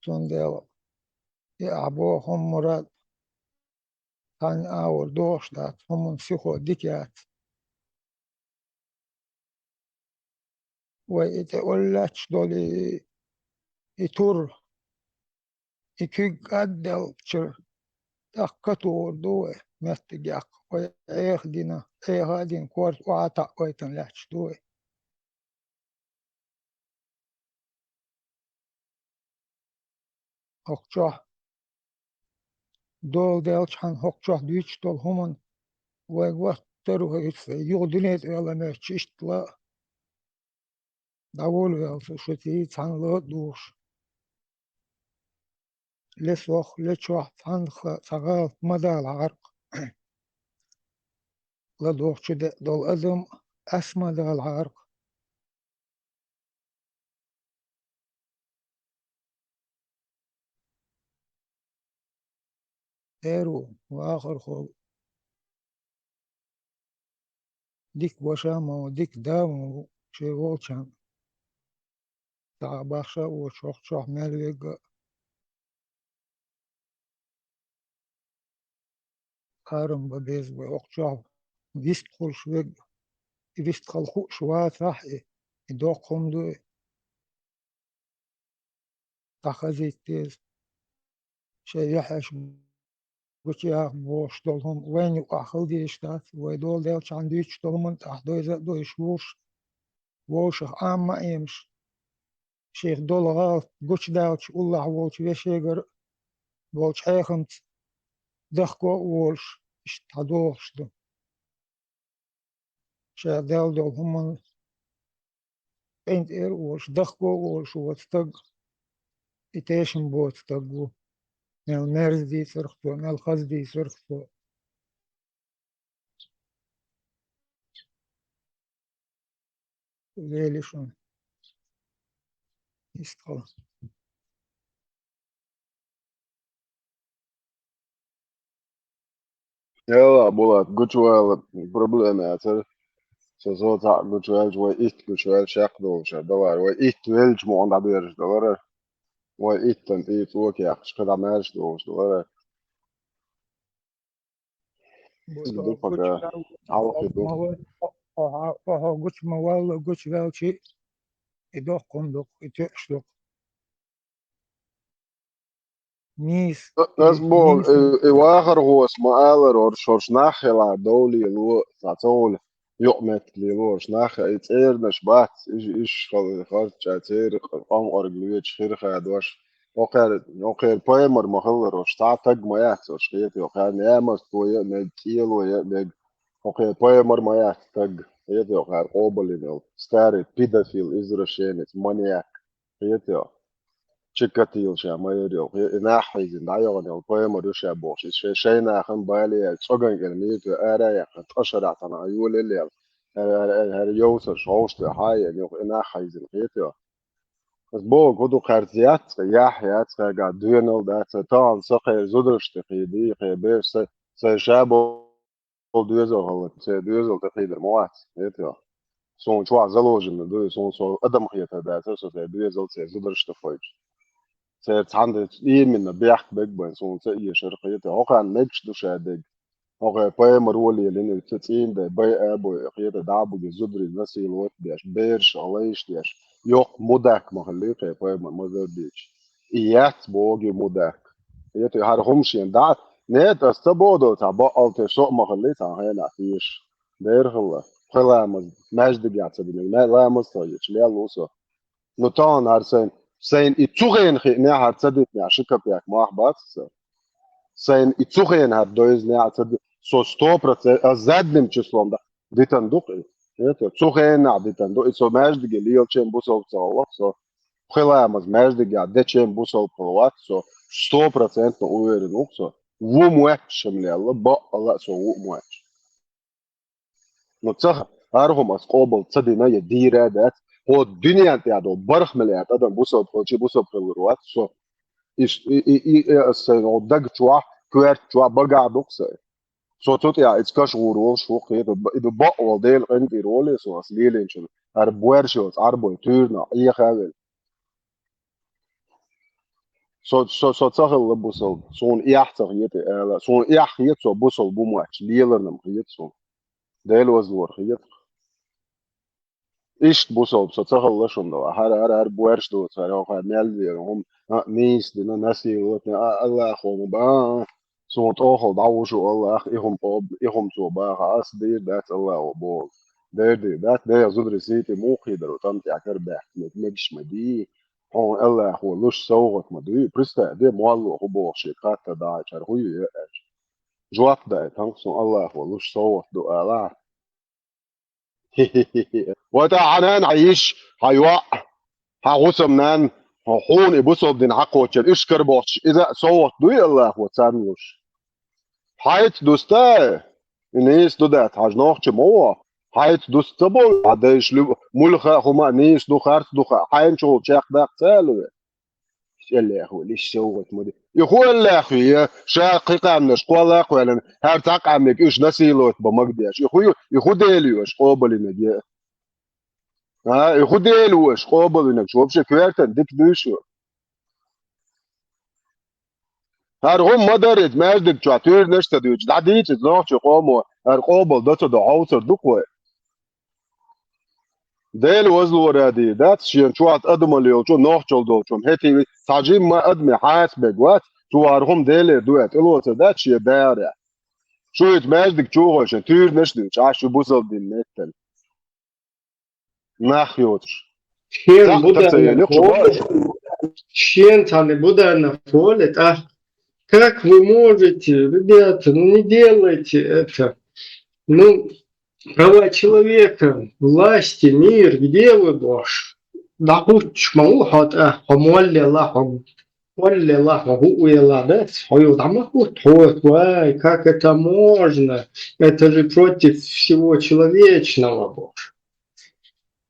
Цундела и ахь боху хӀума, Мурад, цхьанна агӀор дохуш дац, хӀуманан сихо дика яц. Вай и тӀе оллаьтташ долу и, и тур, и куьг кӀадделлачуьра тӀаккха катухур ду вай, меттиг яккха. Вай Ӏеха дина, Ӏеха а дина, корта охьа а таӀойтина лаьтташ ду вай. ХӀокху чохь дола делчхьана, хӀокху чохь дуьйцуш долу хӀуманна вайга ваттара вай, юха дуьне тӀе вела моьттуш, иштта ла а дӀаволавелла шу ций цхьаьна ла а духуш. Ле сох, ле чохь цхьаннах цхьа гӀалат ма далахьара-кх. ЛадогӀа чу деа долу адам Ӏес ма далахьара-кх. Эр ву, вахархо ву. Дика ваша а ма ву, дика да а ма ву шен волчарна. Цхьа а бахша а воцуш, хӀокху чохь мел верг а, арам бан беза вай, хӀокху чохь вистхуьлуш верг а, и вистхила хууш вацахь а, и, и доккха хӀума ду и. ДӀахазийта деза. Шайн юьхьаш гучуяха бохуш долу хӀума вайна юкъахь хила дезаш дац, вай дола делчхьана дуьйцуш долу хӀуманна тӀехь дойза а дойзуш вуьйш, вовшах Ӏама а Ӏемаш, шех долу гӀалат гучудаьлча, уллохь волчу вешегара а, волчу хьехамца дахко а волуш, иштта дӀадохуш ду. Ша делла долу хӀуманна къинтӀера а волуш, дахко а волуш воцу стаг, и тешам боцу стаг ву. Мел мерза дийцарх цо, мел хаза дийцарх цо. Лели шуна. Истхала. Яла, Булат, гучувала проблема яцара. Со, со цхьаъ гучуваьлча, вай итт гучуваьлча, шаккхе долуш ара далара. Вай итт велча мукъана дӀадерзаш далара. Вай иттан тӀе цӀока яьккхаш, кхин дӀа маьрша долуш далара. Иза ду пага. Хьалхе ду. Ма вай, хьо, хьо, хьо, хьо гучу ма валла, гучуваьлча, и доккха хӀума ду-кх, и тоьаш ду-кх. Нийса. Ас боху, нийса. И, и вахархоша ма аллара, хӀорш, хӀорш нах хила довлийла, цхьа ца гӀула юкъаметтиг лело, хӀорш нах, и цӀеранаш бац, иш, иш хала, харцча церан къомкъарг лоьцуш хир хадош. Окхер, окхер пайхамар ма хиллара, хӀорш цхьа таг ма яц, хӀорш хетайо, кхаьрна ямартло я а мега, кӀело я а мега. Окхер пайхамар ма яц таг, хетайо, кхаьрна къобалйина йолу старый педофил, извращенец, маньяк. Хетайо. Чикатило ша ма яра йолу. И нах хьийзина дӀайогӀуна йолу пайхамар ю ша бохуш. Иза шай, шайн нахана бале яьлла, цӀоган кӀел мийта ара а яьккхина, ткъа шарахь цхьана а йолаелла яьлла. ХӀара, хӀара, хӀара йовсарш гӀовшта хьа а еана, юха и нах хьийзина, хетайо. Ас боху, хӀун ду, кхаьрца яц-кх, яхь яц-кх, хьайга доьналла дац, тахана сан кхеран зударшна тӀе кхийдий, кхеран бераш сан, сайн ша бо- Ол доьзал хилла, церан доьзал тӀе кхийдар ма вац, хетайо. Суна чохь заложено ду, суна со адам хетар дацара, со церан доьзал, церан зударшна тӀе кхойчу. Церан цхьаьна именно бехк бег бен, суна ца эшара, хетайо. ХӀокхарна мегаш ду ша дерг. ХӀокхеран пайхамаро лелийна, и ца цӀийнда бай а бой, хетайо, дӀа а бугий, зударий насиловать а деш, бераш а лайш а деш. Йоккха мудак ма хиллий кхеран пайхамар, мазар а дийцича. И яц боху и мудак. Хетайо, хӀара хӀума шена дӀа, нет, ас ца боху цхьа бакъалла тера, со а ма хиллий цхьана хенахь теша. Дера хилла. Пхи ламаз, маьждигехь ца динарг, ма-, ламаз ца хеташ, мел ву со. Ну, тахана хӀара сайн, сайн и цу хенахь хиънехь, хӀара ца дитинехь, ши копейк мах бац аса. Сайн и цу хенахь хӀара дойзинехь а ца ди-, со сто процент, ас задним числом да-, дитан ду-кх и. Хетайо, цу хенахь дитан ду. И со маьждиге лелачийн бусалба ца хилла-кх со. Пхи ламаз маьждигехь дечийн бусалба хилла вац со, сто процентов уверен ву-кх со. Ву моьттуш ма лелла, бакъалла а со ву моьттуш. Ну, ца ха-, хӀара хӀума ас къобал ца дина я дийр а дац, хӀокху дуьненна тӀехь долу бархӀ миллиард адам бусалба хилча, бусалба хилла вац со. Иш-, и, и, и, и ас сайн хӀокху даг чохь, коьрта чохь багахь ду-кх сайн. Со цу тӀехь иза каш гӀур волуш ву-кх, хетайо, и ду бакъ волу Делан къинтӀера волий со ас лелийначунна, хӀара боьрша йоцу Ӏарбой туьйранах Ӏеха а велла. Со, со, со ца хилла бусалба, суна эхь ца хета ала, суна эхь хета со бусалба ву моьттуш, леларна-м хета суна. Делан вазлора хета. Иштта бусалба со ца хилла шуна дала. ХӀара, хӀара, хӀара боьрша доцу, хӀара, хӀара мел вера хӀума, а, нийса дина, насиловать дина, а, Аллахо ма бан, а, а. Суна тӀохал дӀавуш ву Аллах, и хӀума къоб-, и хӀума цо баха, ас дийр дац Аллахо боху. Дер дийр дац, дера зударий сий тӀе муха кхийдар ву, тӀам тӀехь кара баьхна, мег-, мегаш ма дий. Хьуна Аллахо луш совгӀат ма дуй, представь, де молло хӀун боху шега хаттар дахьийчара, хӀун ю аьлча. Жоп дай, тахана суна Аллахо луш совгӀат ду алахьа. Вай тӀа хьан нана, хьан йиша, хьан йоӀ, хьан гӀусам нана, хьуна и бусалба дин хьакхочуьра, уьш карабохчуш, иза а совгӀат дуй Аллахо царна луш? Хьайца дуста, и нийса ду дац, хьажа нохча ма ву, хьайца дуста ца бовлу, хьан дайша луьба, муьлхха а хӀума а нийса ду, харц ду хаьа, хьайна чухула чекхдаккха ца аьлла вай? Аллахо лиш совгӀат ма ду. И хӀун Аллахо я, ша кхин къаьмнаш кхолла а кхоьллина, хӀара цхьа къаьмниг уьш насиловать бан магадеш. И хӀун ю, и хӀун Дела ю аша къобалйинарг я? А, и хӀун Дела ву аша къобалйинарг? Шу вообще коьртана дика дуй шу? ХӀара хӀума ма дара иза, маьждиг чохь туьйранаш а ца дуьйцуш, дӀадийца иза нохчийн къомо, хӀара къобал дан ца до хьовсар ду-кх вай. Делан вазлора дийр дац, шена чохь адамалла йолчо, нохчалла долчо, хӀетий цхьа жимма адаме хьаса мега вац, цо хӀара хӀума Делера ду аьлла, тӀелоцур дац шен дагӀарехь. Шу хӀинца маьждиг чу вахой, шен туьйранаш а дуьйцуш, Ӏаш шу бусалба дин меттана. Нах йоцуш. Шен цхьаъ бударна тӀе ца елла, юкъа фоле, шен цхьаъ бударна фоле, тӀаккха: «Как вы можете, ребята, ну не делайте это. Ну, права человека, власти, мир, где вы, бохуш? ДӀахӀуттуш ма ву хьо тӀаккха, хьо молле ла хьо». Олле лахьа хӀуъу яла дац, хьо юха дӀа ма хӀутту, хьо, вай, как это можно? Это же против всего человечного, бохуш.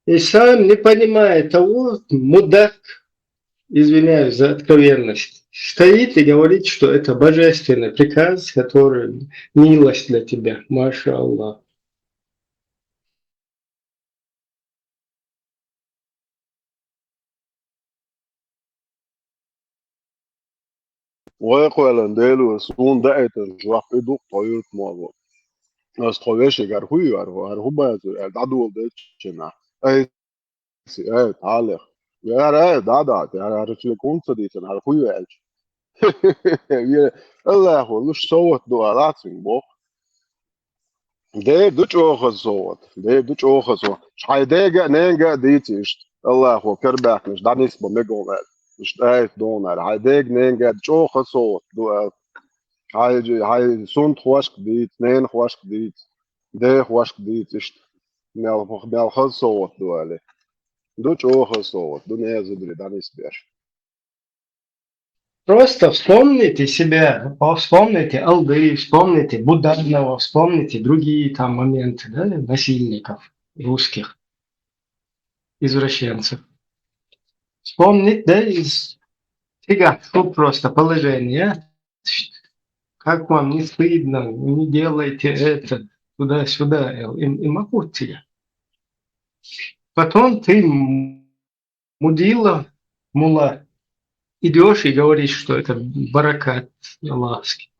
И сам не понимая того, мудак, извиняюсь за откровенность, стоит и говорит, что это божественный приказ, который милость для тебя. Маша Аллах. Вай кхоьллина Дело, суна даийтина жоп и ду-кх тхо юртмало. Ас тхо вешега хӀара хӀу ю, хӀара хӀу, хӀара хӀу бацур аьлла, дӀадоладелча нах. Ай, ай, тхьалех. Яра, ай, да, да, яра, хӀара шега хӀунда ца дийцина, хӀара хӀу ю аьлча. Аллахо луш совгӀат ду алахь цуьнга боху. Дера ду чӀогӀа хаза совгӀат, дера ду чӀогӀа хаза совгӀат. Хьайн дега а, ненга а дийца иштта. Аллахо карабаьхкинарш дӀанисбан мегаш ву аьлла. Иштта аят догӀу аьлла. Хьайн дега, ненга а чӀогӀа хаза совгӀат ду аьлла. Хьайн, хьайн сунтхошка дийца, ненахошка дийца, дехошка дийца иштта. Мел, мел хаза совгӀат ду аьлла. Ду чӀогӀа хаза совгӀат, ду ненан зударий дӀанисбеш. Просто вспомните себя, по-, вспомните Алды, вспомните Буданова, вспомните другие там моменты, да, насильников русских, извращенцев. Вспомнить, да, из фига, что просто положение, как вам не стыдно, не делайте это, туда-сюда, и, и могут тебе. Потом ты м-, мудила, мула, идёшь и говоришь, что это баракат Аллахский.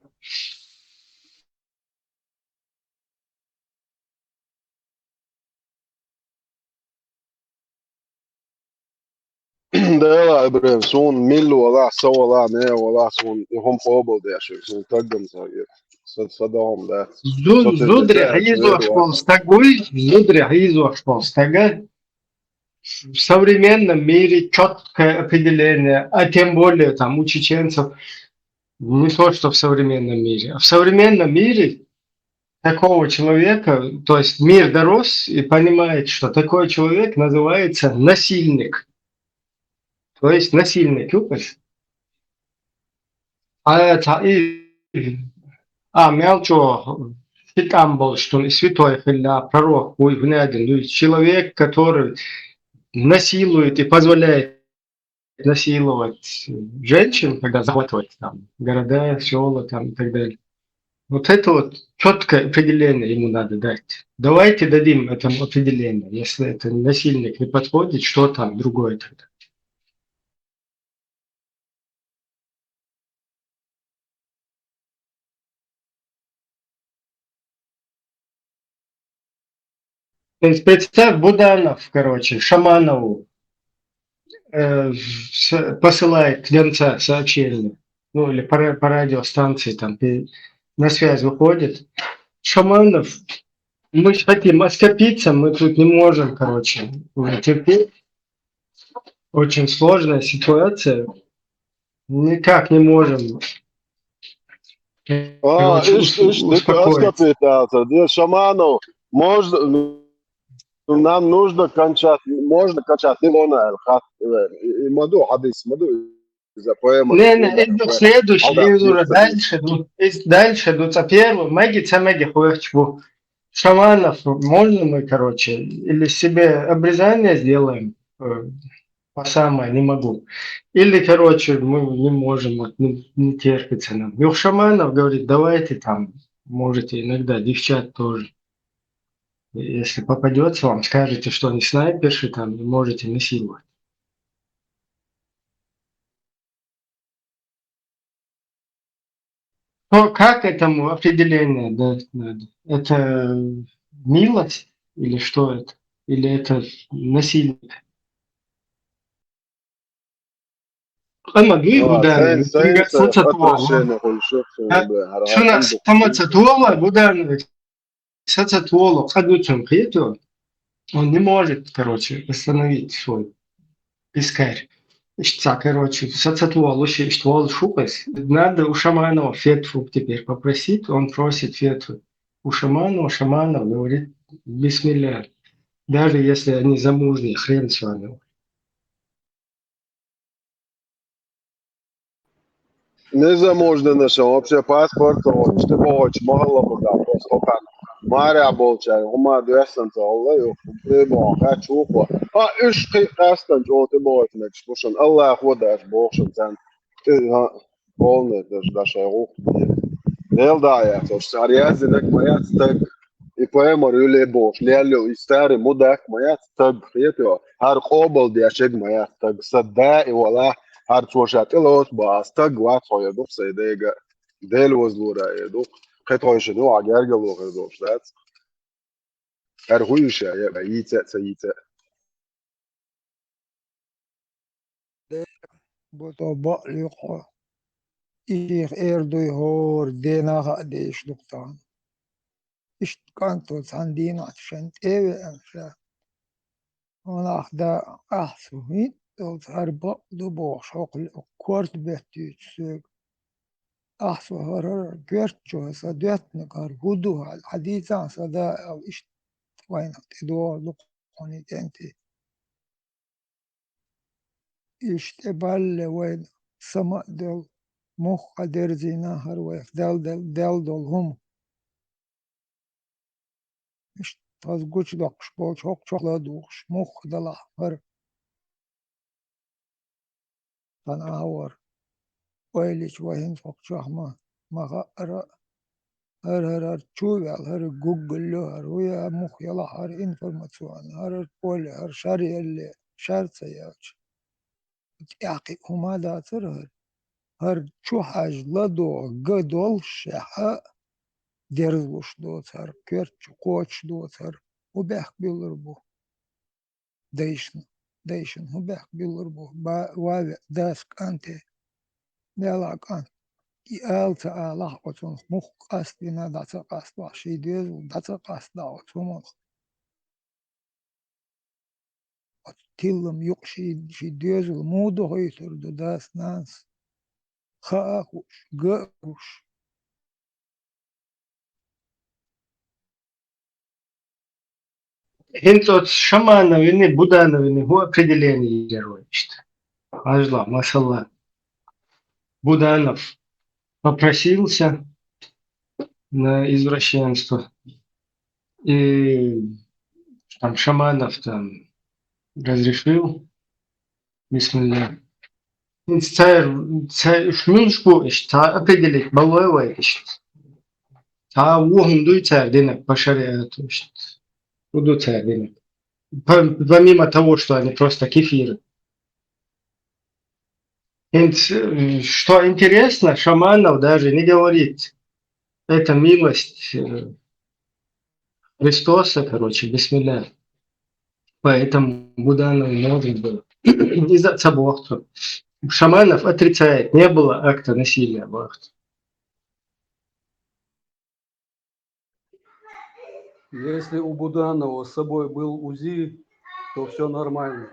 Дела, Ибрахим, суна милла валахь, со валахь, не валахь, суна и хӀума къобалдеш, суна таггам ца ира. Са, са догӀма дац. Зу-, со ца зударий хьийзош волу стаг вуй, зударий хьийзош волу стага в современном мире чёткое определение, а тем более там у чеченцев, не то что в современном мире, а в современном мире такого человека, то есть мир дорос и понимает, что такой человек называется насильник. То есть насильник, юкъаш. А, ца-, и, а, мел чӀогӀа ши тӀам болуш, шуна и святой хилла, пророк вуй, хӀунда аьлла дуьйцу, человек, который насилует и позволяет насиловать женщин, когда захватывать там города, села там и так далее. Вот это вот чёткое определение ему надо дать. Давайте дадим этому определение. Если это насильник не подходит, что там другое тогда? То есть представь, Буданов, короче, Шаманову, э, с-, посылает гонца сообщение, ну или по ра-, по радиостанции там пе-, на связь выходит. Шаманов, мы ж хотим оскопиться, мы тут не можем, короче, терпеть. Очень сложная ситуация. Никак не можем, А, короче, иш, иш, успокоиться. Дика аскапиталца, Шаманов, можно, нам нужно кончать, можно кончать, не лона, и, и маду, хадис, маду, из-за поэмы. Не, не, это следующий, дальше, ну, дальше, ну, ца первый, маги, ца маги, хуяч, бу. Шаманов, можно мы, короче, или себе обрезание сделаем? Э, по самое не могу. Или, короче, мы не можем, вот, ну, не терпится нам. Юха Шаманов говорит, давайте там, можете иногда девчат тоже. Если попадется вам, скажете, что они снайперши, там, и можете насиловать. Что, как этому определение дать надо? Это милость или что это? Или это насилие? Амма дуй, Будан, сацатвала. Шуна сацатвала, Будан, сацатвала, кадуцун хиту. Он не может, короче, остановить свой пескарь. Ишта, короче, сацатвала, лучше ишта вала шукас. Надо у Шаманова фетву теперь попросить, он просит фетву. У Шаманова, Шаманов говорит, бисмилля. Даже если они замужние, хрен с вами. Незаможденнаша вообще паспорт ца гӀо, иштта бохучу ма хала бу да, просто хӀокхарна. Марехь болчара хӀума доьссина ца хилла, юха тӀе боху, хаьа чухо. А, уьш кхин а къаьстина чӀогӀа тӀе бохуьйтинарш бу шуна, Аллахо даш боху шуна царна. ТӀе, хӀа, полный даже, да, шайн гӀуллакх бе. Дела дӀа а яц, уьш цара яздинарг ма яц стаг. И пайхамар ю ле бохуш, лелла йолу и старый мудак ма яц стаг, хетайо, хӀара къобалдеш ерг ма яц стаг, са да и вала, хӀара цо ша тӀелоцу баха стаг вац хьо, я ду-кх сайн дега, Дела возлура я ду-кх, кхин тхойшинна юкъахь гергарло хир долуш дац. ХӀара хӀун ю ша, я йийца а, ца йийца а? Дера, бу тӀо бакъ луьйкху хьо. И шех эр дуй хӀора денахь а дезаш ду-кх тахана. Иштта кӀанто цхьана дийнахь шен тӀе а веана ша. Ванах да, ахьа со хӀинццалц хӀара бакъ ду бохуш, хӀокху корта беттуьйтуш соьга. Ахьа со хӀара, хӀара коьртачо сан доьттинарг хӀара хӀун ду хьан, хьан дийцахьа сан да аьлла, иштта вайнах тӀедогӀур ду-кх хьуна и кӀентий. Иштта тӀебаллале вайна сама а делла, муха дерзийна хӀара вайх дел, дел, дел долу хӀума. Иштта хаза гучудоккхуш болчу хӀокху чохь ладугӀуш, муха далахь хӀара. Хан агӀор. Ойла йича вай хӀинца хӀокху чохь ма, ма хаьара, хӀара, хӀара, хӀара чу а ваьлла, хӀара гуггал ло, хӀара хӀун я, муха ялахь, хӀара информационный, хӀара поле, хӀара шаръелле, шар ца яьлча. ТӀаьхьа кхин а хӀума дацара хӀара. ХӀара чу хьажа ладогӀа ган доллушехь а дерзалуш доцу хӀара, коьртачу кхочуш доцу хӀара. ХӀун бехк буьллур бу? Дайшна, дайшна хӀун бехк буьллур бу? Ба-, ва веа дас кӀанте. Делахь кӀант, и ала ца алахь оцунах, муха къастийна дӀа ца къасталахь, ший доьзал дӀа ца къастадахь оцу хӀуманах. Оцу тилам юкъа ший, ший доьзал муха дохуьйтур ду дас-нанас? Хаа а хууш, ган а гуш. ХӀинца оцу Шамановни, Будановни хӀун определение йира вай иштта? Хьажал, масала, Буданов попросился на извращенство, и там Шаманов там разрешил. Бисмилла. ХӀинца цара, цара уьш муьлш бу иштта, цхьа определить бан лой вай иштта? Цхьа а вон хӀума дуй цара динарг по шариату иштта? ХӀун ду цара динарг? По-, помимо того, что они просто кефиры. ХӀинца, э, что интересно, Шаманов даже не говорит: «Это милость, э, Христоса, короче, бисмилля». Поэтому Буданов должен был из отца Бохту. Шаманов отрицает, не было акта насилия Бохту. Если у Буданова с собой был УЗИ, то всё нормально.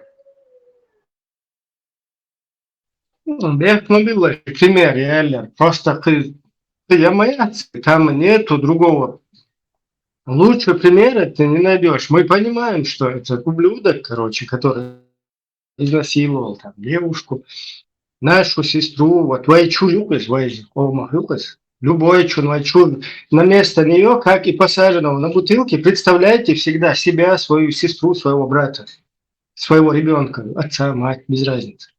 Ну, бехк ма билла, пример, реально. Просто кхы-, кхы я ма яц, там нету другого. Лучше примера ты не найдёшь. Мы понимаем, что этот ублюдок, короче, который изнасиловал там девушку, нашу сестру, вот, вай чу ю-кх иза, вай же къомах ю-кх иза. Любой чу, вай чу на место неё, как и посаженного на бутылке, представляете всегда себя, свою сестру, своего брата, своего ребёнка, отца, мать, без разницы.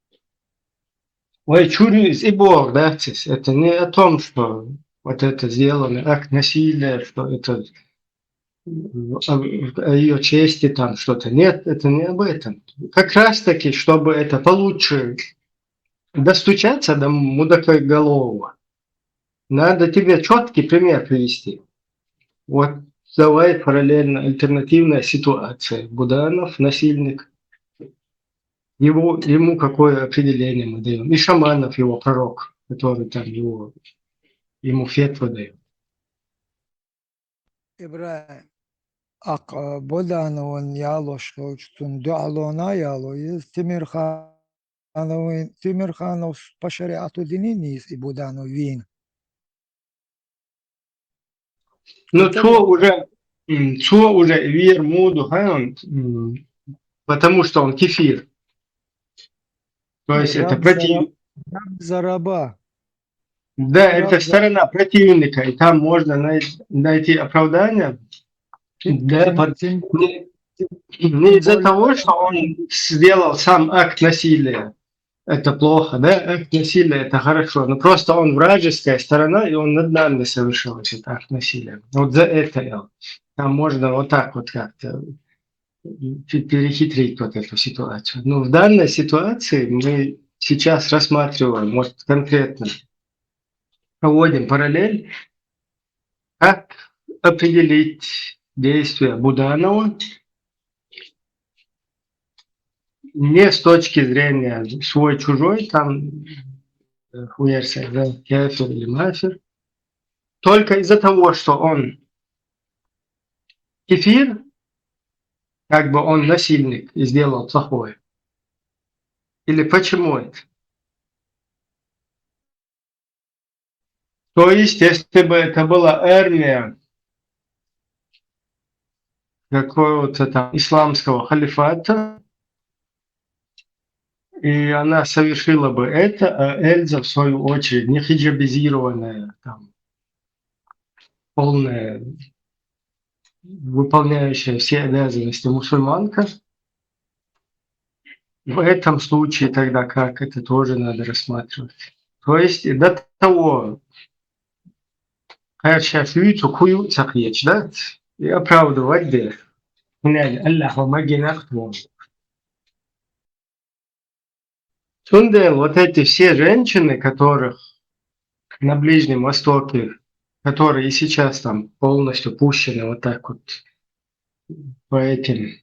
Вай чу ю иза, и Бог, да, то есть это не о том, что вот это сделано, акт насилия, что это о, о её чести там что-то. Нет, это не об этом. Как раз таки, чтобы это получше достучаться до мудакоголового, надо тебе чёткий пример привести. Вот давай параллельно альтернативная ситуация. Буданов, насильник. Его, ему какое определение мы даём? И Шаманов, его пророк, который там его, ему фетва даёт. ИбрахӀим, аккха Будановна ялош хилча, цунна дуьхьалонна а яло иза, Тимирхановн-, Тимирхановс по шариату динийн иза и Буданов вийна? Ну, цо уже, м, цо уже вер муду, ха, м, потому что он кефир. То есть это против- Раб за раба. Да, это сторона противника, и там можно най- найти оправдание. Да, под- не, не из-за того, что он сделал сам акт насилия, это плохо, да, акт насилия это хорошо, но просто он вражеская сторона, и он над нами совершил этот акт насилия. Вот за это я. Там можно вот так вот как-то перехитрить вот эту ситуацию. Но в данной ситуации мы сейчас рассматриваем вот конкретно, проводим параллель, как определить действия Буданова не с точки зрения свой-чужой, там, э, версия, да, кафир или мафир, только из-за того, что он кефир, как бы он насильник и сделал плохое. Или почему это? То есть, если бы это была армия какого-то там исламского халифата, и она совершила бы это, а Эльза, в свою очередь, не хиджабизированная, там, полная, выполняющая все обязанности мусульманка, в этом случае тогда как это тоже надо рассматривать. То есть до того, кхаьрша шуьйцу кхуьйу ца кхеча, да? И оправдывать де. Хинали Аллаху магинах твон. Цундел вот эти все женщины, которых на Ближнем Востоке, которые и сейчас там полностью пущены вот так вот по этим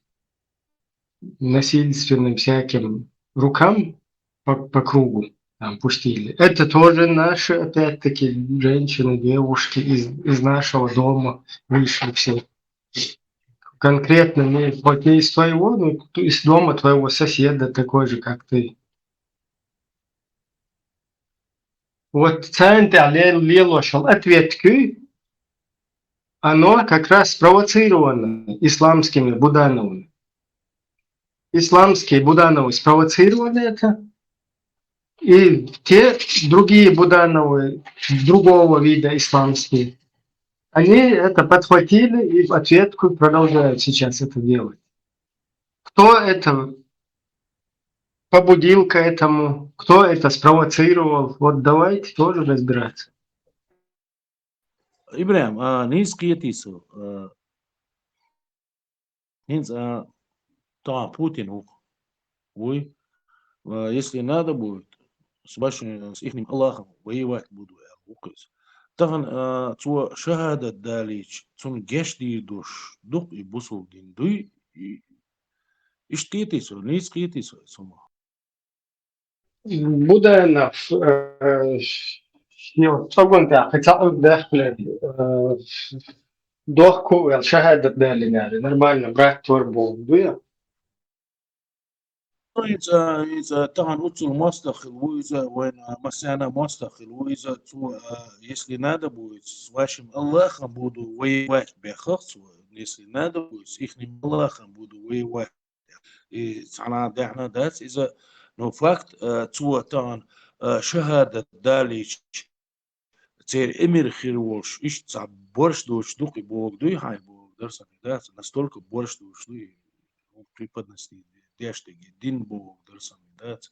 насильственным всяким рукам по, по кругу там пустили. Это тоже наши, опять-таки, женщины, девушки из, из нашего дома вышли все. Конкретно не, хоть не из твоего, но из дома твоего соседа, такой же, как ты. Вот центр лелошал ответку, оно как раз спровоцировано исламскими Будановыми. Исламские Будановы спровоцировали это, и те другие Будановы другого вида исламские, они это подхватили и в ответку продолжают сейчас это делать. Кто это побудил к этому, кто это спровоцировал, вот давайте тоже разбираться. Ибрахим, а, нийса кхетий со, а, хӀинца, а, тахьа Путин ву-кх. Вуй, а, если надо будет, с вашим, с ихним Аллахом воевать буду, аьлла ву-кх иза. Тахан, а, цо шахӀадат далийча, цунна гечдийр долуш ду-кх и бусулба дин, дуй? И, иштта кхетий со, нийса кхетий со, со ма. Буданов, э, шен цӀоган тӀехь кхин цхьаъ даьхкина, э, дохку а велла, шахӀадат далийнера, нормально брат вара боху, дуй? Иза, иза тахан уцул мостагӀа хилла ву иза, вайна массарна мостагӀа хилла ву иза, цо, а, если надо будет, с вашим Аллахом буду воевать, бехах цо, если надо будет, с ихним Аллахом буду воевать. И цхьана даьхна дац иза, но факт, а, цо тахан, а, шахӀадат далийча, церан эмир хир волуш, иштта цхьа борш доцуш ду-кх и боху, дуй хьайн боху, дара сан дац, настолько борш доцуш ду и преподнести деш дерг, дин боху, дара сан дац.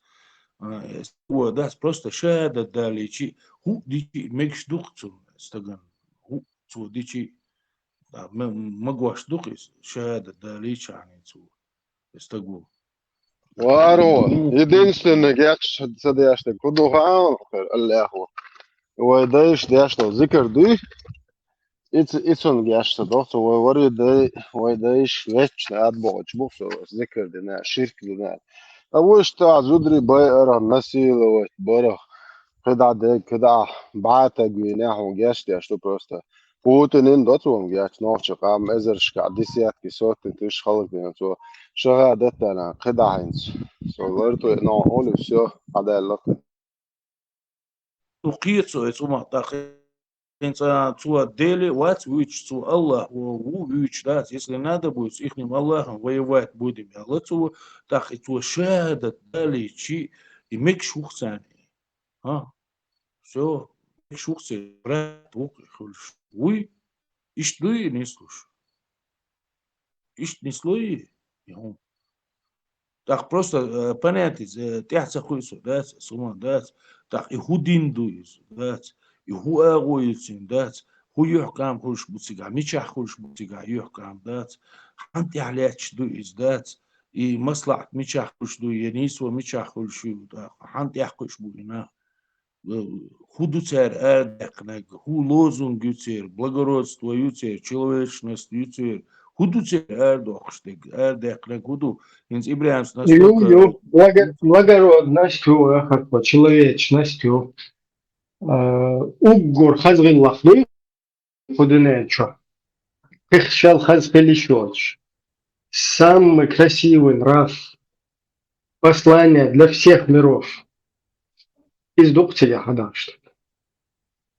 А, эс боху дац, просто шахӀадат далийча, хӀуъа дичи мегаш ду-кх цунна стагана, хӀуъа цо дичи, да, ма-, магош ду-кх иза, шахӀадат далийча хьуна цо. Стаг ву. Варо, единственный гечдеш ца деш дерг хӀун ду хаьий хир, Аллахо? Вай дайша деш долу зикр дуй? Иц-, ицунна гечдеш ца доху, вай вари дай, вай дайша вечно ад бохучу бу со зикр дина, ширк дина. А вуьш тӀехь зударий байарах, насиловать барах, кхидӀа дерг, кхидӀа бӀе стаг вийна, хьуна гечдеш ду просто. Путинан доцу вон гечдеш нохчийн къам эзаршкахь, десятки, сотни тысяч халкъ дина цо шахӀадат а дина, кхидӀа хӀинца. Со лартӀе нохьо олу, всё, хьадаьлла. Ну, кхета со, эцу ма тӀаккха хӀинца цо Деле вац вуьйцуш, цо Аллах ву вуьйцуш дац, если надо будет, с ихним Аллахом воевать будем, аьлла цо, тӀаккха и цо шахӀадат далийча, и мегаш ву-кх царна. А? Всё. шух цербрат вукх хуьлуш вуй, иштта дуй и нислуш. Иштта нисло и? ТӀаккха просто, э, понятие, э, тӀехь ца хуьйсу, дац, сума, дац. ТӀаккха и хӀу дин ду иза, дац. И хӀу агӀо ю цуьнан, дац. ХӀу юьхькам хуьлуш бу цигахь, мичахь хуьлуш бу цигахь юьхькам, дац. Хьан тӀехь лаьтташ ду иза, дац. И маслахьат мичахь хуьлуш ду, я нийсо мичахь хуьлуш ю, тӀаккха хьан тӀехь кхуьуш бу и нах. ХӀу ду цара арадаьккхинарг, хӀу лозунг ю церан, благородство ю церан, человечность ю церан, хӀу ду церан арадоккхуш дерг, арадаьккхинарг хӀу ду? ХӀинца Ибрахьимс Ю, настолько ю, благо-, благородность ю, ахархо, человечность ю. А, уггар хаза гӀиллакх дуй кху дуьнен чу. Кхихшал хаза хила йиш йоцуш. Самый красивый нрав. Послание для всех миров. Иза ду-кх цигахь хьан дахаш дерг.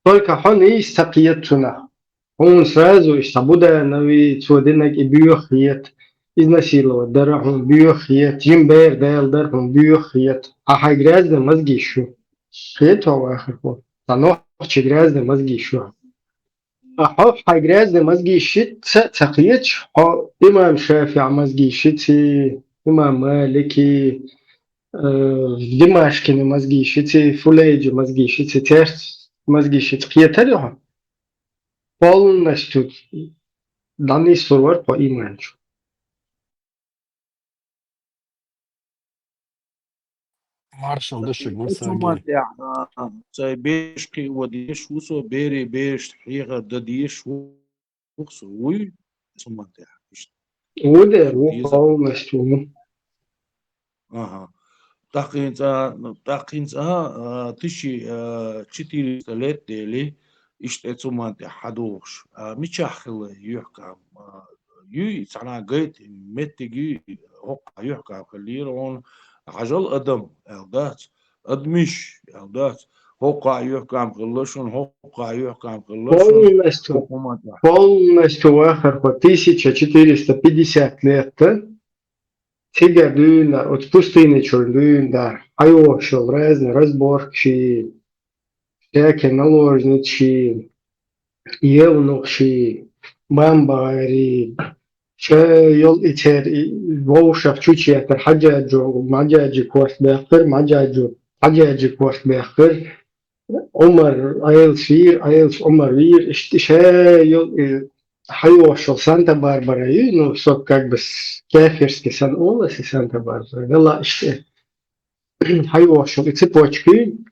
Только хьо нийса ца кхета цунах. Хьуна сразу иштта Буданови, цо динарг и боьха хета, изнасиловать дара хьуна боьха хета, жима бер дала дара хьуна боьха хета. Хьан хьайн грязный мозги шу. Кхета хьо, вахархо? Цхьа нохчий грязный мозги шу. Ткъа хьо хьайн грязный мозги шица ца кхеташ, хьо имам ШафиӀ мозги шиций, имам Малики, э, Димашкина мозги шиций, Фулейджа мозги шиций, церт мозги шица кхетарий хьо? Полностью дӀанислур вара тхо иман чу. Маршалла ду шуьга, Мусаги. Цу ма тӀехь, а, цай бераш кхиа ван дезаш ву со, берийн берашна хьехар дан дезаш ву со, вуй? Цу ма тӀехь. Ву дера, ву, полностью ву. Аха. ТӀаккха хӀинца, тӀаккха хӀинца, а, тысяча, а, четыреста лет дели, иштта цу ма тӀехь хьадогӀуш. А, мичахь хила юьхькам, а, юй, цхьана гайта меттиг юй, хӀокху юьхькам хиллера хьуна, хьажал адам, аьлла дац, адамаш, аьлла дац, хӀокху юьхькам хилла шуна, хӀокху юьхькам хилла шуна, полностью, хӀокху ма тӀехь. Полностью, вахархо, тысяча четыреста пятьдесят лет, цига дуьйна, оцу пустыни чуьра дуьйна дар, хьайогӀуш йолу разный разборкаш, всякие наложницы, евнухаш, бамбари, ша йолу и церан и вовшах чучетар Хьаджаджо, Маджаджи корта баьккхира, Маджаджо, Хьаджаджи корта баьккхира, Ӏумар Ӏелас вийра, Ӏелас Ӏумар вийра, иштта ша йолу и хьайогӀуш йолу Санта-Барбара ю, ну, со как бы с-, кафирский сан олу аса Санта-Барбара, вела иштта. ХьайогӀуш йолу и цепочка ю,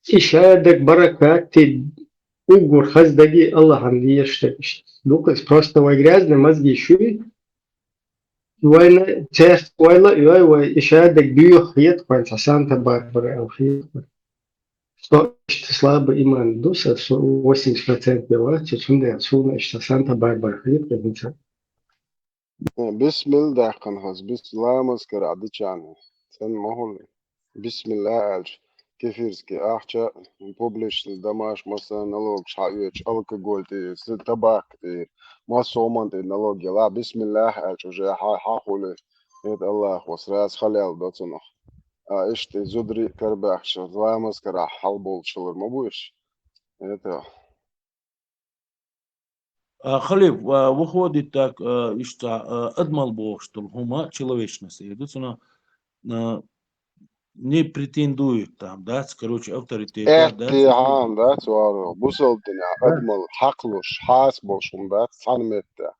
и шадерг баракат, и уггар хаза дерг Аллахьан дезаш дерг иштта. Дукха иза просто вай грязный мозги шу, вайна церца ойла а йой вай, и шадерг боьха хета вайн цхьа Санта-Барбара аьлла хета вайн. Со иштта слабый иман ду сан, со восемьдесят процентов вац, цундела суна иштта Санта-Барбара хета хӀинца. Бисмилла даьккхина хаза, бис-, ламаз карахь дичахьана, цӀена ма хуьлу. Бисмилла аьлча, кефирский ахча, публичный домаш, массо а налогаш хьаоьцуш, алкоголь тӀера, с-, табак тӀера, массо а хӀуманна тӀера налог ялахь, бисмиллах аьлча, уже хьа-, хьан хуьлу, это Аллахо сразу халел до цунах. А иштта и зударий а карабаьхча, ламаз карахь хьалаболчалур ма бу уьш. Это. А, Халиф, а, выходит так, а, иштта, а, адамалла бохуш долу хӀума, человечность эр ду цунах, а, не претендует там, дац, короче, авторитет, дац, Эхтихан, дац, варо, бусалба динехь, да, адамалла хьакхалуш, хьаса болуш хӀума дац, цхьана метта.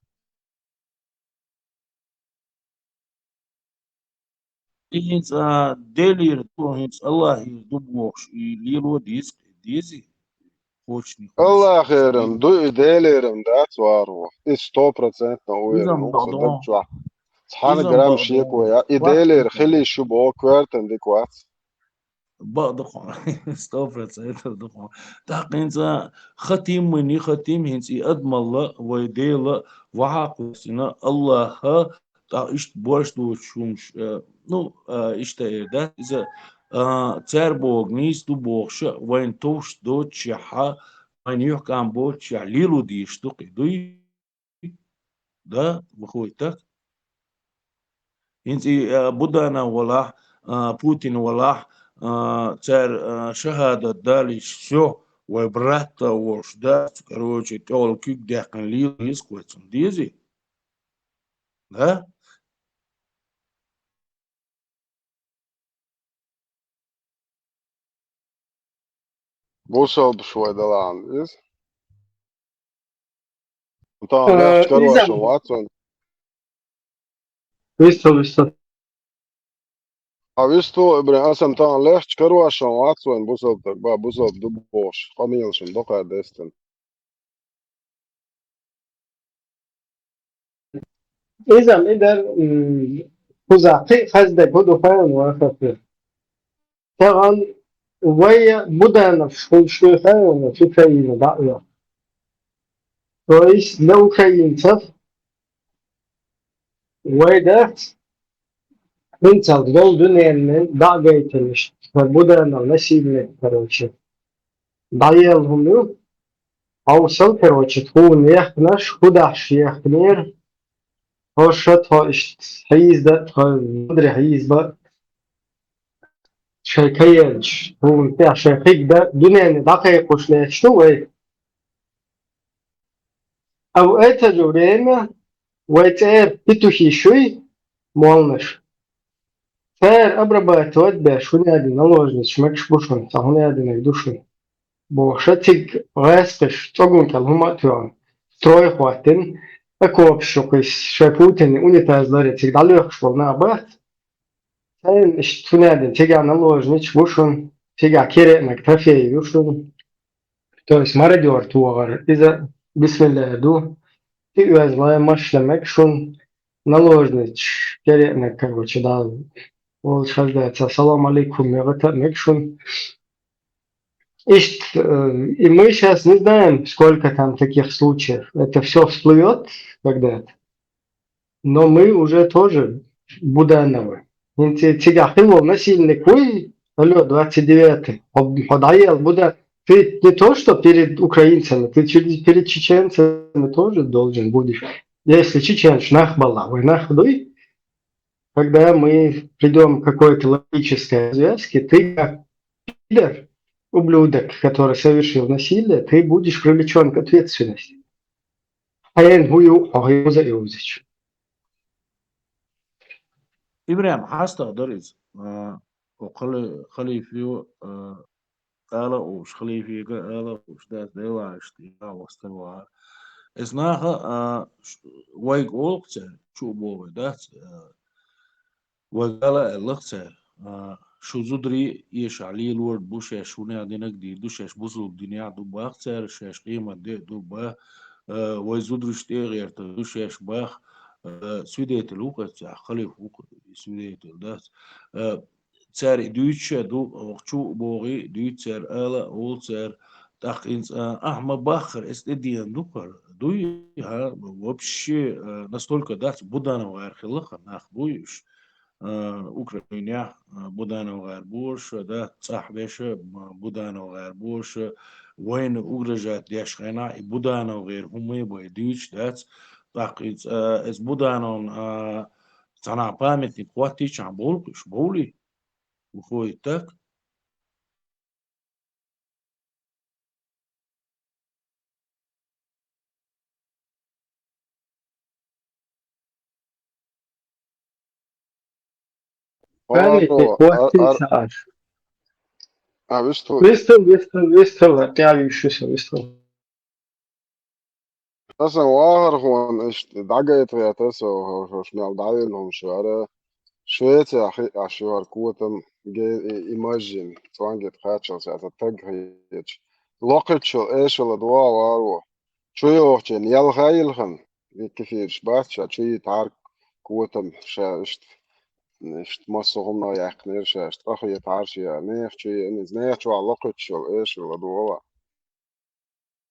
И хӀинца Делера ду, хӀинца Аллахера ду бохуш, и лело деза, дезий? Кхочушний хуьлуш. Аллахеран ду, и Делеран дац, варо. И сто процентов уверен ву со даг чохь. Цхьана грамм шеко я, и Делера хила йиш ю боху коьртан дика вац. Бакъ ду хьуна. Сто процентов ду хьуна. ТӀаккха хӀинца хатим мани, хатим хӀинца и адамалла, вай Дела, вахьа кхоьссина Аллаха, тӀаккха иштта борш доцуш хӀумаш, э, ну, э, иштта эр дац иза, э, цара боху нийса ду бохуша, вайн товш доцушехьа, вайн юьхькӀам боцушехь, лело дезаш ду кхин, дуй? Да, выходит так. ХӀинца и, а, Буданов валахь, а, Путин валахь, а, цара, а, шахадат далийча, всё, Вай братта волуш дац, короче, тӀехула куьг даьккхина лела веза кхоьцун дезий? Да? Бусалбаш вай далахьна иза. Тахана лехча карош вац вайн. Вистал, вистал. А вистал, Ибрахим, аса тахана лехча карош вац вайн бусалба стаг, ба, бусалба ду бохуш, къамелашна бакъ дестина. Иза-м и дара, м, кхузахь кхин а хаза дерг хӀун ду хаьий вайна, вахар хир. Тахана вай Будановш хуьлуш ду хаьий вайна, Украина дӀа а йо. То есть для украинцев вай дац, хӀинцалц долу дуьненна дӀа а гайтина иштта, хӀара Буданов насильник, короче, дӀаелла хӀума ю. Хьовсал, короче, тхуна яхканаш, хӀун дахьаш яхкинера, хьо ша тхо иштта хьийза, тхо зударий хьийза ба, шайн каенчаш, тхуна тӀехь шайн хиг дан, дуьненна дӀакхайкхош лаьтташ ду вай. А в это же время вай цӀера петухи шуй, молланаш. Цара обрабатывать беш, хӀун яди наложница, мегаш бу шуна, цхьа хӀун ядинарг ду шуна. Бохуш, цига гӀаскхаш цӀогун кӀел хӀума а тоьхна, строй хӀоттина, окопаш чу кхуьссуш, шайн Путинан унитаз ларъян цига дӀалоьхуш болу нах бац. Царна иштта хӀун яди, цигахь наложница бу шуна, цигахь кераӀнарг трофей ю шуна. То есть мародёр тохар, иза бисмиллахӀ ду, и оьзлай машна мег шуна, наложница, кераӀнарг, короче, да, волчу хаза дацахь, салам алейкум, мегӀата а мег шуна. Иштта, э, и мы щас не знаем, сколько там таких случаев. Это всё всплывёт когда-то. Но мы уже тоже Будановы. ХӀинца цигахь хилла насильник вуй, алло, двадцать девятый. Хьо, хьо дӀаелла Буда-, ты не то, что перед украинцами, ты через, перед чеченцами тоже должен будешь. Если чеченцаш нах балахь, вай нах дуй, когда мы придём к какой-то логической развязке, ты как пидор, ублюдок, который совершил насилие, ты будешь привлечён к ответственности. Хьайна хӀун ю, хьо хӀинца а юзича. Ибрахим, хьастагӀа дара иза. А, хӀо хали-, халифа ю, а, ала а уьш, халифега ала а уьш, дац, Делан иштта, я вастар вара. Эс наха, а, ш-, вайга олу-кх цара, чу а боху вай, дац, а, вайга ала а аьлла-кх цара, а, шу зударий эшахь лелорг бу шаьш, хӀунда динарг дийр ду шаьш, бусалба динехь ду бах цара, шаьш къемат де а ду бах, а, вай зударшна тӀе а гӀертар ду шаьш бах, а, свидетель ву-кх эццехь, халифа ву-кх и свидетель, дац. А, цара и дуьйцуш а ду, чу а бохий, дуьйцу цара, ала а олу цара, тӀаккха хӀинца, а, ахьа ма-баххара, эс тӀедеана ду хӀара, дуй, хьа, вообще, а, настолько дац, Буданов гӀар хилла хӀара нах буй уьш, а, Украинехь, а, Буданов гӀар бу уьш, да, цӀахь беш а, м-, Буданов гӀар бу уьш, вайна угрожать деш хенахь, и Буданов гӀер хӀумма а бай дуьйцуш дац, тӀаккха хӀинца, а, эс Будановн, а, цхьанхьа памятник хӀоттийчахь бовлу-кх уьш, бовлий? Выходит так? Памятник хӀоттийча аш. А, вистхуьлу. Вистхуьлу, вистхуьлу, вистхуьлу, тӀаьхьа вуьйш ю со, вистхуьлу. Аса вахархона иштта дӀагайта гӀерта со, хӀорш мел дӀавелла хӀума шу ара. Швецехь хиъ Ӏаш ю хӀара котам, ге-, и, и мажжин, цӀонгет кхаччалц аса таг хеташ. Локхуьйтуш йолу эшалла догӀа варо. Чу йогӀучийн ялха йилхина, веккафираш бац ша, чу йитахьара котам ша иштта, иштта массо а хӀума яьккхинера ша, иштта къахетахьара ша, нехан чу еана иза, нехан чохь локхуьйтуш йолу эшалла догӀа.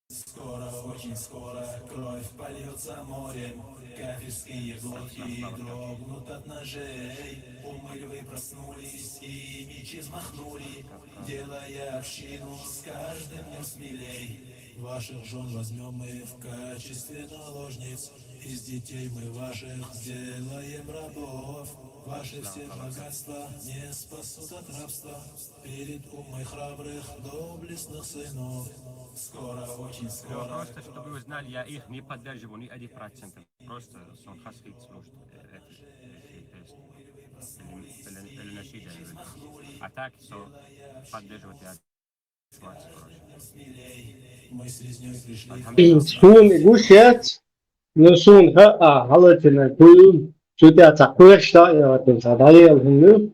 Скоро, очень скоро кровь польётся морем. Кафирские блоки дрогнут от ножей. Умы львы проснулись и мечи взмахнули, делая общину с каждым днём смелей. Ваших жён возьмём мы в качестве наложниц, из детей мы ваших сделаем рабов. Ваши все богатства не спасут от рабства перед умой храбрых доблестных сынов. Скоро, очень скоро. Просто, чтобы вы знали, я их не поддерживаю ни один процент. Просто сон хасхит слушать, э, это, э, э, то есть, или, или, или насчитывать. А так, что поддерживать я. Суна гуш яц, ну, суна ха-, а, хӀалатина куюм, цу тӀа ца кхоьш да, я, тӀа ца дӀаела хӀума ю.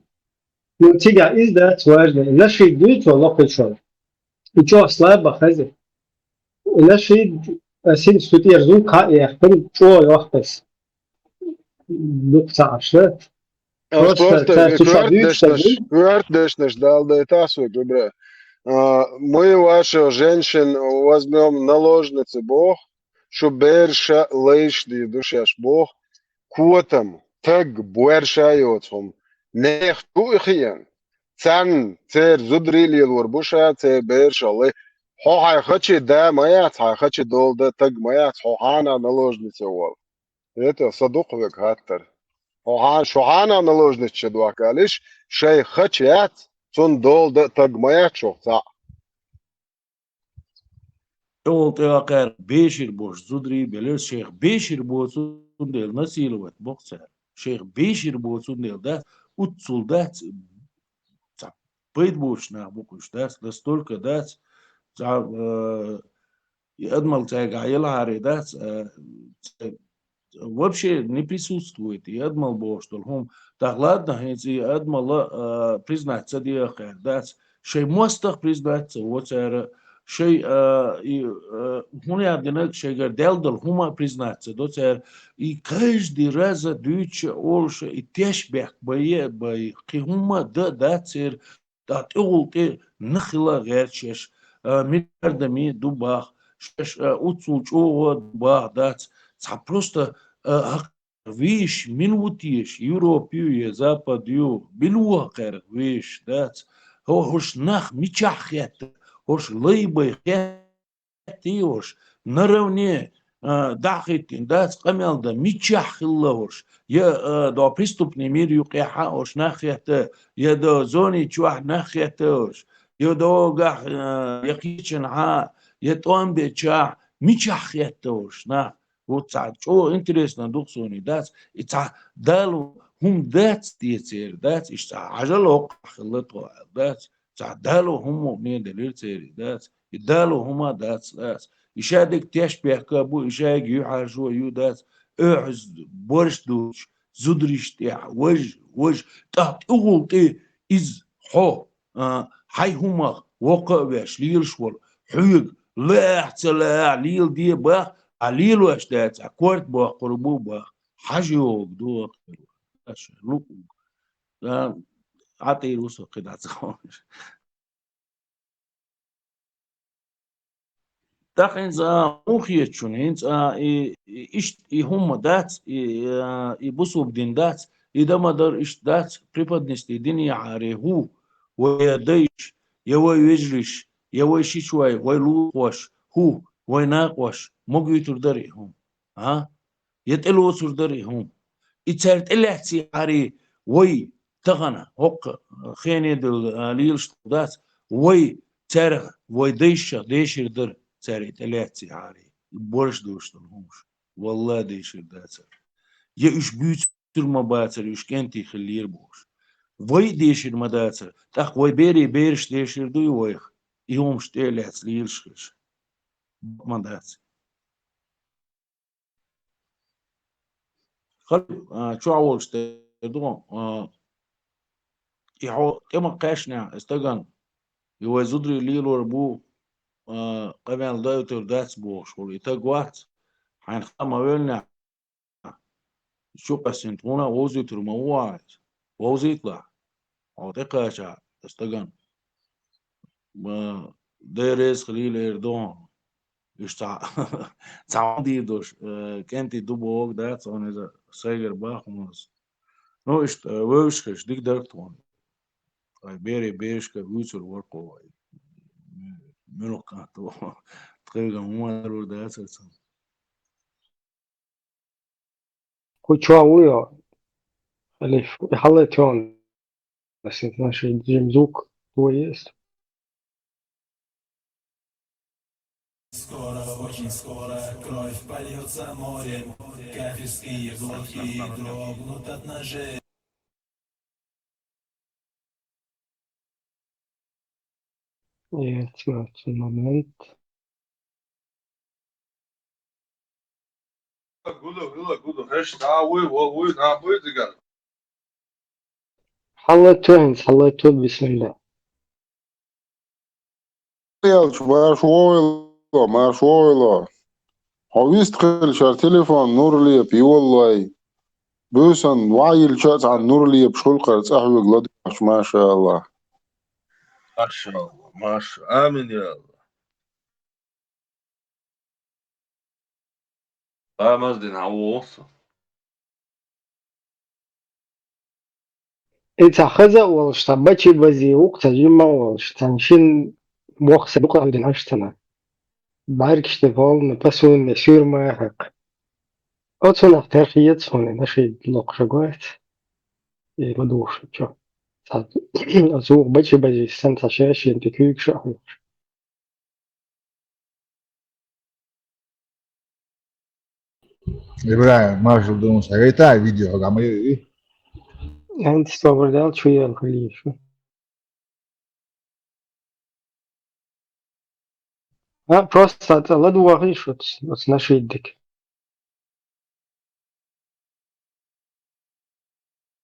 Ну, цигахь иза дац важно. Нашид дуьйцу локхачо. И чӀогӀа слаба хаза. И нашид, а, синца цу тӀера зулкхьа а яьккхина, чӀогӀа йохкас. Дукха ца Ӏаш, да? Ас просто просто цаьрца шу коьрта дуьйцуш дешнаш, дагина. Коьрта дешнаш Дала дайтахь соьга, Ибра. А, мы ваших женщин возьмём наложницы, боху, шу бераш а лайш дийр ду шаьш, боху, котам, таг, боьрша а йоцу хӀума, нехан чу а хиъна, царна церан зударий а лелор бу ша, церан бераш а лай. Хьо хьайн хачи да ма яц, хьайн хачи дола да таг ма яц, хьо хьанна наложница волу. Это са дукха вега хаттар. Хьо хьан-, шу хьанна наложница ша дохкалиш, шайн хачи яц, цунна дола да таг ма яц шух цхьаъ. ТӀехула тӀе а кхаьра бешир бош зударий белира, шайх бешир боцун дела насиловать боккху цара. Шайх бешир боцун дела дац, уццул дац, цхьа пайда боцуш нах бу-кх уьш, дац, настолько дац, цхьа, э, и адамал цаьргахь елахьара дац, э, ца-, вообще не присутствует и адамал бохуш долу хӀума. ТӀаккха ладно, хӀинца и адамал а, а, признать ца дехар дац, шайн мостагӀ признать ца во цара, шайн, а, и, а, хӀун яздинарг шайгара даьлла долу хӀума признать ца до цара. И каждый раза дуьйцуша, олуша, и теш бехк бае а бай, кхин хӀумма а дан а дац церан, ткъа тӀехула тӀе нах хила а гӀерташ шаьш, а, миллиардами ду баха, шаьш, а, уццул чӀогӀа ду баха дац, цхьа просто, а, хӀокху вешан мила ву теша, Европа ю я Запад ю, мила ву хӀокхаьрга вешан дац, хӀо-, хӀорш нах мичахь хетта, хӀорш лай бай хетта, хеттий хӀорш, наравне, а, дӀахӀиттина дац къамел дан, мичахь хилла хӀорш, я, а, до преступный мир юкъехьа хӀорш нах хетта, я до зони чохь нах хетта хӀорш, я догахь, а, я кхечанхьа, я тӀом бечахь, мичахь хетта хӀорш нах. Вот цхьа чӀогӀа интересно ду-кх суна и дац, и цхьа Дала хӀума дац те церан, дац, иштта цхьа хьажал хӀокхахь хилла тхо аьлла, дац. Цхьа Дала хӀума мукъане делира церан, дац. И Дала хӀума дац, дац. И шадерг теш бехка бу, и шайга юьхьӀаьржо ю, дац. Оьхьаз борш доцуш, зударшна тӀехь, важа, важа, тӀаккха тӀехула тӀе иза хьо, а, хьайн хӀумах воккха а веш, лелаш волу, хьоьга лаахь ца лаахь, леладе бах, а лелош дац, а корта боккхур бу бах. Хьажа йогӀу ду, аша, луъу. А, Ӏа тӀера ву со кхидӀа ца ховш. ТӀаккха хӀинца, а, муха хета шуна, хӀинца, а, и, и, ишт-, и хӀумма дац, и, а, и бусулба дин дац, и дан ма дара иштта дац, преподнести динехьаре хӀу, вай я дайш, я вай вежариш, я вай шичой, вай лулахош, хӀу, вай накъош, ма гуьйтур дара и хӀума. А? Я тӀелоцур дара и хӀума. И цара тӀелаьццехьарий вай тахана, хӀокху хене делла, а, лелаш дац, вай цаьрга, вай дайшах дешар дара, цара и тӀелаьццехьарий, и борш дош долу хӀумаш. Валла, дешар дацара. Я уьш буьйцур ма бацара, уьш кӀентий хиллера бохуш. Вай дешар ма дацара, тӀаккха вай берийн бераш дешар дуй вайх, и хӀумаш тӀе а лаьцна лелаш хилча. Ма дац. Хала, а, чохь волуш тера ду, а, и хьо тӀе ма кхаьчнехь, и стагана, и вай зударий лелор бу, а, къамел дайтур дац бохуш волу, и стаг вац, хьайна хаа ма веллинехь, чу къаьстина тхуна а вовзуьйтур ма ву ахьа иза. Вовзийталахь. Хьо тӀекхача стагана. Ма, Дела реза хилийла эр ду хьуна. Уьш цхьа, цхьа хӀума дийр долуш, э, кӀентий ду боху дац хьуна иза сайгара бахамаза. Ну, иштта, э, вевзаш хилча, дика дара тхуна. Вай берийн берашка вуьйцур вара кхо вай. Муьлха кӀант ву. Тхайгахь хӀума лур дацара цунна. Кху чохь ву йо? Алиф. Хьалла тён. Значит, жим звук твой есть. Скоро, очень скоро кровь польется морем. Кафирские глотки дрогнут от ножей. Jetzt, warte, Moment. Gudu, gudu, gudu. Hesh, na, ui, ui, ui, na, ui, digan. Хьалла тён, хьалла тён, бисмилла. Ялч, марш войло, марш войло. Хьо вист хилчар телефон нур лепа, йоллай. Буьсан ваъ йилча а цхьан нур лепаш хулкхар цӀахьоьга ладугӀаш, машааллах. Машааллах, маша. Амин, я Аллах. Ламаз дин хьан воху со? И ца хаза а волуш, ца бачи бази вукху ца жимма а волуш, цан шин вохса дукха дин аштана. Баркиште волна, пасунна, сюрма хьакъ. Оцунах терхиец хуни, наши локша гоец. И ладугӀуш чо. Ца, оцу вукху бачи бази сан ца шешин ти куьйгаш а хьуш. Ибрахим, маршал дун сагайта видео хьога ма ю. Анти собар дал чу ял хали шу. А, просто ца ладугӀахи шу, оц наши дик.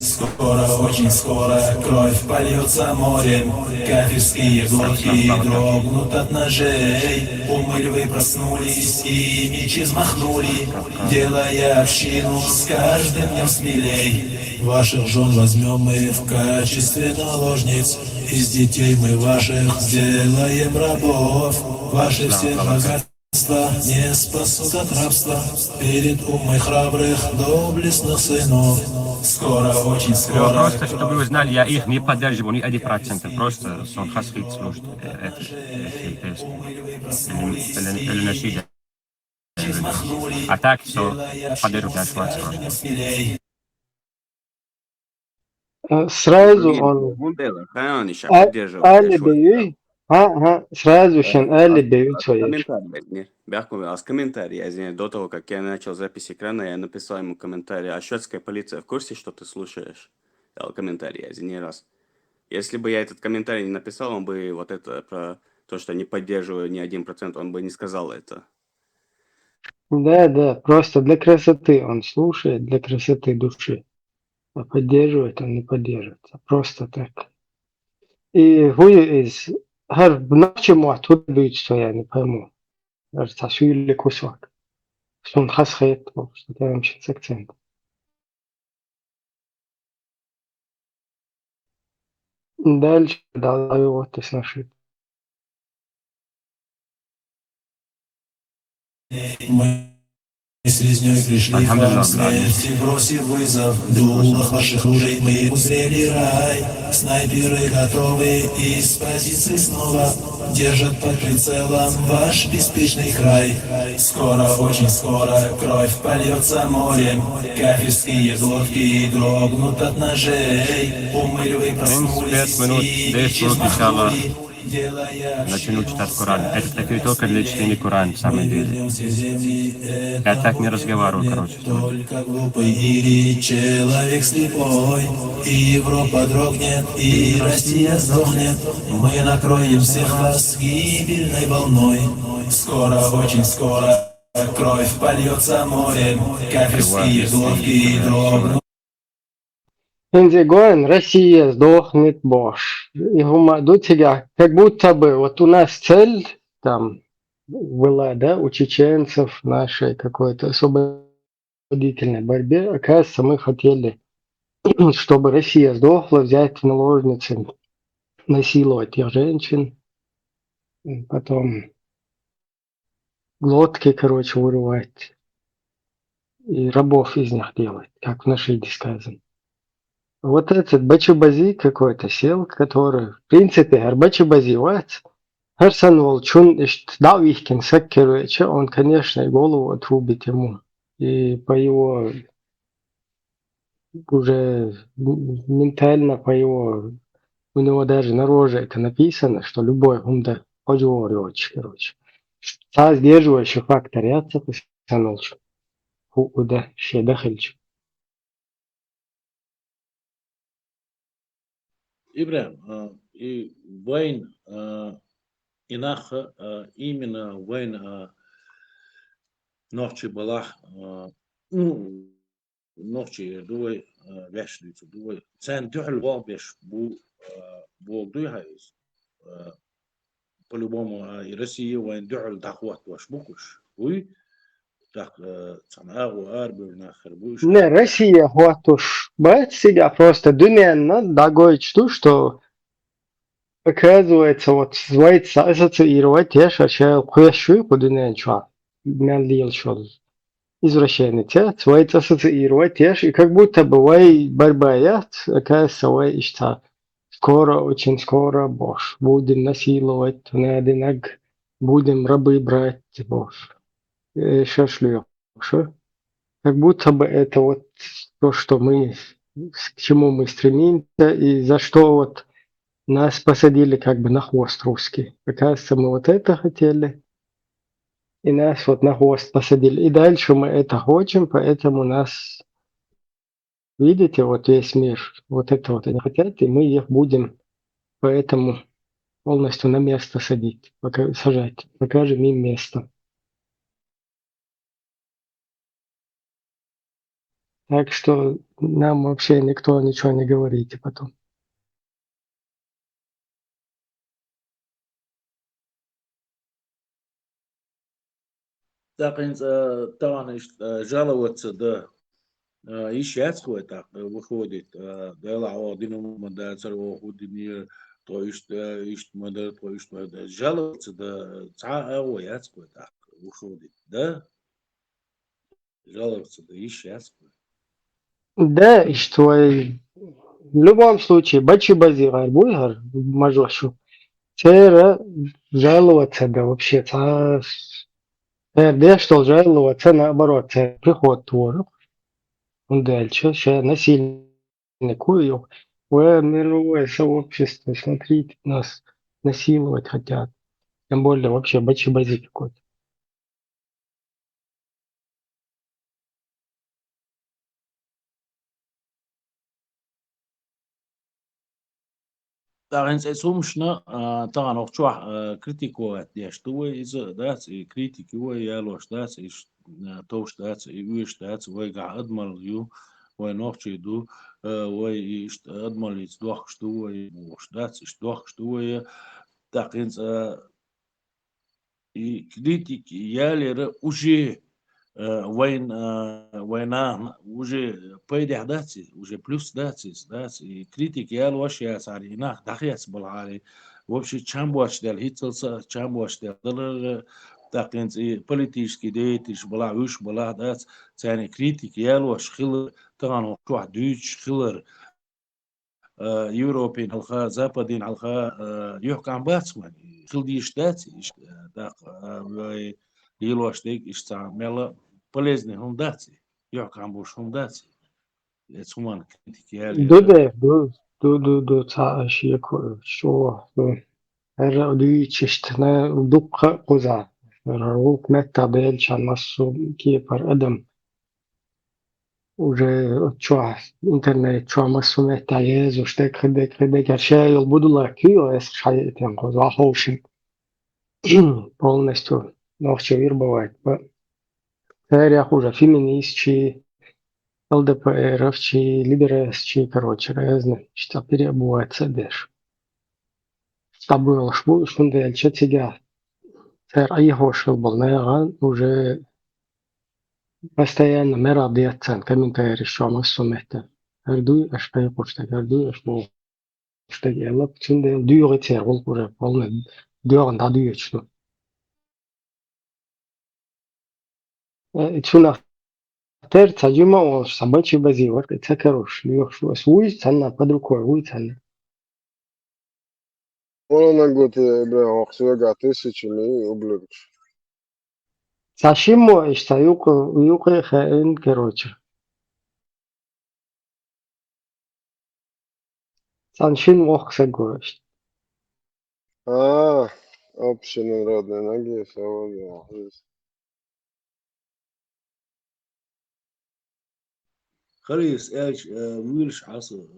Скоро, очень скоро кровь польется морем. Кафирские глотки дрогнут от ножей. Умы львы проснулись и мечи взмахнули, делая общину с каждым днем смелей. Ваших жен возьмем мы в качестве наложниц. Из детей мы ваших сделаем рабов. Ваши все богатства не спасут от рабства перед умой храбрых, доблестных сынов. Скоро, очень Всё, скоро. Просто, чтобы вы знали, я их не поддерживаю ни один процент. Просто сон хасхит служит. э, Это, это, это, это, это, это, это, А так, что поддерживаю Дашватского. Э, Сразу Блин, он Гундела, хайони ща А- поддерживает. Али бею. А, а, сразу шен али бею цоеш. Комментарий, не. Бяхкун велас комментарий, я извиняюсь, до того, как я начал запись экрана, я написал ему комментарий. А шведская полиция в курсе, что ты слушаешь? Дал комментарий, я извиняюсь. Если бы я этот комментарий не написал, он бы вот это про то, что не поддерживаю ни один процент, он бы не сказал это. Да, да, просто для красоты он слушает, для красоты души. А поддерживает он не поддерживается. Просто так. И хуй из хар в ночи муат тут бить, что я не пойму. Даже сосули кусок. Что он хасхет, что там с акцент. Дальше давай вот ты наши. Мы с резнёй пришли к вам, смерти бросив вызов. В дулах ваших ружей мы узрели рай. Снайперы готовы из позиций снова, держат под прицелом ваш беспечный край. Скоро, очень скоро кровь польется морем. Кафирские глотки дрогнут от ножей. Умы львы В принципе, проснулись пять минут, и десять минут, иншаллах, начну читать Коран. Это такие только для чтения Корана, самое деле. Я так не разговариваю, короче. Только глупый или человек слепой. И Европа дрогнет, и Россия сдохнет. Мы накроем всех вас гибельной волной. Скоро, очень скоро кровь польется морем. Кафирские глотки дрогнут. Хинзи гоин Россия сдохнет, бош. И хума дутига, как будто бы вот у нас цель там была, да, у чеченцев нашей какой-то освободительной борьбе. Оказывается, мы хотели, чтобы Россия сдохла, взять в наложницы, насиловать тех женщин, и потом глотки, короче, вырывать и рабов из них делать, как в нашей сказано. Вот этот бачибази какой-то сел, который, в принципе, арбачибази вац, Херсон волчун ишт давихкин саккер веча, он, конечно, и голову отрубит ему. И по его уже м-, ментально по его, у него даже на роже это написано, что любой хӀума да хьожа вогӀур йоцуш, короче. Цхьа сдерживающий фактор яц ца кхуьссина волчу, хӀуъа да, шен да хилча. ИбрахӀим, а, и вайн, а, и нах, а, именно вайн, а, нохчий балахь, а, ну, нохчий эр ду вай, а, ваьш дуьйцур ду вай. Царна дуьхьал вогӀу беш бу, а, боху дуй хьан иза? А, по-любому, а, и Россия вайн дуьхьал дӀахӀоттош бу уьш. Буй? ТӀаккха, а, цхьана агӀо арабевлла нах хир бу уьш. Не, Россия хӀоттош бац цигахь, просто дуьненна дӀагойтуш ду, что оказывается, вот вайца ассоциировать еш, а шайла кхоьссуш вуй кху дуьнен чохь мел лелаш йолу извращенец яц, вайца ассоциировать еш, и как будто бы вай борьба яц, оказывается, вай иштта скоро, очень скоро бохуш, будем насиловать, надо наг, будем рабы брать бохуш. Э, шашлык. Хорошо. Как будто бы это вот то, что мы, к чему мы стремимся, и за что вот нас посадили как бы на хвост русские. Оказывается, мы вот это хотели, и нас вот на хвост посадили. И дальше мы это хотим, поэтому нас, видите, вот весь мир, вот это вот они хотят, и мы их будем поэтому полностью на место садить, пока, сажать, покажем им место. Так что нам вообще никто ничего не говорите потом. ТӀаккха хӀинца, а, тахана иштта, а, жаловаться дан, а, йиш яц-кх вай тӀаккха, выходит, а, Дела хьо дина ма дацара, оха хӀу динера, тхо иштта, а, иштта ма дара, тхо иштта ма дара. Жаловаться дан цхьа а агӀо яц-кх вай тӀаккха, выходит, да? Жаловаться дан йиш яц-кх вай. Да, иштта вай. В любом случае, бачи бази гӀар буй хӀара мажош шу. Церан жаловаться дан вообще цхьа, церан деш долу жаловаться, наоборот, церан приход тору. ХӀунда аьлча ша насильник ву и юха: «Ой, мировое сообщество, смотрите, нас насиловать хотят». Тем более вообще бачи бази какой-то. ТӀаккха хӀинца эцу хӀуманашна, а, тахана хӀокху чохь, а, критиковать деш ду вай иза, дац, и критика ю вай ялош, дац, и ш-, а, товш дац, и оьшуш дац, вайгахь адамалла ю, вай нохчий ду, а, вай и иштта адамаллица дохкуш ду вай, бохуш дац, иштта дохкуш ду вай. ТӀаккха хӀинца, а, и критика ялера уже, э, вайн, э, вайн нахана уже пайдехь дац иза, уже плюс дац иза, дац. И критика ялош яцахьара, и нах дӀахецна балахьара, вообще чам боцуш даьлла, хӀинццалц а чам боцуш даьлла далара, тӀаккха хӀинца и политический деятелаш балахь, вуьш балахь, дац, царна и критика ялош хилар, тахана хӀокху чохь дуьйцуш хилар. Э, Европин хьалха, Западин хьалха, э, юьхькӀам бац вайн. Хила дезаш дац иштта, э, тӀаккха, э, вай лелош дерг иштта цхьа мелла полезный хӀума дац, юьхькӀам болуш хӀума дац. Эцу хӀуманна критика яьлла. Ду де, ду, ду, ду, ду, цхьа а шеко, чӀогӀа, ду. ХӀара а дуьйцуш иштта, на, дуккха а кхузахь. ХӀара гӀуллакх меттахь делча массо а кепара адам. Уже чохь, интернет чохь массо а меттехь езаш дерг, хи дерг, хи дерг, ша йолу будулак ю, эс шайна тӀе кхузахь ховшина. Полностью нохчий вербовать бан. Царех уже феминистчий, ЛДПРовчий, либералчий, короче, разные, что переобуваться деш. Стабилаш бу, хӀунда аьлча цигахь цара Ӏехош хила болу нахана уже постоянно мерах деттан комментарийш чохь массо а метта. ХӀара дуй аша кхайкхуш дерг, хӀара дуй аша бохуш дерг аьлла, цундела дуьйгӀи церан гӀуллакх уже полный доьгӀна дӀадоьдуш ду. Э, и цунах тера цхьа жима а волуш, цхьа бачи бази вара, и ца карош, лоьхуш ву. Ас вуй цхьанна, под рукой вуй цхьанна. Вон она год, э, бля, ох, свега тысячами и ублюдок. Цхьа шиммо иштта юкъа, юкъа хаьийна, короче. Цхьана шина воккха саг ву иштта. А, общенародный ноги, всё, вот, да. Харис, аьлча, э, вуьйлуш хьасу,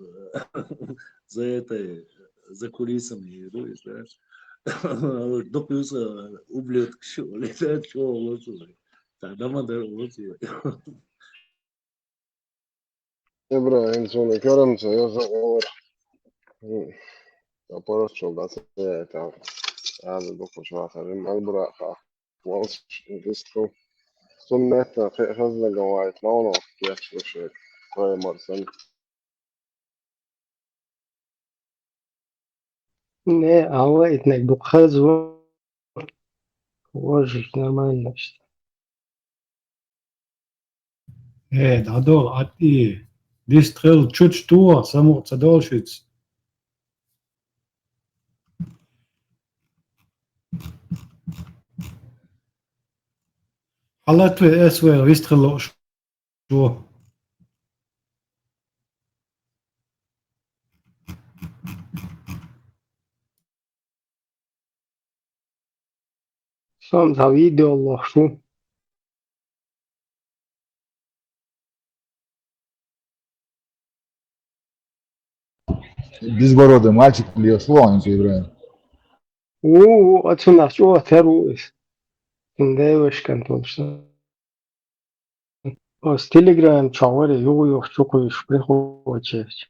за этой, за кулисами, ду иза. Дукха юса ублюдкаш, чӀогӀа лоцу. Та дама дар лоцу. ИбрахӀим, суна карамца йоза гӀора. М, ца парасчул дац яйтал. Ада дукхуш вахар, м, албура ха. Валш вистху. Суннатта хе-, хазна гавайт, лауна кеш луше. Кой марсан. Не, ала итнек дукха хазва. Вожик нормально что. Э, дӀадола, атӀи. Дистхил чучтуа, самукъа ца долшиц. Хьалатве эс вай вистхил лоуш ву. Сан цхьа видео лохуш ву. Безбородый мальчик лиосло, а не ИбрахӀим. Ву, ву, оцунах чӀогӀа тера ву иза. Цуьнан девашкан тулуш. Оцу Telegram чохь варе юха-юха чукхуьйсуш приходчерча.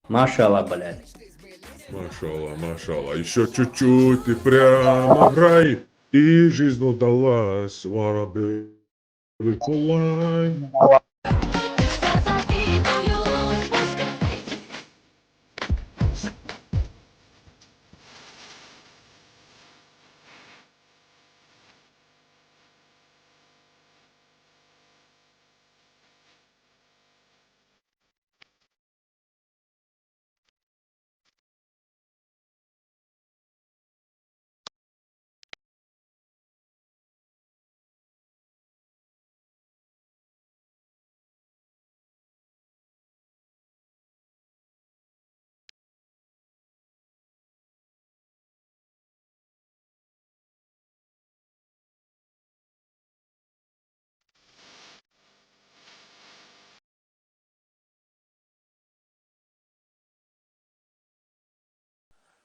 Машалла, блядь. Машалла, машалла. Ещё чуть-чуть и прямо в рай. И жизнь удалась, wanna be with the line.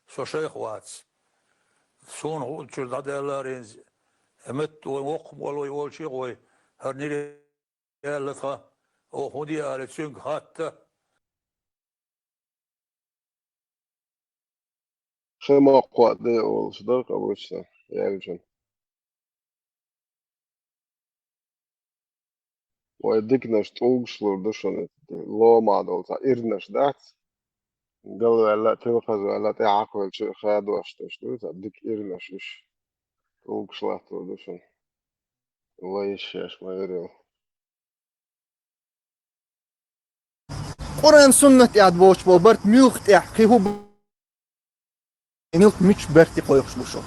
Со шайх вац. Суна хӀуъучуьра дӀадаьлларинза, метта вай воккха молла вай волчий гӀой, хӀара нира яьлла тхан, оха хӀун де алий, цуьнга хатта. Шен моккхо а де олуш дара къа вуьйцу сан, яьллачун. Вай диканаш тӀулгаш лур ду шуна, ломахь долу цхьа ирнаш дац, галваьлла а, тилхазваьлла а, тӀаьхьакхвелча а хадош дерш ду, цхьа дика ирнаш уьш, тӀулгаш латталур ду шуна. Лайшеш ма верил. Къуръан суннат тӀехь боцуш болу барт муьлха тӀехь кхин хӀу бу-, муьлха мича барте кхойкхуш бу шу?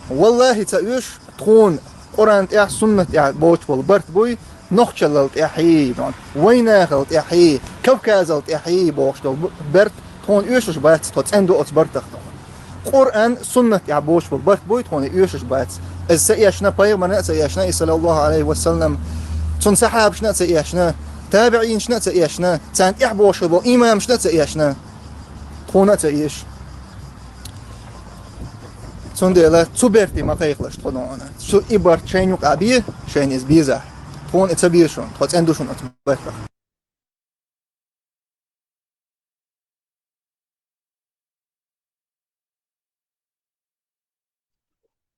Валлахи, ца оьшу, тхуна Къуръан тӀехь, суннат тӀехь боцуш болу барт буй, нохчаллал тӀехьий, вайнахал тӀехьий, Кавказал тӀехьий бохуш долу бу-, барт тхуна оьшуш бац, тхо цӀена ду оцу бартах тхуна. Къуръан, суннат тӀехь боцуш болу барт буй, тхуна оьшуш бац. Иза ца эшна, пайхамарна а ца эшна, и саллаллаху алейхи ва саллам, цунна сахьабашна а ца эшна, табиӀинашна а ца эшна, царна тӀехь бохуш болу имамашна а ца эшна, тхуна а ца эша. Цундела цу берте ма кхайкхалаш тхо дона. Цу и барт шайна юкъа бе, шайна иза безахь. Тхуна и ца беза шуна, тхо цӀена ду шуна оцу бартах.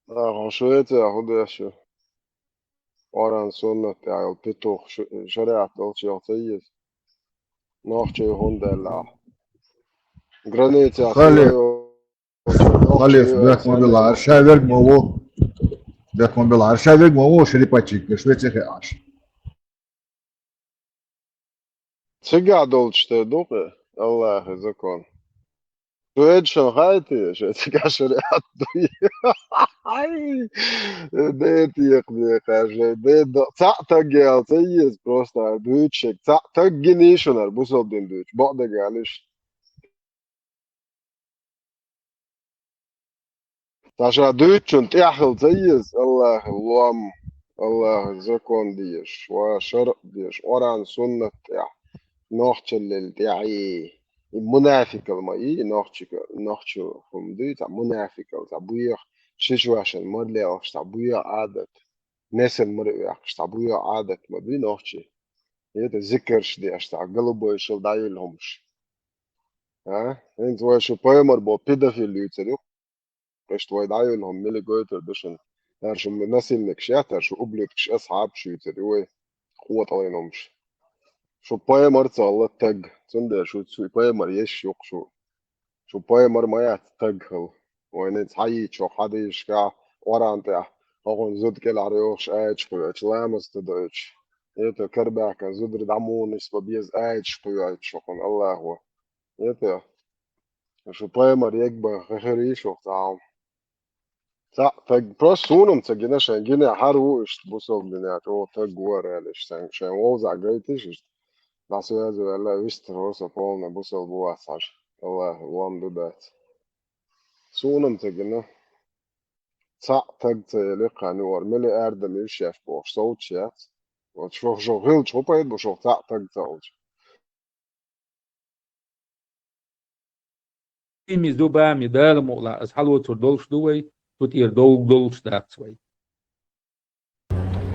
Нахьа шу эцехь хӀу деш ю? Къуръан суннат тӀехь йолу петух шу-, шариӀат долчух ца еза? Нохчий хӀунда аьлла ахь? Границехь Халиф. Халиф, бехк ма билла, ша верг ма ву. Бехк ма билла, ша верг ма ву, шерипачик, швецехь Ӏаш. Цигахь долчу тера ду-кх и Аллахьан закон. Шведашна хаьттий, шайн цигахь шариат дуй? Ай, де текхаме кхаьжна, де до-, цхьаъ таг яла ца еза, просто дуьйцуш шег. Цхьаъ таг гиний шуна, бусалба дин дуьйцуш, бакъдерг алиш. Ткъа ша дуьйцучунна тӀаьхьа хила ца еза Аллахьан лом, Аллахьан закон дезаш, ва шаръ дезаш, Къуръан, суннат тӀехь, нохчаллал тӀаьхьий. И мунафикал ма ий, нохчика-, нохчо хӀума дуй, цхьа мунафикал, цхьа боьха, ши чошан марлелаш, цхьа боьха Ӏадат, несан мара а ваьккхаш, цхьа боьха Ӏадат ма дуй нохчий. ХӀета зикарш деш, цхьа голубой шал дӀайилла хӀумаш. А? ХӀинца вай шу пайхамар бо педофил юьйцур ю. Иштта вай дӀайолу хӀума мила гойтур ду шуна? ХӀара шу насильникаш яц, хӀара шу ублюдкаш, асхьабаш юьйцур ю вай, къотӀалойн хӀумаш. Шу пайхамар ца хилла таг, цундела шу цу пайхамар еш ю-кх шу. Шу пайхамар ма яц таг хилла. Вайна цхьа йийцу шух хьадийшка, Къуръан тӀехь, хӀокхунна зуда кӀелхьара йохуш аьлча кхоьллинчу, ламаз ца доуьйтуш. ХӀета карабаьхкина зударий дӀа муха нисбан беза аьлча кхоьллинчу шух-кхунна Аллахьо. ХӀета шу пайхамар егбан хи-, хир йиш ву цхьа хьалха. Цхьаъ таг, просто суна-м ца гина шайн, гина хӀара ву иштта бусалба динехь чӀогӀа таг ву хӀара аьлла, иштта шайн, шайн вовзахь гайтиш иштта. ДӀасаваьза ваьлла, вистхуьлу со полный бусалба ву вац хьажа. Аллахьан лом ду дац. Суна-м ца гина. Цхьаъ таг ца елира кхарна юкъара, мила арадам ю шаьш бохуш, совцуш яц. Вот шух, шух хилча хӀун пайда бу, шух цхьаъ таг ца хилча? Своими зубами, Дала мукъ лахь, аса хьалоцур долуш ду вай, цу тӀера довла долуш дац вай.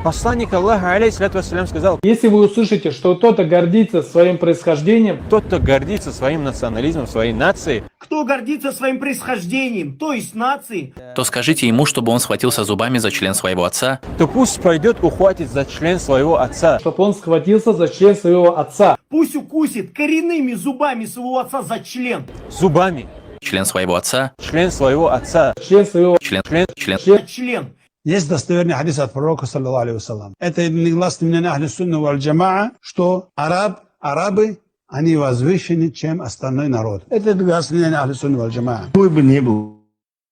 Посланник Аллаха, алейхиссалату вассалям, сказал: Если вы услышите, что кто-то гордится своим происхождением, тот, кто гордится своим национализмом, своей нацией, кто гордится своим происхождением, то есть нацией, то скажите ему, чтобы он схватился зубами за член своего отца, то пусть пойдет, ухватит за член своего отца. Чтоб он схватился за член своего отца. Пусть укусит коренными зубами своего отца за член. Зубами. Член своего отца. Член своего отца. Член своего Член, член, член, член. Член. Есть достоверный хадис от пророка, саллаллаху алейхи ва саллям. Это единогласное мнение ахли сунна валь джамаа, что араб, арабы, они возвышены, чем остальной народ. Это единогласное мнение ахли сунна валь джамаа. Какой бы ни был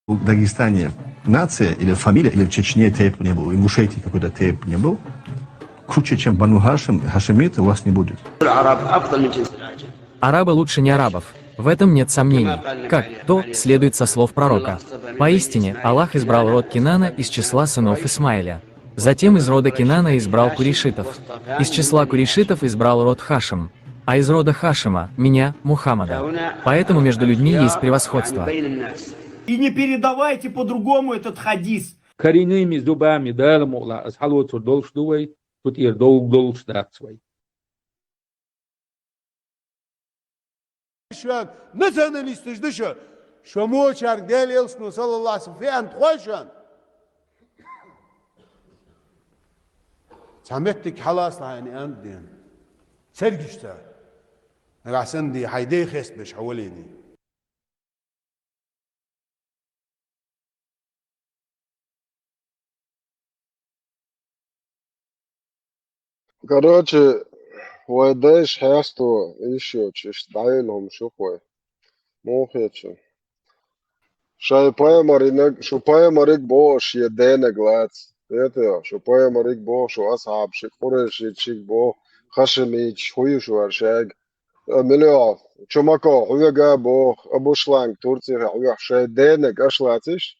в Дагестане нация или фамилия, или в Чечне тейп не был, Ингушетии какой-то тейп не был, круче, чем Бану Хашим, хашимиты, у вас не будет. العرب أفضل من جنس الأعجم. Арабы лучше не арабов. В этом нет сомнений. Как то следует со слов пророка. Поистине, Аллах избрал род Кинана из числа сынов Исмаиля. Затем из рода Кинана избрал курейшитов. Из числа курейшитов избрал род Хашим. А из рода Хашима, меня, Мухаммада. Поэтому между людьми есть превосходство. И не передавайте по-другому этот хадис. Коренными зубами, Дала мукъ лахь, аса хьалоцур долуш ду вай, цу тӀера довла долуш дац вай. Шоьга националисташ ду шо. Шо мочарг Дела элчано, саллаллаху алейхи ва саллям, феант хой шоьна? Цхьа меттиг хьалаца лахьийна аьнна дена. Цергаш ца. Нагахь санна дий, хьайн дей хестабеш хьо валийний. Короче, вай дайша хьесто, ишо, чуьш дӀайолу хӀума шу-кх вай. Муха хеташ? Шайн пайхамаринаг, шу пайхамариг боху шен денаг лаца. Хета, шу пайхамариг боху, шу асхьабашиг, къурайшичиг боху, хашамичаш, хӀун ю шу аьлла шайга? Э, мила йо, чу Мако хьоьга боху, Абушланг Турцихе хьоьху, шайн денаг аша лацийша?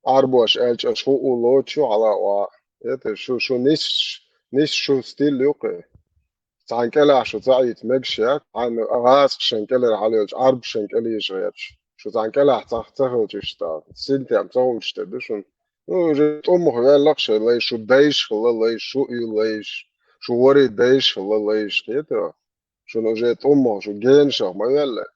Ӏарбоша аьлча, аша хӀуъу лоцуш ю хьала а. Хета, шу, шу нис, нис шу стил ю-кх и. Цхьана кӀелахь шу ца Ӏийца мегаш яц, хьайна гӀазкхашна кӀелара хьалайолчу Ӏарбашна кӀелийша гӀерташ. Шу цхьана кӀелахь ца, ца хилча иштта, синтем ца хуьлуш тера ду шуна. Ну, уже тӀумах ваьлла-кх шайн лай, шу дайша хилла лай, шу ю лайш, шу вари дайша хилла лайш, хета? Шуна уже тӀумах, шу генашах ма ваьлла.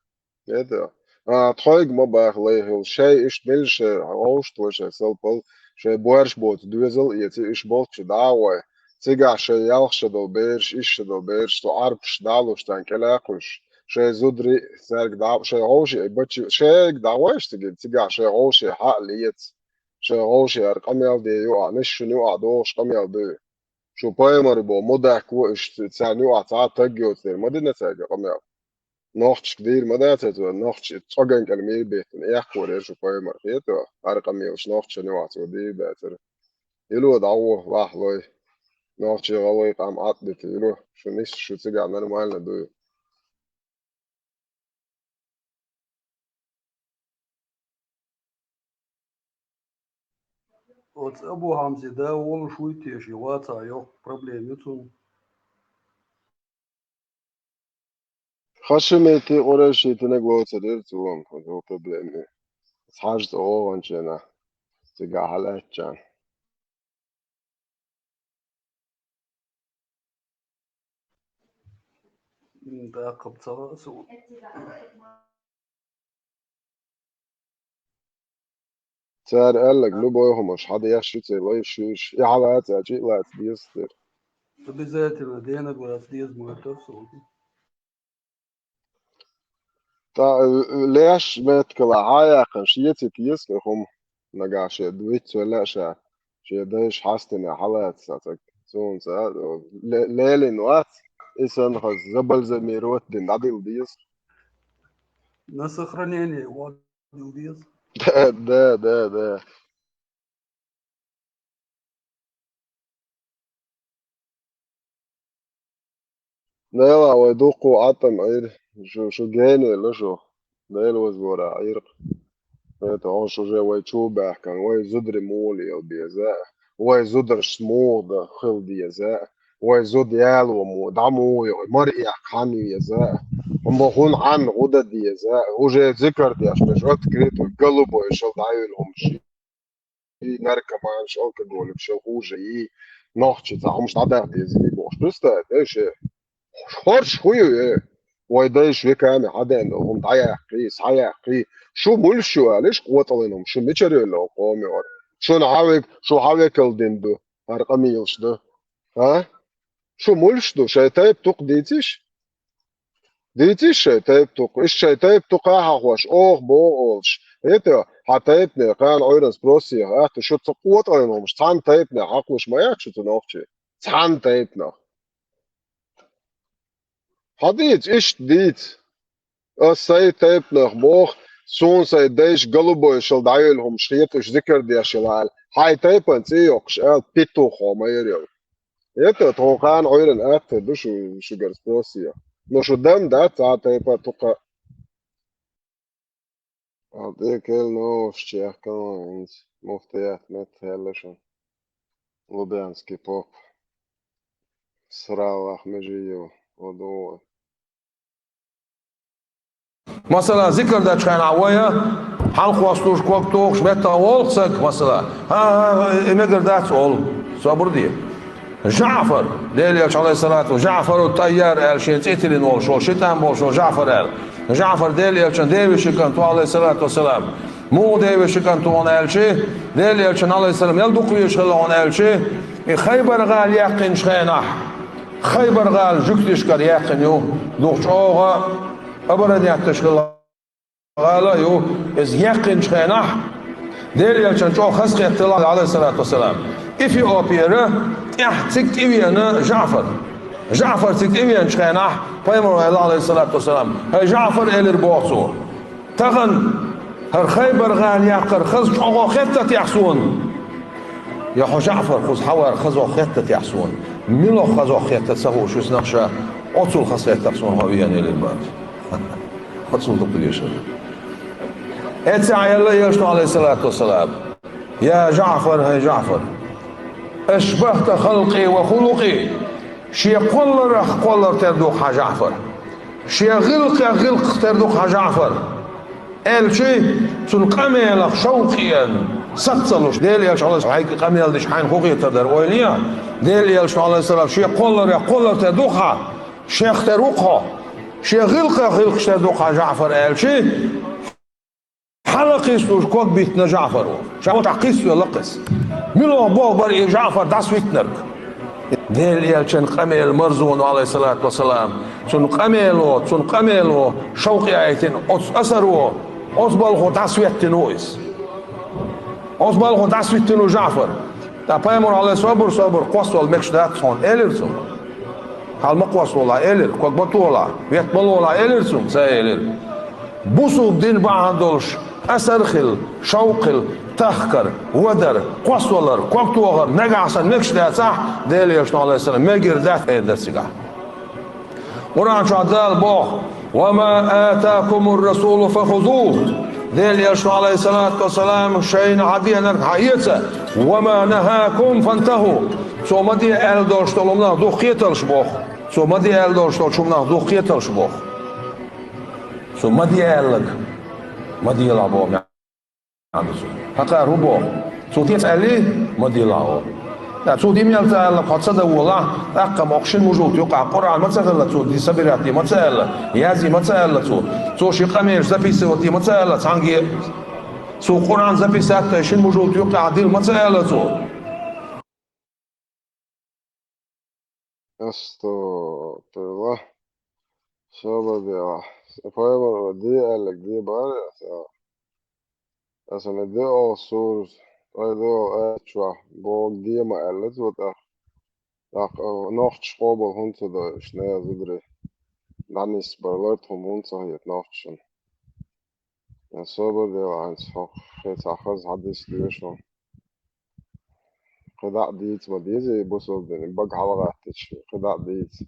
Эда. А, тхойга ма баха лай хила. Шай иштта мила шай гӀовшта вай шай салпал, шай боьрша боцу доьзал а эций, уьш болчу дӀа а гӀой. Цигахь шай ялх шо долу бераш, исс шо долу бераш, цу Ӏарбаш дӀа а луш, царна кӀелахь а кхуьссуш, шай зударий, цаьрга дӀа а, шай гӀовший, бачи, шайга дӀа а гӀой шу цигахь, шай гӀовший хьа а леца, шай гӀовший хӀара къамел де юкъахь, нисса шуна юкъахь догӀуш къамел дуй. Шу пайхамар бо, мудахко а уьш, царна юкъахь цхьа а таг йоцу дела, ма дина цаьрга къамел. Нохчашка дийр ма дацара цо, нохчий цӀоган кӀел мийра беттина, эккхор яра шу пайхамар, хета, хӀара къамелаш нохчашна юкъахь цо дийр дацара. Ило дӀагӀо, вахьлой, нохчий гӀалгӀай къам Ӏад дита, ило, шу нисса шу цигахь нормально дуй. Оцу Абу Хьамзи да волуш вуй теша, я вацахь йоккха проблема ю цунна? Хашимитий, къурайшитинаг лоцур яра цо, хӀун проблема ю? Хьажа цӀа вогӀанчу хенахь, цигахь хьалаьттачарна. М, даккха ца лаьа суна. Цара аьлларг, любой хӀумаш хьан деш ю церан лайш ю уьш, и хьалаца аьлча, и лаца деза церан. Обязательно денаг лаца деза ма-, ма-, тара суна. ТӀа, э, леш меттигала хьан яьккхина, шеца тесна и хӀума, нагахь шен дуьйцу велла а ша, шен дайша хьастина хьалаца ца ца, суна ца, ле-, лелийна вац, и санна хаза забальзамировать дина дӀадилла деза. На сохранение, вот, дилла деза. Да, да, да, да. Делахь вай дуккха а Ӏаттам Ӏийра, шу, шу генера шу, Дела вазвора Ӏийра-кх. ХӀета хьуна шу уже вай чу баьхкина, вай зударий муха лела беза, вай зударшца муха дан хила деза, вай зуда яло муха, дӀа муха йо, мара эккха хьанна веза, хӀума хӀунна Ӏанна гӀо дан деза, уже зикар деш берш открыто, голубой шал дӀайолу хӀума ши. И наркоманаш, алкоголикаш, хуже, и нохчий цхьа хӀумаш дӀадахьа деза, и бохуш. Представь, дайша, хӀорш хӀун ю, э? Вай дайша векаме хьадеана долу хӀума дӀаяьккхий, схьаяьккхий. Шу муьлш ю, алиш, къотӀаллин хӀума, шу мичара йолу къоман вара? Шуна хьан век-, шу хьан векал дина ду, хӀара къамелаш ду? А? Шу муьлш ду, шайн тайпа тукха дийциш? Дийциш шайн тайпа тукха. Иштта шайн тайпа тукха хьахош, оха боху олуш. ХӀета, хьан тайпане кхана Ӏуьйранна спрос еха, атта шу цу къотӀаллин хӀумаш, цхьана тайпане хьакхуш ма яц шу цу нохчий. Цхьана тайпанах. Хьан дийца, иштта дийца. Ас сайн тайпанах боху, суна сайн дайша голубой шал дӀайолу хӀумаш хета, уьш зикар деш йила аьлла. Хьайн тайпана цӀе йоккхуш аьлла, петух хьо ма яра йолу. ХӀета, тхуна кхана Ӏуьйранна атта ду шу, шуьгара спрос е. Ну, шу дам дац, цхьа тайпа тукха. Ал тӀе кел новаш чехкан ван хӀинца муфтият меттахь хьелла шуна. Лубянский поп. Срал Ахмежиев, одугӀу. Масала, зикар дечу хенахь вай, хьалха хьостуш, ког тухуш, меттахь волу стаг, масала, хӀа-хӀа-хӀа, и мегар дац олу, собар де. ЖаӀфар, Делан Элча, Ӏалайхиссалату, ЖаӀфару Тайяр аьлла, шен цӀе тиллина волуш волу, ши тӀам болуш волу ЖаӀфар аьлла. ЖаӀфар Делан Элчан девешин кӀант ву, Ӏалайхиссалату вассалам. Муха девешин кӀант ву хьуна аьлча, Делан Элчан, Ӏалайхиссалам, ял дукха везаш хилла хьуна аьлча, и Хайбар-гӀала яьккхинчу хенахь, Хайбар-гӀала жуьгташкара яьккхина ю, дукха чӀогӀа оборонять деш хилла гӀала а ю, иза яьккхинчу хенахь, Делан Элчан чӀогӀа хазахетта хилла, Ӏалайхиссалату вассалам. Эфиопера тӀехь цига тӀевеана ЖаӀфар. ЖаӀфар цига тӀевеанчу хенахь, пайхамар ваьлла, Ӏалайхиссалату вассалам: «ХӀай ЖаӀфар, — элира боху цо, — тахана хӀара Хайбар-гӀала яккхар хаза чӀогӀа хеттатехь суна». «Я хьо, ЖаӀфар, кхуза хьан вар хаза хеттатехь суна? Мила хаза хетта ца хууш иза нах ша, оцул хаза хеттахь суна хьо веана», — элира боху. Оцул ду-кх вешан. Эццахь аьлла Элчано, Ӏалайхиссалату вассалам: «Я ЖаӀфар, хӀай ЖаӀфар, ашбахта халкъи ва хулукъи». Шен кхолларах кхоллар тера ду-кх хьан, ЖаӀфар. Шен гӀиллакхех гӀиллакх тера ду-кх хьан, ЖаӀфар. Аьлча, цуьнан къамелах шовкъ а, саца а луш, Делан Элчано, Ӏалайхиссалам, хьайн къамел дича хьайна хӀун хетар дара, ойла е. Делан Элчано, Ӏалайхиссалам, шен кхолларах кхоллар тера ду-кх хьан, шех тера ву-кх хьо. Шен гӀиллакхех гӀиллакхаш тера ду-кх хьан, ЖаӀфар, аьлча, хьала кхиссалуш ког биттина ЖаӀфаро. Ша вачахь кхиссавелла-кх иза. Мила боху бара и ЖаӀфар дӀасавиттинарг? Делан Элчан къамелан марзо, Ӏалайхиссалату вассалам, цуьнан къамело, цуьнан къамело шовкъ яийтина оцу асаро, оцу балхо дӀасаветтина ву иза. Оцу балхо дӀасавиттина ву ЖаӀфар. Ткъа пайхамар, Ӏалайхиссалам: «Собар, собар, кхоссавала мегаш дац хьуна», — элира цо. «Хьал ма кхоссавала», — элира, — «ког ма тохала, ветта ма лола», — элира цо. Ца элира. Бусулба дин бахьана долуш асар хила, шовкъ хила, тахкар, вадар, кхоссавалар, ког тохар нагахь санна мегаш дацахь, Делан Элчано, Ӏалайхиссалам, мегар дац эр дара цигахь. Къуръан чохь Дала боху: «Ва ма атакумур расулу фахузуху». Делан Элчано, Ӏалайхиссалату вассалам, шайна хьан динарг хьан эца, «ва ма нахакум фантаху». Цо ма де аьлла долуш долу хӀуманах дукха кхеталаш боху. Цо ма де аьлла долуш долчу хӀуманах дукха кхеталаш боху. Цо ма де аьлларг ма делахь боху. Хьан ду цо? Хьан кхара хӀун боху? Цо теца аьллий, ма делахь олу. Ткъа цо де мел ца аьлларг хьо ца дан волахь, тӀаккха ма хьо шина мужалта юкъахь Къуръан ма ца хилла, цо ди собирать де ма ца аьлла, язъе ма ца аьлла цо. Цо шен къамелаш записывать де ма ца аьлла цхьаьнгге а. Цо Къуръан записать а шина мужалта юкъахь дилла ма ца аьлла цо. Астагфируллах. Собар де ахь. Пайхамар де аьлларг де бара аса. Аса ма де оха сураз, пайда оха аьлла чохь, боху де ма аьлла цо тӀаккха. ТӀаккха нохчаш къобал хӀунда ца дойуш, нехан зударий? ДӀанисбар лар тхуна хӀунда ца хета нохчашна? Собар де ахь, хьайца хьо хаза хьадис доьшу. КхидӀа а дийца ма дезий, бусалба дин, бага хьалагӀаьттича, кхидӀа а дийца.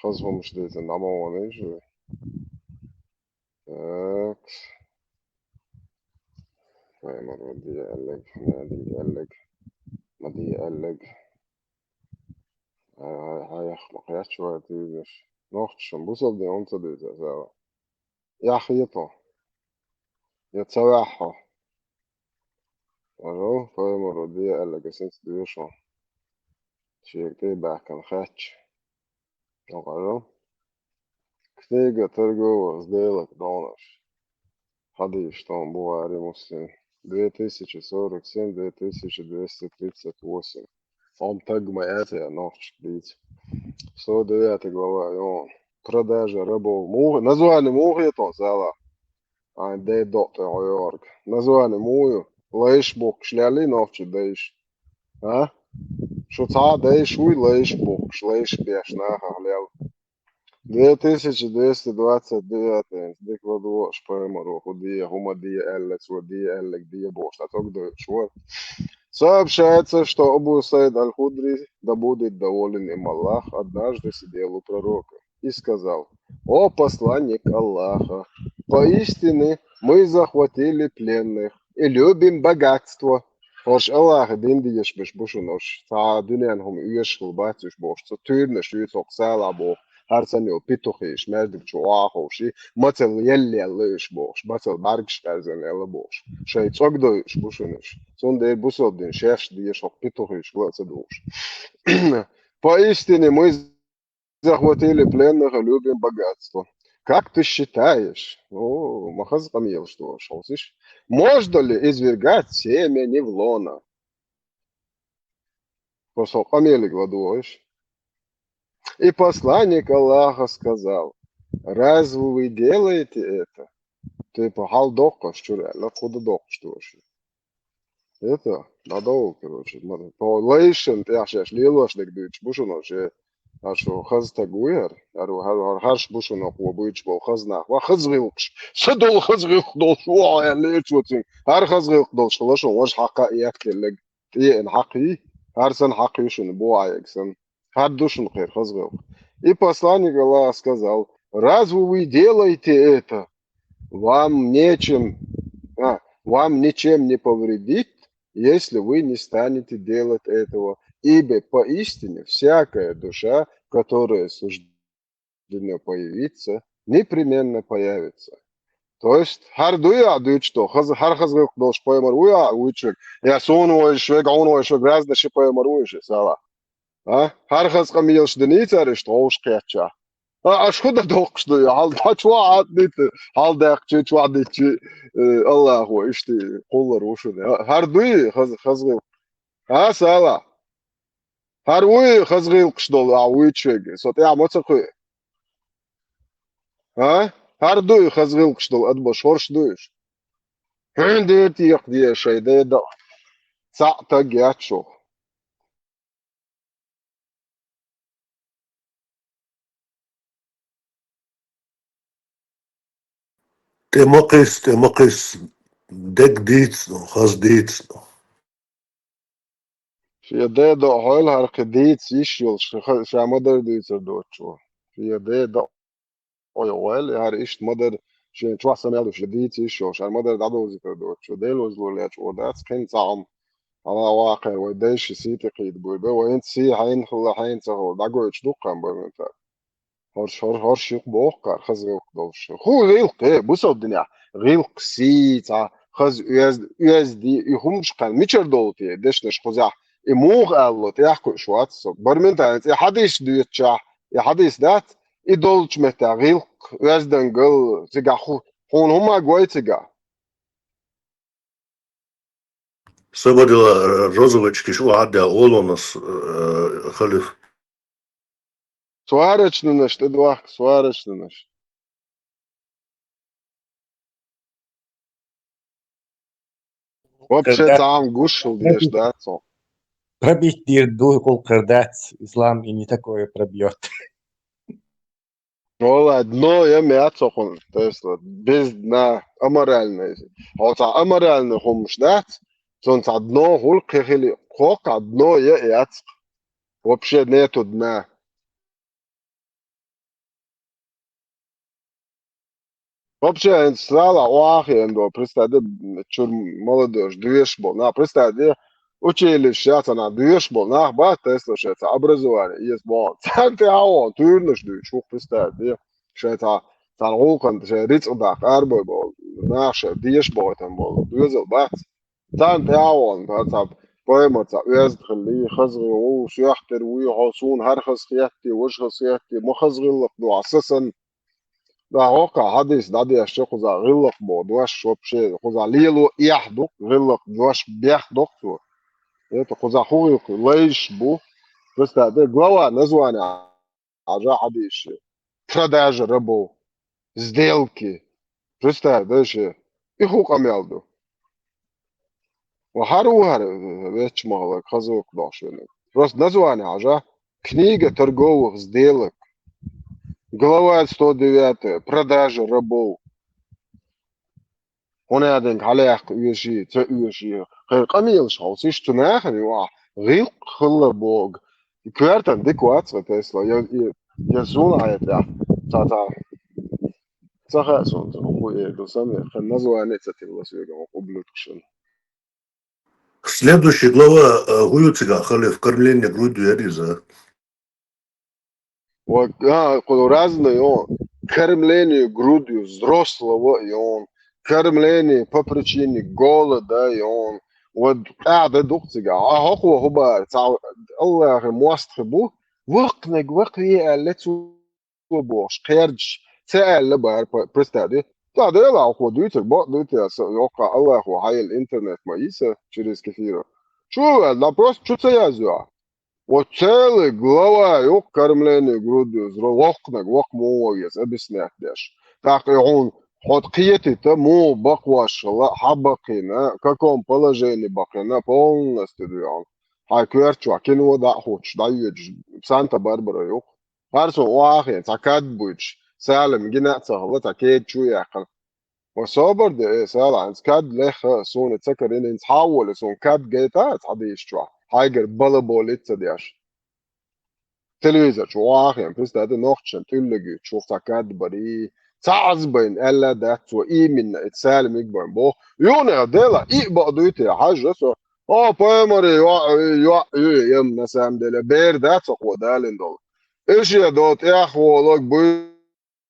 Хаза хӀумаш дийцина дӀа ма ванийша вай. Так. Вай ма де аьлларг, ма де аьлларг, ма де аьлларг. Хьан, хьан, хьан яхха ма кхетча вай, дийцаш. Нохчашна бусалба дин хӀунда ца дийца аса? Яхь хета хьо? Я ца ваьхьа хьо? Аьлла, пайхамаро де аьлларг аса хӀинца доьшу. Шега тӀе а баьхкина хаьттича. Аьлла, книга торговых сделок, донаш. Хьадийш тхуна Бухари, Муслим. Две тысячи сорок семь, две тысячи двести тридцать восемь. Хьо-м таг ма яц, я нохчашка дийца. Сто девятая глава, йо. Продажа рабов. Муха, название муха хета хьуна, Сала? Айн ден докъ тӀе хьоьхург. Название муха ю? Лайш бухкуш леллий нохчий дайша? А? Шу цхьа а дайша вуй лайш бухкуш, лайш беш нахах лелла? Две тысячи двести двадцать девятый, дика ладогӀа аша, пайхамаро хӀун де, хӀума де аьлла, цо де аьлларг де бохуш, цхьа цӀогдойуш вара. Сообщается, что Абу Саид Аль-Худри, да будет доволен им Аллах, однажды сидел у пророка и сказал: «О посланник Аллаха, поистине мы захватили пленных и любим богатство». ХӀорш Аллахьан дин дезаш берш бу шуна, хӀорш цхьа дуьненан хӀума оьшуш хилла бац уьш бохуш, цо туьйранаш ю, цо кхин Сала боху, хӀара санна йолу петухиш, маьждиг чу охьаховший, мацалла елла лелла уьш бохуш, мацалла бӀаьргаш къаьрзина лелла бохуш. Шайн цӀогдойуш бу шуна уьш. Цундела бусалба дин шаьш дезаш хӀокху петухишка ла а ца дугӀуш. Поистине мы захватили пленных и любим богатство. Как ты считаешь? О, ма хаза къамелаш долуш хьовсийша. Можно ли извергать семя не в лоно? Просто къамелиг ладогӀийша. И посланник Аллаха сказал: «Разве вы делаете это?» Типа, хьал доккхуш чуьра аьлла, кху дан доккхуш долуш. Это, надолго, короче. Ма-, то лайшан тӀехь шаьш лелош дерг дуьйцуш бу шуна, ше, а шу хаза стаг ву яр, яр, яр, яр, хӀарш бу шуна кхо буьйцуш болу хаза нах. Ва хаза гӀиллакхаш, са долу хаза гӀиллакх долуш ву хьо аьлла, лерчо цуьнга. ХӀара хаза гӀиллакх долуш хила шуна, важа хьакха а эттеллаг, тӀеэна хьакхий, хӀара санна хьакхий шуна, бохьа егг санна. ХӀара ду шуна кхера хаза гӀиллакх. И посланник Аллаха сказал: «Разве вы делаете это? Вам нечем, а, вам ничем не повредит, если вы не станете делать этого, ибо поистине всякая душа, которая суждено появиться, непременно появится». То есть, хӀара дуй ахь дуьйцуш долу, хаза, хӀара хаза гӀиллакх долуш пайхамар вуй ахь вуьйцуш верг, я суна вайша верг, хьуна вайша верг, разный ши пайхамар вуй ша, сала. А? ХӀара хаза къамелаш дина цара иштта вовшах кхетчахь. А, аш хӀун дан доккхуш ду, хьал дӀа чохь а дитта, хьал даьккхича, чохь дитча, э, Аллахо иштта кхуллар ву шуна. А, хӀара дуй хаза, хаза гӀиллакх? А, сала? ХӀара вуй хаза гӀиллакхаш долу ахь вуьйцуш верг, со тӀехь ма ца кхуьу? А? ХӀара дуй хаза гӀиллакхаш долу адамаш, хӀорш дуй уьш? ХӀун дийр тӀекхаде шайн деда? Цхьаъ таг яц шух. ТӀе ма кхисса, тӀе ма кхисса, дерг дийца, хаза дийца. Шен ден доӀа хьойла хӀара кхин дийца йиш йолуш, ша, ша ма-дарра дуьйцур доцучо. Шен ден доӀа хьойла, хӀара иштта ма-дарра шен чохь са мел ду, шен дийца йиш йолуш, хӀара ма-дарра дӀадовзуьйтур доцучо. Дела веза луллечу гӀо дац, кхин цхьа хӀума. Хьала ваккхий, вай дайша сий тӀекхийда буьйр бу, вайна сий хьайна хилла, хьайна ца хилла, дӀагойтуш ду-кх хан бан мета. ХӀорш, хӀор-, хӀорш юкъа боху кхара, хаза гӀиллакх долуш. ХӀун гӀиллакх, э, бусалба динехь? ГӀиллакх, сий, цхьа хаза оьз-, оьзда, и хӀумаш кхана мичара долу те, дешнаш кхузахь? И муха аьлло, тӀехь кхуьуш вац со. Бармин тайна цӀе хьадис доьцучахь, и хьадис дац, и долчу меттехь гӀиллакх, оьздангалла, цигахь хӀу-, хьуна хӀума гой цигахь? Са бадила розовичкиш охьаддаьлла олонас, э, халиф. Сварочнанаш тӀедохка, сварочнанаш. Вообще цхьа хӀума гуш хила дезаш дац хьо. Пробить дийр ду гӀуллакх дац, ислам и не такое пробьёт. Ола дно я меца хьуна, тесла, без дна, аморальный. Хьо цхьа аморальный хӀумаш дац, цунна цхьа дно хуьлу кхин хили, кхоккхахь дно я яц. Вообще нету дна. Вообще, хӀинца сала охьахиъна долу, представь, да, чуьра молодёжь, доьшуш болу нах, представь, да, училища яц, нах доьшуш болу нах бац, тесла шайн цхьа образование, иза боху. Царна тӀе а вон, туьйранаш дуьйцуш, хӀух, представь, да, шайн цхьа, царна гӀуллакхана, шайн рицкъ даккха арабой болу нах, шайн деша бохуьйтан болу доьзал бац. Царна тӀе а вон, цхьа, цхьа поймар, цхьа оьзда хилла, хаза гӀо ву, соьхтар вуй, хьо суна хӀара хаза хетте, важа хаза хетте, ма хаза гӀиллакх ду, а са санна. Да, хӀокху хьадис дӀадешча, кхуза гӀиллакх боху дош вообще, кхуза лело эхь ду, гӀиллакх дош бех доккху цо. Это кхуза хӀун гӀиллакх, лайш бу. Представь, да, глава название Хьажа хьадисаш. Продажа рабов. Сделки. Представь, да, ше. И хӀун къамел ду? Ва хӀара ву хӀара, вецча махалаг, хаза ву-кх дохуш верг. Просто название хьажа. Книга торговых сделок. Глава сто девятая. Продажа рабов. ХӀунда аьлла хьалаяккха оьший, ца оьший. Хьайн къамелаш хьовсийша цу нахана юкъахь, гӀиллакх хилла боху. Коьртана дика вац хьан тесла, я, я, я зула хьан тӀехь. Ца, ца. Ца хаьа суна, ца, хӀун эр ду сан, хьан название ца тилла соьга, хӀокху ублюдкашна. Следующая глава, э, хӀун ю цигахь, халиф, кормление грудью яр иза? Вот, а, кху разные, он. Кормление грудью взрослого, и он. Кормление по причине голода, и он. Вот, къаьда дукха цига. А хӀокхо хӀу бара, цхьа Аллахьан мостагӀий бу, вакхниг вакхве аьлла цо бохуш, кхердаш, ца аьлла бара, п-, представь, ди. Цхьа Дела хӀокхо дуьйцург, бакъ дуьйцу, аса, йоккха Аллахьо хьайилла интернет ма йиса через кефира. Чу ваьлла, просто чу ца язйо. Вот целый глава ю кормление грудью, зро-, воккханиг воккха муха вогӀу иза объяснять деш. ТӀаккха и хьуна хьо кхетийта, муха бакхош хилла, хьабаккхийна, каком положении баккхийна, полностью дуьйхьал. Хьайн коьрта чохь кино дӀа а хӀуттуш, дӀайоьдуш, Санта-Барбара юкъ. ХӀара суна охьа а хиъна, цхьа кад буьйцуш, Салим гина а ца хилла, цхьа кеда чу а яьккхина. Ва собар де, э, Сала, хӀинца кад лехха, суна ца карина, хӀинца хьан а волий, суна кад гайта а цхьа дийша чохь, хьайгара балаболица а деш. Телевизор чу охьа а хиъна, представь, нохчашна тӀуьллаг ю, чух цхьа кад барий. Цхьа аз байна аьлла дац цо, именно и Салимиг байна боху. Юханехь дела, и а бакъ дуй те, хьажа со. О, пайхамаре, йоӀ, йоӀ, ю, ем, на самом деле, бер дац хьо далин долу. Иша я до тӀех волаг буй.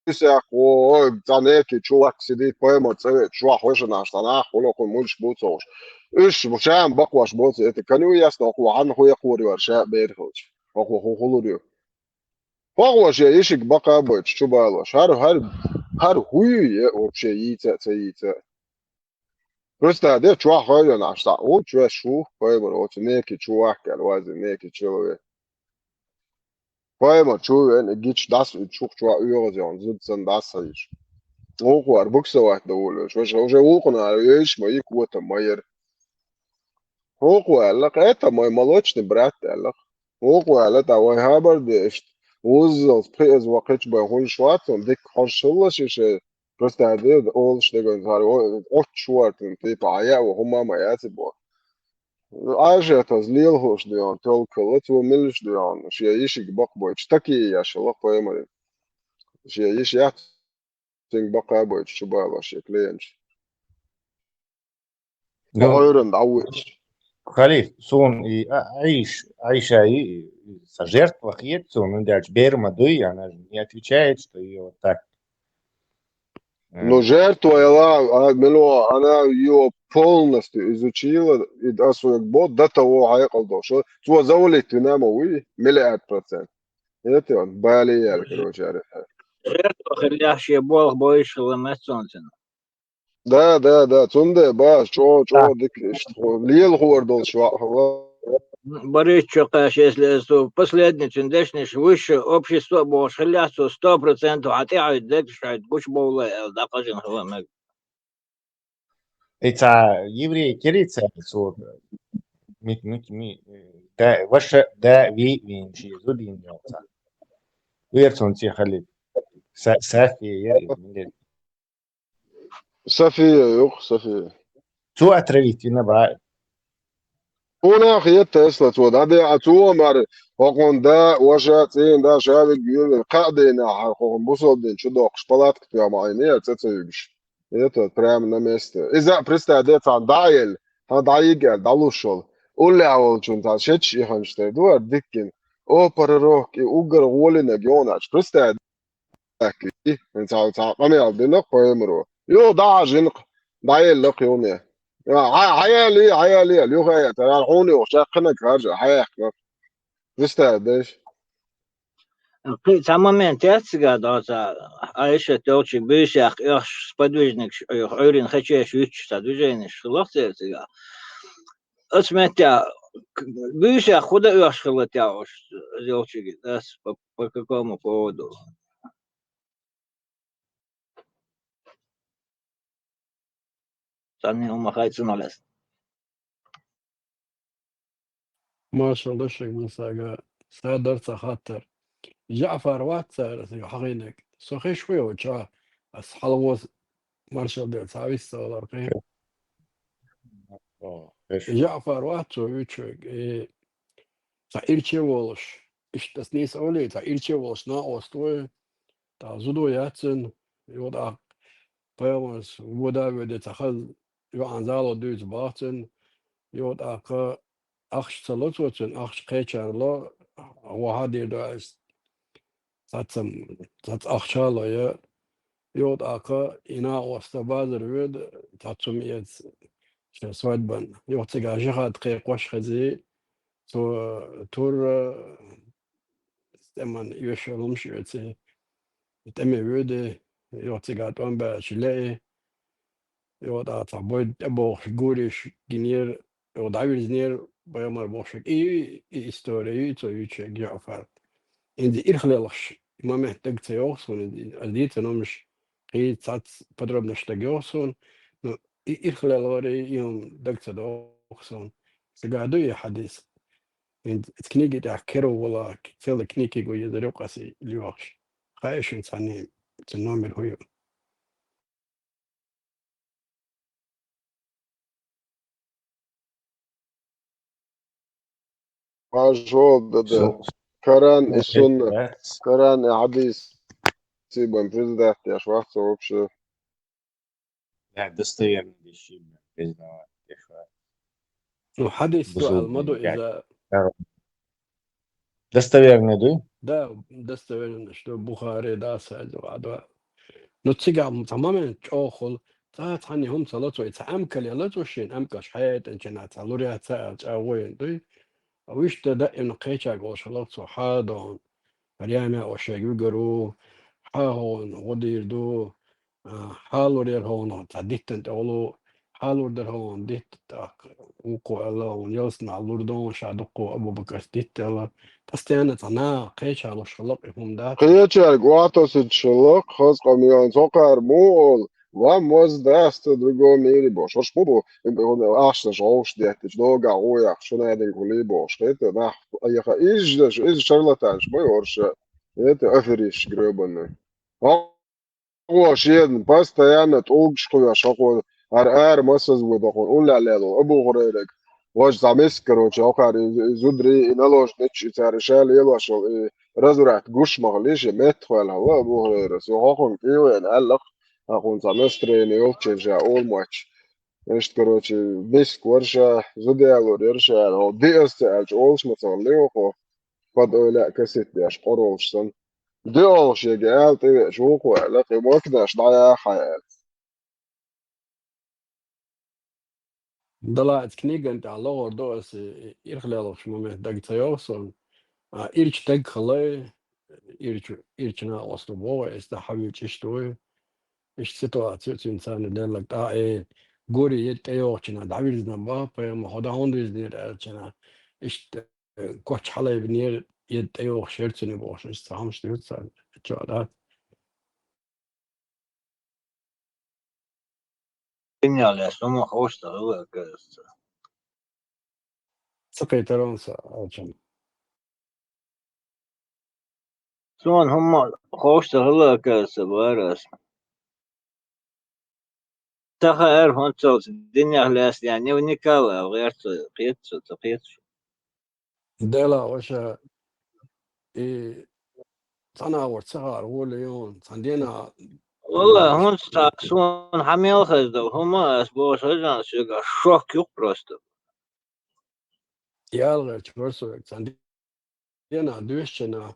Исех, ой, цхьа некий чувак сидит, пайхамар цӀа веача, чохь вешанаш цхьа нах хуьлу, кху муьлш бу ца хууш. Уьш ма ша бакхош боцу, это кану ясно, хӀокхо хьанна хӀу якхор ю, ша бер хилча. ХӀокхо хӀу хуьлур ю. ХӀокхо шен йишиг бакха а бойтуш, чу балош. ХӀара, хӀара, хӀара хӀу ю е вообще йийца а, ца йийца а. Просто де чохь хойла наш цхьа, у, чоьш ву, пайхамар, оцу некий чувак аьлла, вази некий человек. Пайхамар чу а веана, и гича дӀасауьйтуш, чух чохь оьгӀаз йогӀна зуда санна дӀасахьийзаш. Вукхо ара буксовать дан волавелаш. Ваша уже вукхунара вевзаш ма йи, котам ма яра. Вукхо аьлла-кх, это мой молочный брат аьлла-кх. Вукхо аьлла, тӀаккха вай хабар де иштта, вуззалц пхи эза вакхича бен хуьлуш вац, дикка хьожуш хилла ши шай. Просто де, олуш деган цара, о, оццуш вара типа, а яа ву хӀума ма яци боху. Ӏайшатас лела хууш дуьйхьал, толкалла, цо милаш дуьйхьал, шен йишиг бакъбойтуш, такие яшалла пайхамаре. Шен йиш яц, цуьнга бакъа а бойтуш, чу балош шен клиенташ. Ну, Ӏуьйранна дӀавоьдуш. Халиф, суна и а, Ӏайш-, Ӏайша и, и сан жертва хета суна, ну, дальше бер ма дуй, она же не отвечает, что её вот так. Ну, жертва яла, а, мило, она её полностью изучила, и да, соьга бо, до того хьекъал долуш. Цо завалить вина ма вуй, миллиард процент. Это он, бале яьлла, короче, аьлла. Жертва хилла, шен болх бойуш хилла меттанцина. Да, да, да, цунде баш, чӀо, чӀо, дика, иштта, хо-, лела хуур долуш ваъ хилла. Борис чу кхаьчча, если со последний цуьнан дешнаш вуьйш, общество а бохуш хиллехь, цо сто процентов хьан тӀаьхьуьйту дегаш хьуьйту гучубовлай аьлла, дӀакхачийна хила мега. И цхьа еврей кирий цара цо, ми-, ми-, ми-, да, ваша да ви вийна шен зудийна йолу цхьа. Вера цунна цӀе хилла. Са-, Сафия яра иза, милла. София юкъ, София. Цо отравить вина баьӀ. Хьуна хета тесла цо, дӀадеа цо мара, хӀокхун да, ваша, цӀийна да, шавиг юьйла, кхаа дийнахь, хӀокхун бусалба дин чу доккхуш, палатка тоьхна Ӏийна, я цӀа ца юьгуш. Это прямо на месте. Иза, представь, де цхьана дӀа а елла, хьан дӀайига аьлла, дӀалуш волу. Уллехь волчун цхьана шеташ иханаш тера ду, ара диккина. О, пророк, и уггар гӀолинарг йонач. Представь, аьлла, цхьа, цхьа къамел дина пайхамаро. Юха дӀахьажийна-кх, дӀаелла-кх юхане. Хьа-, хьаяьлла, хьаяьлла, аьлла, юха а яцара, хьуна юха, шаьккхинарг харжа, хьаяьккхина. Представь, дайша. Кхин цхьа момент яц цигахь, доцца, Ӏайшат йолчу буьйсех оьхуш сподвижникаш, оьху Ӏуьйрина хечеш юьтуш цхьа движенеш хилла церан цигахь. Оцу меттехь, к-, буьйсех хӀун дан оьхуш хилла тӀехь оцу йолчуьнга, ас по, по какому поводу? Царна хӀума хайцина лаьцна. Маршалла ду шуьга, Мусага, сан дара цхьа хаттар. Жаъфар вац цара аса хьахийнарг. Со хиш ву йолчохь, ас хьалхо маршалла дела цхьа вист ца валар кхин. О, хиш. Жаъфар вац цо вуьйцуш верг. И цхьа ирча а волуш, иштта ас нийса олий, цхьа ирча а волуш накъост ву, тӀаккха зудо яц цуьнан, юха тӀаккха пайхамарс вода а воьдий, цхьа хаза йоӀан зало дуьйцу боху цуьнан, юха тӀаккха ахча ца ло цо цуьнан, ахча кхечарна ло, ваха дийр ду ас, цхьацца, цхьацца ахча а ло я, юха тӀаккха и накъост базар воьду, цхьацца хӀума эца шен свадьбан, юха цигахь жихӀад кхайкхош хезий, цо тур, тӀеман оьшуш йолу хӀумаш оьций, тӀаме воьдий, юха цигахь тӀом баьлча леий, юха тӀаккха цхьа бойда тӀебогӀуш гурийш гинера, юха дӀавирзинера пайхамар бохуш верг. И, и история ю, и цо юьйцуш верг Жаъфар. ХӀинца ирхъ лелхаш, и момент дага ца йогӀу суна, аса дийцина хӀумаш, кхин цхьацца подробносташ дагайогӀу суна. Ну, и ирхӀалеллара, и хӀума дага ца догӀу суна. Сага ду и хьадис. Ин, цу книги тӀехь кхера вала, целый книги гу езар юкъас лоьхуш. Хаьий шуна цхьанне цу номер хӀу ю? Пожалуйста, да, да. Коран и сунна. Коран и хьадис. Цибан пиздат деш вац вообще. Да, достоверно деши, признавать, деш вац. Ну, хьадис ду алма ду иза. Достоверно ду? Да, достоверно, что Бухари, да, саьзу, а, да. Ну, цига м-, цхьа момент чӀогӀа хула, цхьа цхьанне хӀума ца лацо, и цхьа Ӏамкал я лацо шен, Ӏамкалш хьаятӀанчина цхьа лур яц ца аьлла, чӀагӀо йина дуй. А вуьшта даим кхечаг волуш хилла цо, хьа догӀун, Марьяме ошег вигар ву, хьа хьуна гӀо дийр ду, а, хьалур яр хьуна цхьа диттан тӀе гӀолу, хьалур дар хьуна дитта, тӀаккха вукхо аьлла, хьуна ялсмала лур ду, ша дуккхо Абу-Бакарс дитта аьлла. Постоянно цхьа наха кхеча луш хилла и хӀума дац. Кхечаьрга охьатосуьйтуш хилла, хаза къам йоьллина цхьа кхара муха олу, вам воздаст в другом мире бохуш. Хьуш муха бу, ахчанаш гӀовш деттича, догахь гӀо яхча, шуна дерг хӀули бохуш. ХӀета нах, яха, иза, иза шарлатанаш бай хӀорш, это аферисташ грёбаные. Хьо шена постоянно тӀулгаш кхоьхьуш, хьо хьо ара, ара массаза ву дохуна, уллехь лело, Абу Хурайраг. Важа цхьа миска, короче, хьо кхара и, и зударий, и наложниц, и цара ша лелош йолу, и разврат гуш ма хилла, и шен метта хьоьлла хьала Абу Хурайрас. Йо, хьо хьуна кӀийвена аьллакх, хьо хьуна цхьа настроение йолччун ша олу моьттуш. Иштта, короче, миска вара ша, зуда ялор яра ша, хьо диъаза ца аьлча, олуш ма ца хилла, йо, хьо, под ойла а касит деш, къоролуш санна. ДиъолгӀа шега аьлла тӀевеача вукхо аьлла, кхин мокнаш дӀаяхьа аьлла. Дала, иза книган тӀехь лохур ду аса, и, ирхӀалелхаш момент дага ца йогӀу суна. А, ирча дага халай, ирчу, ирчу накъосту боху, эс да хьавилча иштта вуй. Иштта ситуацию цуьнан царна деллаг тӀаккха, э, гури е тӀейогӀучина дӀавирзина баха, пайхамар, хьо дӀа хӀунда вирзинера аьллачина. Иштта, э, коч хьалайбинера, е тӀейогӀуш яра цуьнан бохуш, иштта ца хьамаш дира царна. Чо а дац. Динехь лаьцна хӀума ховш ца хилла, кажется. Ца кхетарон са алчам. Суна хӀума ховш ца хилла, кажется, бара ас. Ца хаьара хӀунда цо динехь лаьцна, я не вникал, а гӀерта ца кхета, ца кхета. Дела, ваша, и цхьана а вара ца хаьара, гӀоле йон, цхьана дена. Валла, хӀунда ца, суна хьан мел хаза ду, хӀума ас бохуш хаза, соьга шок юкъ просто. Ял гӀерча барсо, цхьана дена дуьйсчина,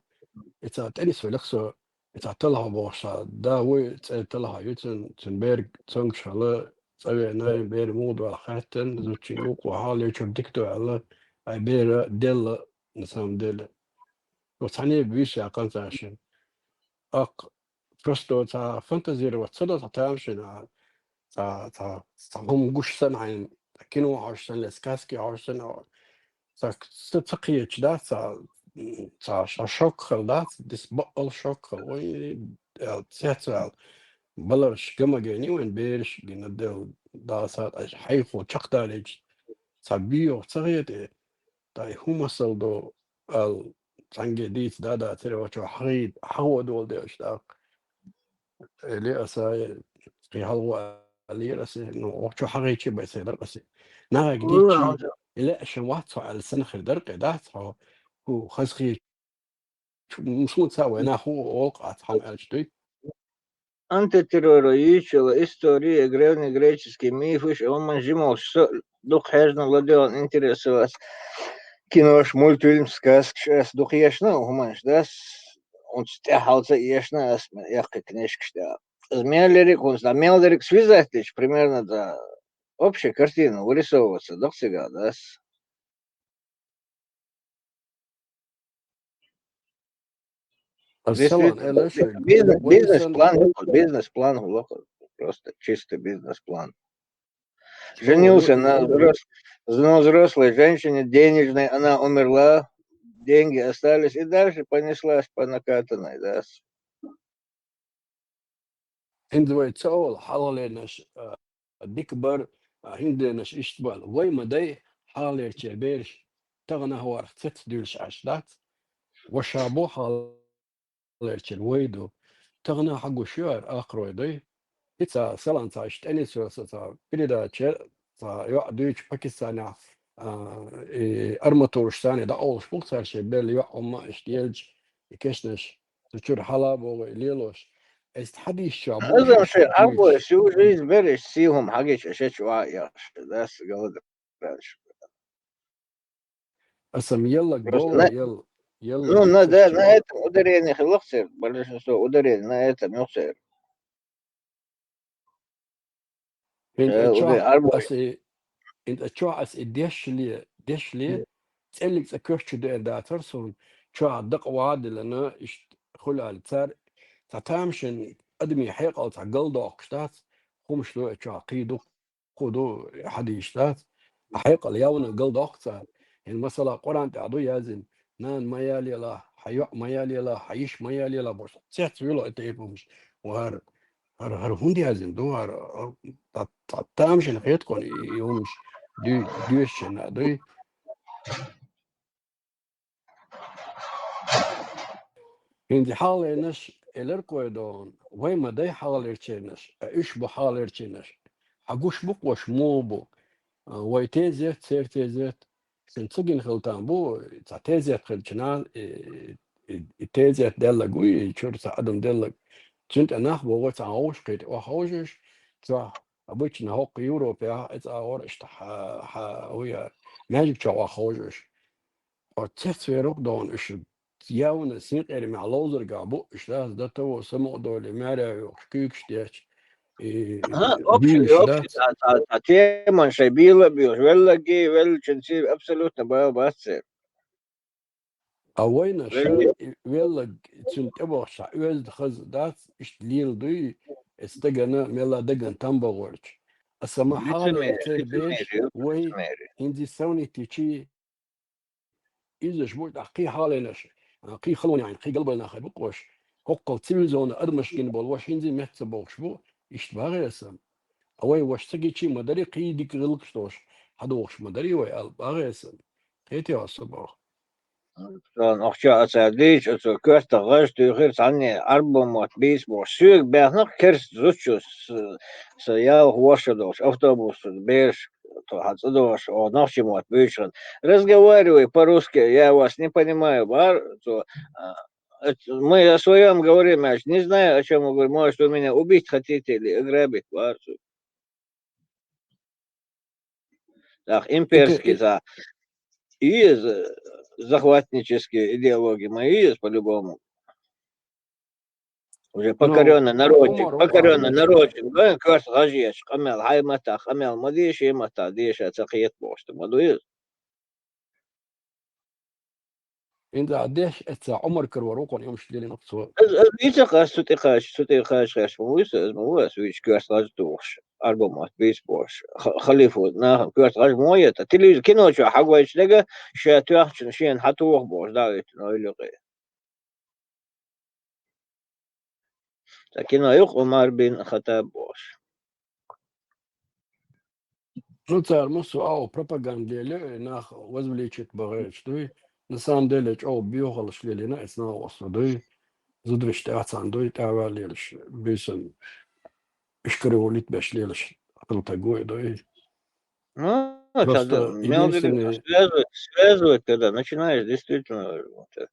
и цхьа теннис велах со, и цхьа талха бохуш, да, вуй, цӀе талха ю, цун, цун бер цонгаш хала, цӀа веана, бер муха вала хаьттина, зудчун юкъа хьалечур дика ду аьлла, ай бера делла, на самом деле. Вот цхьаьна бийш яккхана цаьршина. Аккха просто цхьа фантазировать ца до, цхьа тамашийна, цхьа, цхьа, цхьа хӀума гуш санна хьайна, кино хьожуш санна, сказки хьожуш санна, цхьа, ца, ца кхеташ дац, цхьа, цхьа ша шок хила дац, дис бакъал шок хила. Ой, аьлла, цец аьлла. Баларш гамагайни вайн бераш гина дел дала сагӀа, аш хьайхо чакхдалийча, цхьа био ца хета, дай хӀума масал до, аьлла, цхьаьнгге дийца да дацара, вачо хьагӀийда, хьагӀо дола деш тӀаккха. Или аса, кхин хьалгӀо аьллера аса, ну, охьа чу хьагӀийча бай сай дар аса. Нагахь дийцча, или аша вац хьо аьлла, сана хир дар къе дац хьо, хӀу хаза хи Чу-, суна ца вай, нах хӀу олу-кх ас хьан аьлча дуй? Антитеррора йийцуш йолу история, древнегреческий мифаш, хӀуманаш жималш со дукха хьежна, ладоьгӀна, интересоваться. Кинош, мультфильмаш, сказкаш ас дукха ешна, хӀуманаш дас, оцу тӀаьхьалца ешна ас, эккхи книжкаш тӀехь. Иза мел лерриг а хӀунца, мел дерриг связать дича, примерно, да, общая картина вырисовываться дакъ цигахь дас. Действительно, бизнес, бизнес-план, бизнес-план, просто чистый бизнес-план. Женился на взрос-, на взрослой женщине денежной, она умерла, деньги остались, и дальше понеслась по накатанной, да. ХӀинца вай ца олу хьалхалернаш, а, дика бар, а, хӀинца лернаш иштта бала. Вай ма дай хьалхалерчеран бераш тахана хӀорах цец дуьллуш Ӏаш дац. Ваша бу хьалхалерчеран вай ду. Тахана хьагуш ю хӀара акхарой дай. Ица салан ца иштта тӀе ницкъ йоцу ца передача, ца йоӀ дуьйцу Пакистанехь, а, и арматураш санна дӀакъовлуш бу цара шайн белла йоӀ хӀумма иштта елча, и кешнаш, цу чуьра хьала а богӀий лелош. Эс хьадийш чохь бу Азам шайн арбой сюжийс берриш сий хӀума хьагича шечу а яхаш, дас галадараш. Аса ма еллаг Просто богӀу, на ел, еллаг Ну, на, да, на этом ударение хилла церан. Большинство ударений на этом ю церан. ХӀинца Э, чохь удар арбой. Аса и, хӀинца чохь аса и дешале, дешале, цӀеллиг цӀа коьртачу деана дацара суна, чохь дакъа ваделлана, иштта хуьлу аьлла цара, цхьа тамашийна адамийн хьекъал цхьа галдоккхуш дац, хӀумаш ду и чохь кхин ду, кху ду, хьадийш дац. А хьекъал явна галдоккху цара. ХӀинца масала Къуръан тӀехь ду яздина, нана ма ялелахь, хьан йоӀ ма ялелахь, хьан йиша ма ялелахь бохуш, цец вуьлу и тайпа хӀумаш. ХӀара, хӀара, хӀара хӀунда яздина ду, хӀара, хӀара, та-, та-, тамашийна хета кхуьнан и, и хӀумаш дуй-, доьшучунна а дуй. ХӀинца хьалхалернаш, элира кхой догӀун, вай ма дай хьалхалерчернаш, а уьш бу хьалхалерчернаш. Хьагуш бу-кх ваша муха бу? А, вай тезет, церан тезет, шуна ца гина хила там бу, цхьа тезет хилча, и, и, и тезет деллаг вуй, и чуьра цхьа адам деллаг. Цуьнан тӀе нах богӀу, цхьа хьовша кхетий, охьа хьовшуш, цхьа обычно хӀокху Европехь, эцӀа агӀор иштта хьа-, хьа-, хӀу яр, маьждиг чохь охьа хьовшуш. Хьо цецвер ву-кх догӀун уьш, явна синкъермехь ловзаргахь бу уьш, дас датаво самукъадолий, маьря йохуш, куьйгаш детташ, и, Ага, общий, дийш общий, дац. Цхьа, цхьа, цхьа теман шайн бийла а буьйлуш, веллаггий, веллачуьнций абсолютно бала бац церан. А вайна ша Велли- и веллаг цуьнан тӀебогӀуш цхьа оьзда хаза дац, иштта лела дуй, эцу стагана, мелла дагана там богӀуьйтуш. Аса ма хьалха Лицемерие, церан беш, лицемерие, вай лицемерие. ХӀинца савниттичий, изаш бу, тӀаккха кхин хьалхалернаш, а, кхин халонехь, кхин галбай нах бу-кх ваша. ХӀоккхул цивилизованный адамаш гина болу ваша хӀинца метта ца богӀуш бу, иштта бахьа аса. А вай ваша ца гичий ма дарий, кхин дика гӀиллакхаш долуш, хьадогӀуш ма дарий вай аьлла, бахьа аса. Кхетий хьо со боху? Сон ахча а цара дийча, оцу коьртах гӀаж туьйхира, цхьанне Ӏарбо мотт бийца бохуш. Соьга баьхна-кх керста зудчо, с-, сан ялх ворхӀ шо долуш, автобусца бераш, тхо хьан цӀа догӀуш, оха нохчийн мотт буьйцуш хилла. Разговаривай по-русски, я вас не понимаю, бахара цо, а, это мы о своём говорим, я говорю, не знаю, о чём вы говорите, может, вы меня убить хотите или ограбить, бахара цо. Так, Ика имперский и за. И за-, захватнические идеологии мои есть по-любому. Уже Ну, покорённый народчик, Умар, Умар, покорённый Умар. Народчик, да, коьрта гӀаж еш, къамел, хьайн маттахь къамел ма де, шен маттахь деша ца кхета бохуш, ма ду иза. ХӀинца деш эццахь Ӏумар карор ву кхунна, и хӀумаш лелийна цо. Аз, аз дийца кхас цу тӀе кхача, цу тӀе кхача хеш ма вуй со, аз ма ву ас вуьйцу коьрта гӀаж тухуш, Ӏарбо мотт бийца бохуш. Ха-, халифо нахана коьрта гӀаж ма ву ета. Телевизор, кино чохь хьагойтуш дага, ша тоьхначун шена хьан туху бохуш, дӀа а вуьттина, ойла юкъе. Ткъа кино юкъа Умар бин Хаттаб бохуш. Ну, цара массо а пропаганда лело, и нах возвеличить бан гӀерташ дуй. На самом деле, чӀогӀа боьхаллаш лелийна эцу нахо дуй. Зударий тӀаьхьа цхьаьна дуй, тӀаьхьаваьлла лелаш буьйсанна. Ишкаре вулит беш лелаш хилла таг ву и дуй. Ну, Просто сейчас мел единственное связывать, связывать, когда начинаешь действительно, вот, э,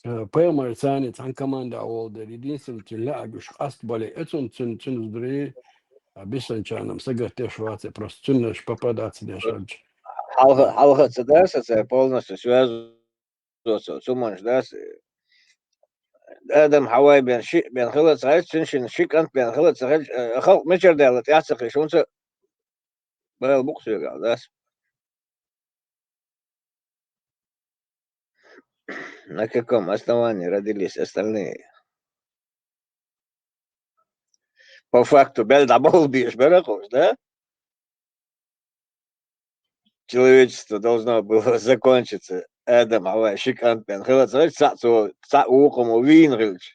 Ша пайхамар царна цхьана команда а волу дела, единственный цуьнан лаьа гуш къаст бале, эцунна цуьнан, цуьнан зударий, а, бисанчарна сагатдеш вац, просто цуьнан ша папа дац деш хилча. Хьалха, хьалха ца даса, ца полностью связываться, цу манаш даса. Адам Хьавай бен шиъ бен хила ца хилча, цуьнан шина ши кӀант бен хила ца хилча, э, халкъ мичара даьлла тӀаьхьа ца хилча, хӀунца бала бу-кх соьгахь даса. На каком основании родились остальные? По факту, бел дӀабовла безаш бара хӀуш, да? Человечество должно было закончиться. Адам, Хьава, ши кӀант бен хила ца хилча, цхьаъ цо, цхьаъ вукхамо вийна хилча.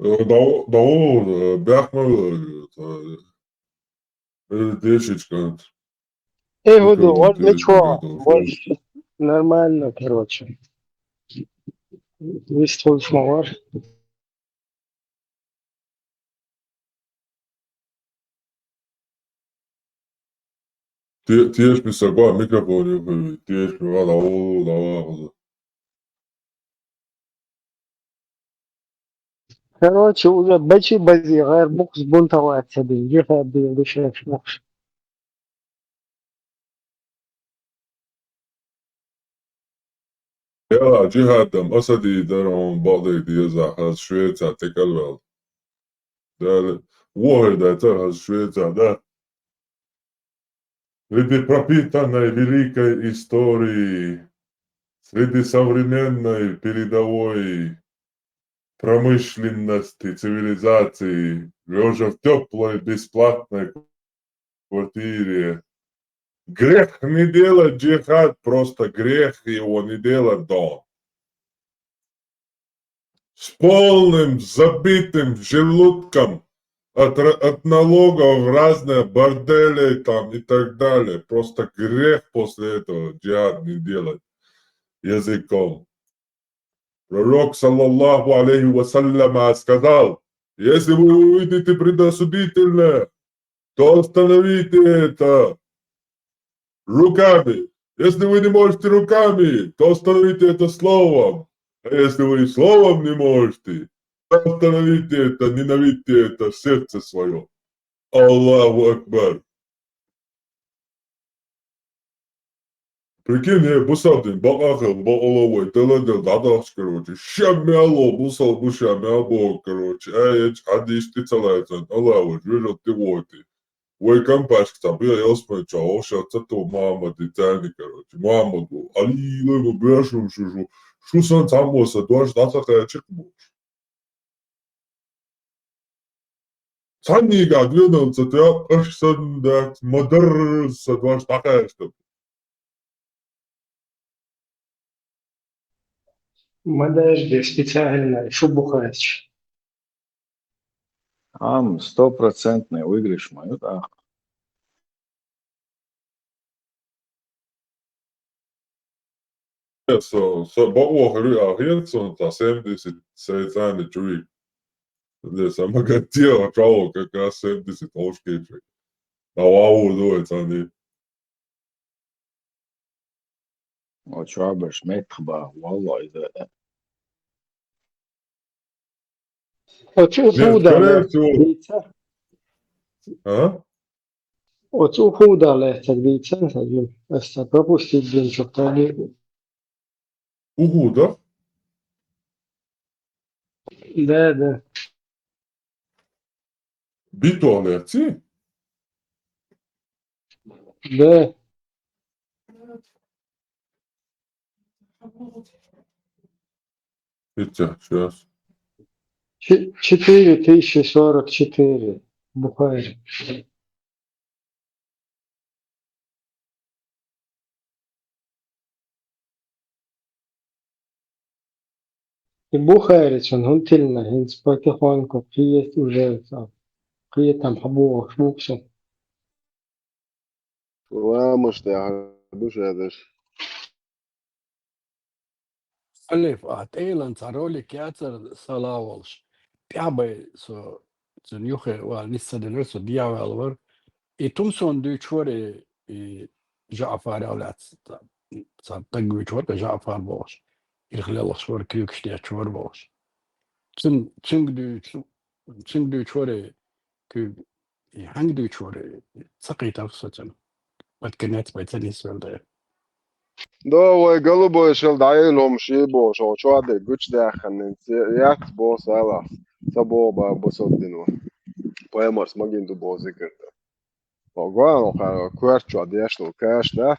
Э, да, да, э, бяхма, э, это, э, десять канд. Э, вот, вот, ничего, больше нормально, короче. Вистхулш ма вар. Те-, тешпи са гва микрофон юхи, тешпи вала, о, лава, хуза. Короче, уже бачи бази, гъайр бухс бунтоваться бин, джихад бин, душеш бухс. Яла, джихадам, Асади дарон бакъдайди яза, хаз Швеция текалвал. Да, вохер да, цар хаз Швеция, да. Среди пропитанной великой истории, среди современной передовой промышленности, цивилизации, лежа в теплой, бесплатной квартире. Грех не делать джихад, просто грех его не делать, да. С полным забитым желудком от, ра- от налогов, разные бордели там и так далее. Просто грех после этого джихад не делать языком. Пророк, саллаллаху алейхи ва саллям, сказал: если вы увидите предосудительное, то остановите это руками. Если вы не можете руками, то остановите это словом. А если вы и словом не можете, то остановите это, ненавидьте это в сердце своем. Аллаху Акбар. Прикинь, э, бусалдин, бакъахал, бакъаловой, таладел, дадахч, короче. Шамяло, бусал, бу шамяло, короче. Ай, эч, хадиш, ти цалайцан, Аллаху, жвежо, ти воти. Вой компашка, там, я, я успею, чё, вообще, цату Мухаммад и цани, короче. Мухаммад, Али, лой, бяшу, шу, шу. Шу сан, там, воса, дуаш, да, такая, чек, буш. Цаннига двинулся, ты аш сан дать, мадар са два штака, что ли? Подожди, специально, шу бухач. Ам, стопроцентный выигрыш маю, да. Со, со, бо, о, хрю, а, хрен, сон, та семьдесят, сай, цани, чуи. Ле, сама гатия, чао, как раз семьдесят, ошки, чуи. А, вау, дуэ, цани. О, чё, беш, метхба, валлахи, да. Оцу Нет, худа скорее ле всего. дица. А? Оцу худа ле так дица, саджу. Эста пропустить день чоптали. Ухуда? Да, да. Битон, ци? Да. Сейчас, сейчас. Ч-, четыре тысячи сорок четыре. Бухари. И Бухари, сон хунтилна, хинц патихонку, киет уже, киет там хабу, шмуксо. Ламаш тӀехь душ а деш. Алиф, а тӀелан цхьа ролик яцара сала волуш. ТӀаьхьабай со цуьнан юххе вала нисса делира, со дехьаваьлла вара. И тумсон дуьйцуш вара и, и Жаъфарал лаьцна. Цхьа таг вуьйцуш вара, Жаъфар бохуш. Ирх лелхаш вара, куьйгаш детташ вара бохуш. Цуьнга, цуьнга дуьйцу, цуьнга дуьйцуш вара и куьйга. И хьанга дуьйцуш вара, ца кхийтарх со цуьнан. Подконец бай ца нисвелла дара. Да, вай голубой шел дӀаелла хӀума ший бохуш, хьо чохь де гучудаьхханнинца яц боху салахь. Ца боху бан бусалба дино. Пайхамарс магийна ду боху зикар дан. Хьо гоьна хьо коьрта чохь деш долу каш дац.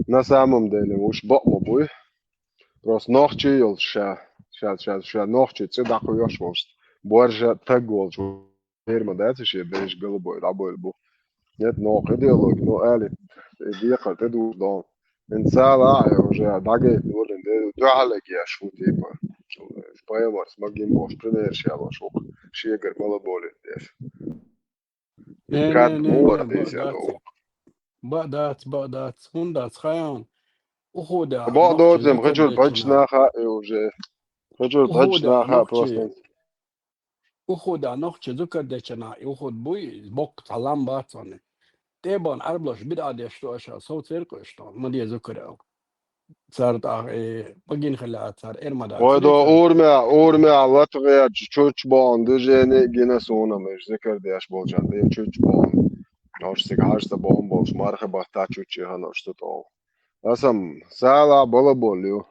На самом деле уьш бакъ ма буй. Просто нохчий йолчу ша, ша, ша, ша нохчий цӀе дӀакхоьхьуш волчу, боржа таг волчу Хир ма дац шен бежа голубой дӀабойла бу. Нет, но кхидиалог, но али, и декхар тӀедур дон. Ин цала а уже дӀагайта нурин де, дуьхьалаг еш ву, типа. пайхамарца магийна бохуш, примерш ялош ву-кх, шегара мала болийта деза. Не, Кад не, не, гӀора не, деза бакъ дац. Бакъ дац, бакъ дац. ХӀунда аьлча, хайна, ухода Бакъ нохча доцем, зукар хӀечуьра деча бача наха. наха а уже. ХӀечуьра бача Ухода наха а нохча, просто. Ухода нохча зукар деча наха и уход буй, боккха цхьа лам бац вани. ТӀебан Ӏарбалаш бидӀа деш ду аша, сов церкъа иш ду, ма де зукар аьлла. Цара тӀаккха, э, магийна хила цара эр ма дац. Вай до урмя, урмя латгӀерча чучча бохун движение гина суна, меш зикар деш болчан, де чучча бохун. Ош цига хьажа ца бохун болуш, марха батта чучча хана ош ца тӀогӀу. Асам, сала бала болу ю.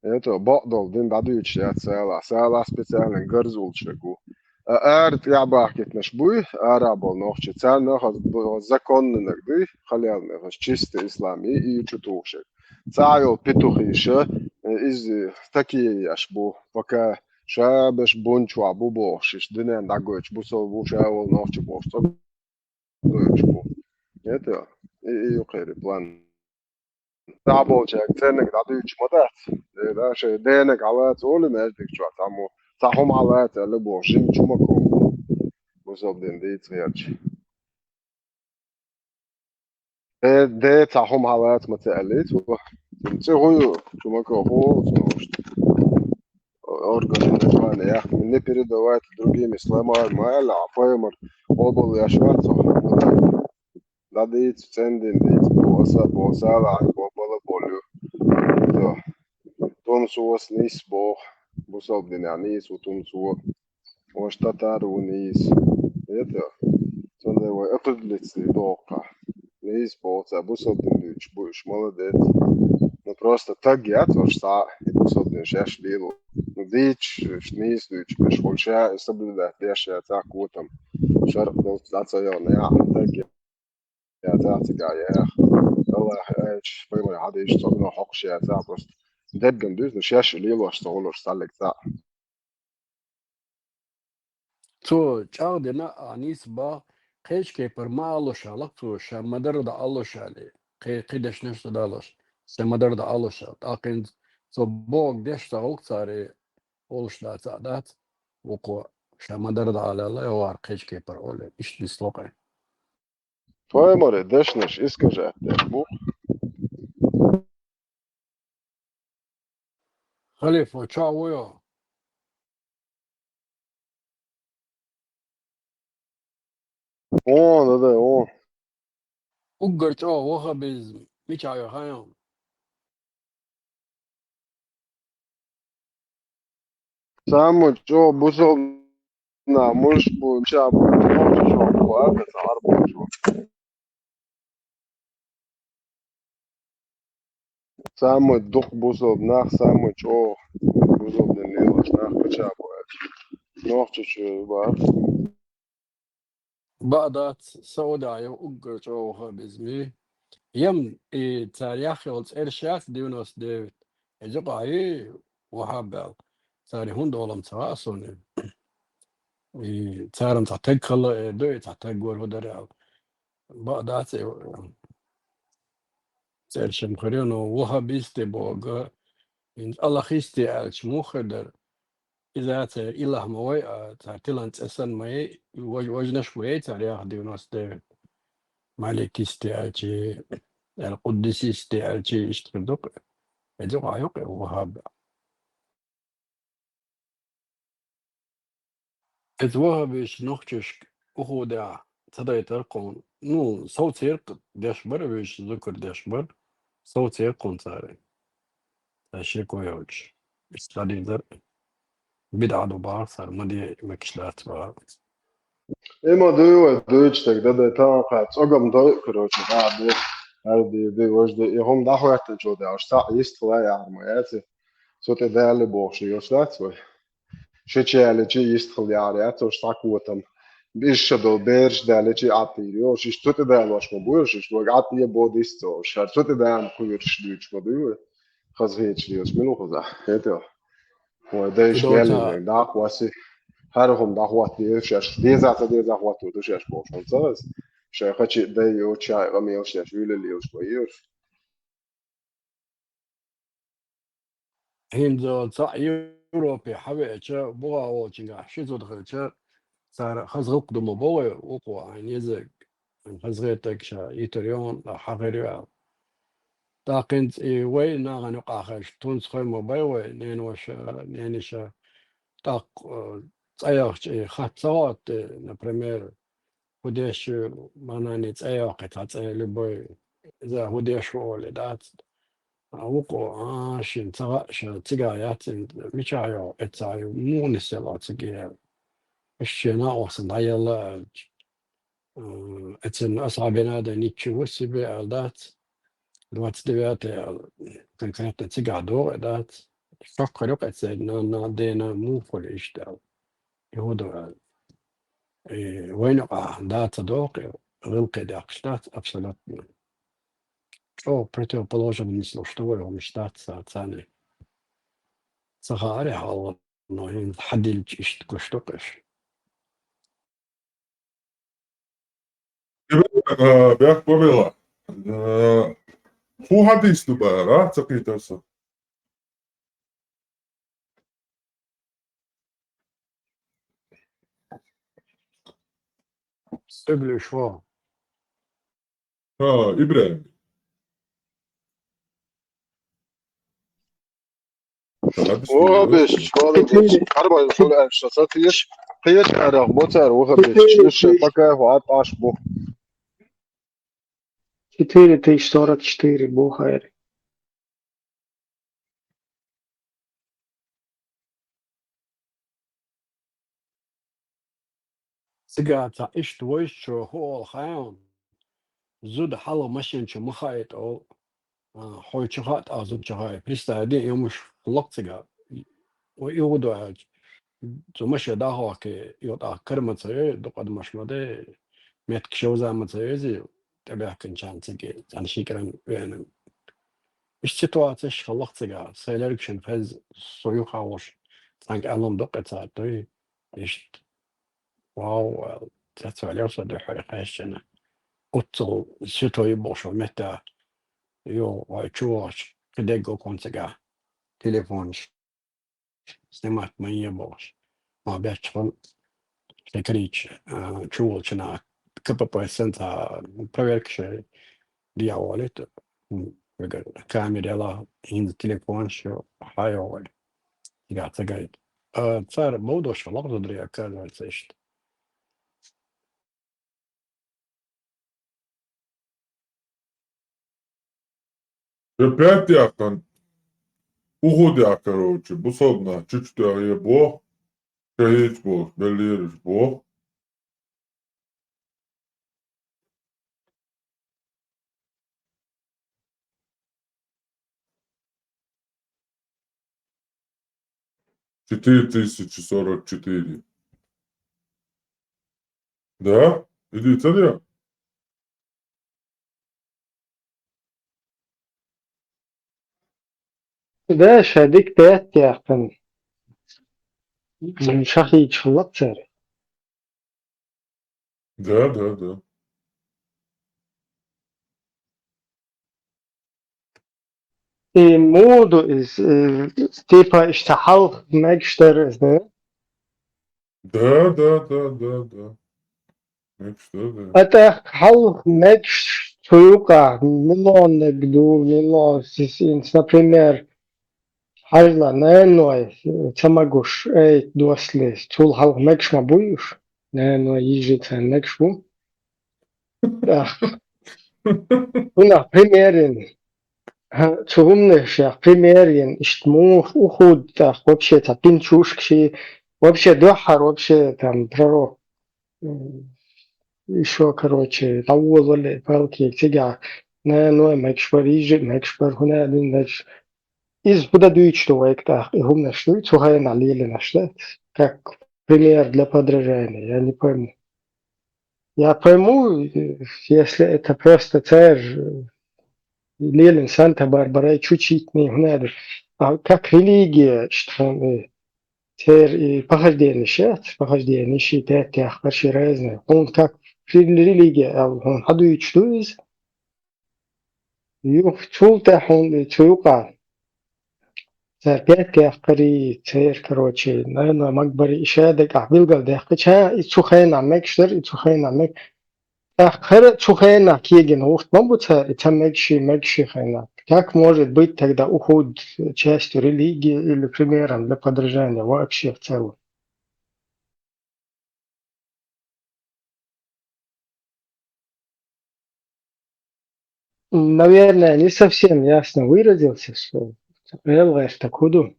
Это бакъдолу дин дӀадуьйцуш яц сала. Сала специально гарзулчаг ву. А ара тӀехь бахкийтинарш буй, ара болу нохчий. Царна хаза бу-, законнанаг дуй, халел мехаш, чистый ислам и, и чу тухуш. Цхьа йолу петухиша, э, иза такие еш бу, пока ша беш бун чохь бу бохуш, иштта дуьнен дӀагойтуш бу, со ву ша волу нохча бохуш, цӀа гойтуш бу. Это и, и юкъера план. Цхьаболчаьрга церниг дӀадуьйцуш ма дац. Э, да, шайн денаг хьалаца олу маьждиг чохь, цхьаммо, цхьа хӀума хьалаца аьлла бохуш, жимачу хӀумако бу. Бусалдин дийца гӀерташ. Э, де цхьа хӀума хьалаца ма ца аьллий цо. ЦӀе хӀун ю, чумако хӀун волу цунна вуьшта? Организование, не передавайте другими словами, ма аьлла, а пайхамар къобал еш вац цо. ДӀадийца, цӀендина дийца, бо аса, бо сала, бо бала болу. То, тун сос нис боху, бусалба динехь нийса ву тун со. Ош татар ву нийса. Это, цундела вай определиться дохка. Нийса боху, ца бусалба дин дуьйцуш бу уьш, молодец. Ну, просто таг яц ош схьа, и бусалба дин шаьш лело. Ну, дийцуш, уьш нийса дуьйцуш, уьш хуьлу ша, и соблюдать деш яц, а, котам. Шаръ долчу дӀа ца йогӀна, я, таг я. Я цхьа цига яха. Аллахь аьлча, пайхамар хьадийша цогано хьокхуш яц, а, просто дегган дуьзна шаьш лелош ца гӀулуш цхьаллиг цхьаъ. Цо чӀагӀдина а нийса баха, кхечу кепара ма алуш алакх цо, ша ма-дарра дӀа алуш али, кхе-, кхидерш неш ца далуш, ша ма-дарра дӀа алуш ала. ТӀаккха цо бохург деш ца гӀуллакх цара, олуш дац а дац, вукхо ша ма-дарра дӀа ала аьлла, йогӀар кхечу кепара олий, иштта нисло кхе. Тхоймаре дешнаш искажать деш бу. Халифа, чохь вуй хьо? О, да, да, о. Уггар чӀогӀа ваххабизм мичахь ю хаьий хьуна? Самый чӀогӀа бусалба нах муш бу, ша бу, чӀогӀа бу, а, ца Ӏарбочо. Самый дукха бусалба нах, самый чӀогӀа бусалба дин лелош нах кхеча бу аьлча. Нохчийчу бац. Бакъ дац, Саудехь ю уггар чӀогӀа ваххабизм. Ям, и цара яхйолу цӀераш яц девяносто девять. Иза юкъахь ю ваххаб аьлла. Цара хӀунда олу-м ца хаьа суна. И царна цхьа таг хала эр ду, и цхьа таг вара хӀун дара аьлла. Бакъ дац, и цӀераш-м хир ю, но ваххабисты бохург, хӀинца алахисты аьлча муха хир дара? Иза церан илахь ма вай, а, цара тилан цӀе санна ма яй, важ-, важнаш ма яй цара яха девяносто девять. Маликисты аьлчи, ал-Къуддисисты аьлчи, иштта хир ду-кх. Иза юкъахь ю-кх и ваххаб. Иза ваххабиш нохчашка ухудехь ца дайтара кхуна. Ну, сов церкъа деш бара, вуьйш зукар деш бара, сов церкъа кхуна цара. Сан шеко йоцуш. Иштта дӀадийзар. БидӀа ду бахара цара, ма де, мегаш дац бахара. И ма дуй вай, дуьйцу стаг, дан дай тахана кхаьа, цӀогам дой, короче, да, де, хӀара де, де, важа де, и хӀума дӀахӀоьттинчул тӀаьхьа, уьш цхьаъ йистхила яхьар ма яц и. Цу тӀе Дала бохуш йолуш дац вай. Шича яличи йистхила яхьар яц, уьш цхьа котам. Иша долу бераш даличи Ӏад тӀера йолуш, иштта цу тӀе далош ма бу уьш, иштта вайга Ӏад тӀе бо дисца уьш, хӀара цу тӀе дан кхуьйраш дуьйцуш ма дуй вай. Хаза хеташ лелаш мила ву хаза? ХӀета. Вай дайша Доца. Меллина дакъа васи. ХӀара хӀума дӀахӀоттийра шаьш. Деза ца деза хӀоттор ду шаьш бохуш хӀума ца хаза. Шайн хачи дай йоцу шайн къамелаш шаьш вуьйлалла йолуш ма йоьшу. ХӀинца цхьаъ ю, Европе хьавеача, бугӀа волчуьнгахь ши зуда хилча, цара хаза гӀуллакх ду ма боху вай, вукхо хьайна еза, хаза гӀертарг ша йитар йогӀун, хьахир ю аьлла. ТӀаккха хӀинца и вай нахана юкъахь хилча, тунца хой ма бай вай, неноша, ненаша. ТӀаккха, э, цӀа яхча, и хатта ца хӀотта, например, хӀун деш ю, ма-нана цӀа йоккхий, цхьа цӀа любой, иза хӀун деш ву олий дац. А вукхо, а, шен ца хаьа, ша цигахь яц, мичахь йогӀу, эццахь ю, муха нисъелла цига? Иштта шен накъостана дӀаелла аьлча. М, эццахь аса бен адам ничего себе аьлла дац. Двадцать девятое аьлла, конкретно цигахь догӀу дац. Шок хир ю-кх эццахь, на, на, дена муха хуьлу иштта аьлла. Юха ду аьлла. И вайна юкъахь да ца догӀу, гӀиллакхе даьккхаш дац абсолютно. ЧӀогӀа противоположный нислуш ду вай хӀуманаш дац ца-, царна. Ца хаарехь хьалха, но хӀинца хьадилча иштта гуш ду-кх уьш. Э, бехк ма билла. Э, хӀун хьадис ду бара, ца кхетар со? Стеблю шо. А, ИбрахӀим. Вахабисташ, валейкум. Четыре. Къарбай шуна аьлла, ша ца теш. Кхечу арахь бу цара вахабисташ. Четыре тысячи. Уьш пока хӀу Ӏад Ӏаш бу. Четыре тысячи сорок четыре бу хӀара. Цигахь цхьа иштта вайшачо хӀу олу хаьий хьуна, зуда хьалха машен чу ма хаийта олу, а, хьо чу хаьа, тӀаккха зуда чу хаийта. Представь де, и хӀумаш хилла-кх цигахь. Ой, и хӀун ду аьлча, цу машен дӀахӀоттий, и тӀаккха кара ма ца йой, дукха адамаш ма дай, меттигаш йовза ма ца йой иза, тӀебаьхкинчарна цига, цхьана ши кӀиран веана. Иштта ситуацеш хилла-кх цигахь, сайн лергашна хезна, со юххе волуш, цхьаьнга аьлла ма ду-кх цара, дуй, иштта. Вау, вау, цецваьлла со дуьххьара кхеччина. Оццул святой бохуш меттехь, йо, вай чу вахча, кхидерг а кхунцигахь, телефонаш снимать ма е бохуш. Ма бечхьана шекарич, а, чу волчу наха К П П санца проверкаш дӀа а волуьйту. М, вегар камера яла, хӀинца телефонаш ю, хьан йогӀу вай. Цигахь ца гайта. А, цара бовдош лакхзадри, оказывается, иштта. Ша пять яхкан, ухуд яхкан, короче, бу собна, чучу тӀехь е бо, ша хӀинца болуш, беллераш бо. Четыре тысячи сорок четыре. Да? Иди, царя. Да, ша дика пять яхкан. М, ша хийча хилла-кх цара. Да, да, да. И муха ду иза, э, типа, иштта хьалха мегаш дара иза, да? Да, да, да, да, да. Мегаш дара, да. А тӀаккха хьалха мегаш цу юкъахь миллионниг ду, миллион сисинца, например, хьажал, наной, э, ца магош, ай, дослица, цул хьалха мегаш ма буй уьш? Наной, йижи царна мегаш бу. ТӀаккха. ХӀунах примерин. ХӀа, цу хӀуманашех примерин, иштта муха ухуд тӀаккха вообще цхьа пинчушка ши, вообще дуьххьара, вообще там пророк, м, ещё, короче, дӀаволале палки цигахь, наной мегаш бара, йижи мегаш бара, хӀунда аьлла мегаш. Иза хӀун дан дуьйцуш ду вайга тӀаккха, и хӀуманаш дуй, цу хенахь лелийнарш, да? Как пример для подражания, я не пойму. Я пойму, э, если это просто церан, э, лелийна Санта-Барбара, чучитни, хӀунда аьлча, а как религия, что, э, церан и похожденеш яц, похожденеш и пять яхкар ши разные. Хьуна как рели-, религия аьлла, хьуна хьан дуьйцуш ду иза? Юха цул тӀаьхьа хьуна и цу юкъа цара пятки яьккхарий, церан, короче, наверное, магбарий, и шадагӀа билгалдаьккхича, и цу хенахь мегаш дара, и цу хенахь мег-, тӀаккха хӀара цу хенахь кегийна гӀурт ма бу цара, и ца мегаш, мегаш хенахь. Как может быть тогда уход частью религии или примером для подражания вообще в целом? Наверное, не совсем ясно выразился, что гӀелгӀаьш так худу.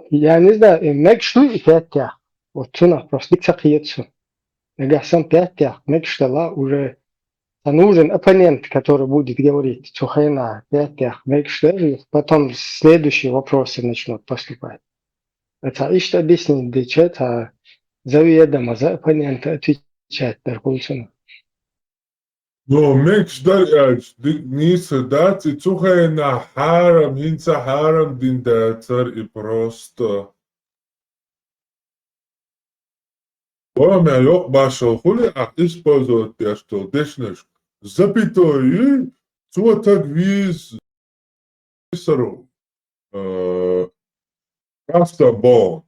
Я не знаю, э, мегаш ду и пятки. Вот цунах просто дика ца кхета со. Нагахь санна пятки мегаш дала уже нужен оппонент, который будет говорить цу хенахь пятки мегаш дара, и потом следующие вопросы начнут поступать. Ца иштта объяснить дича, ца заведомо за оппонента отвечать дар хуьлу цунах. Ну, мегаш дара аьлча, дика нийса дац, и цу хенахь хьарам, хӀинца хьарам дина дацара и просто. Ваха мя йоккха башхал хуьлу ахь использовать деш долу дешнаш. Запятой, цо таг вийза саро, э, кастам бон.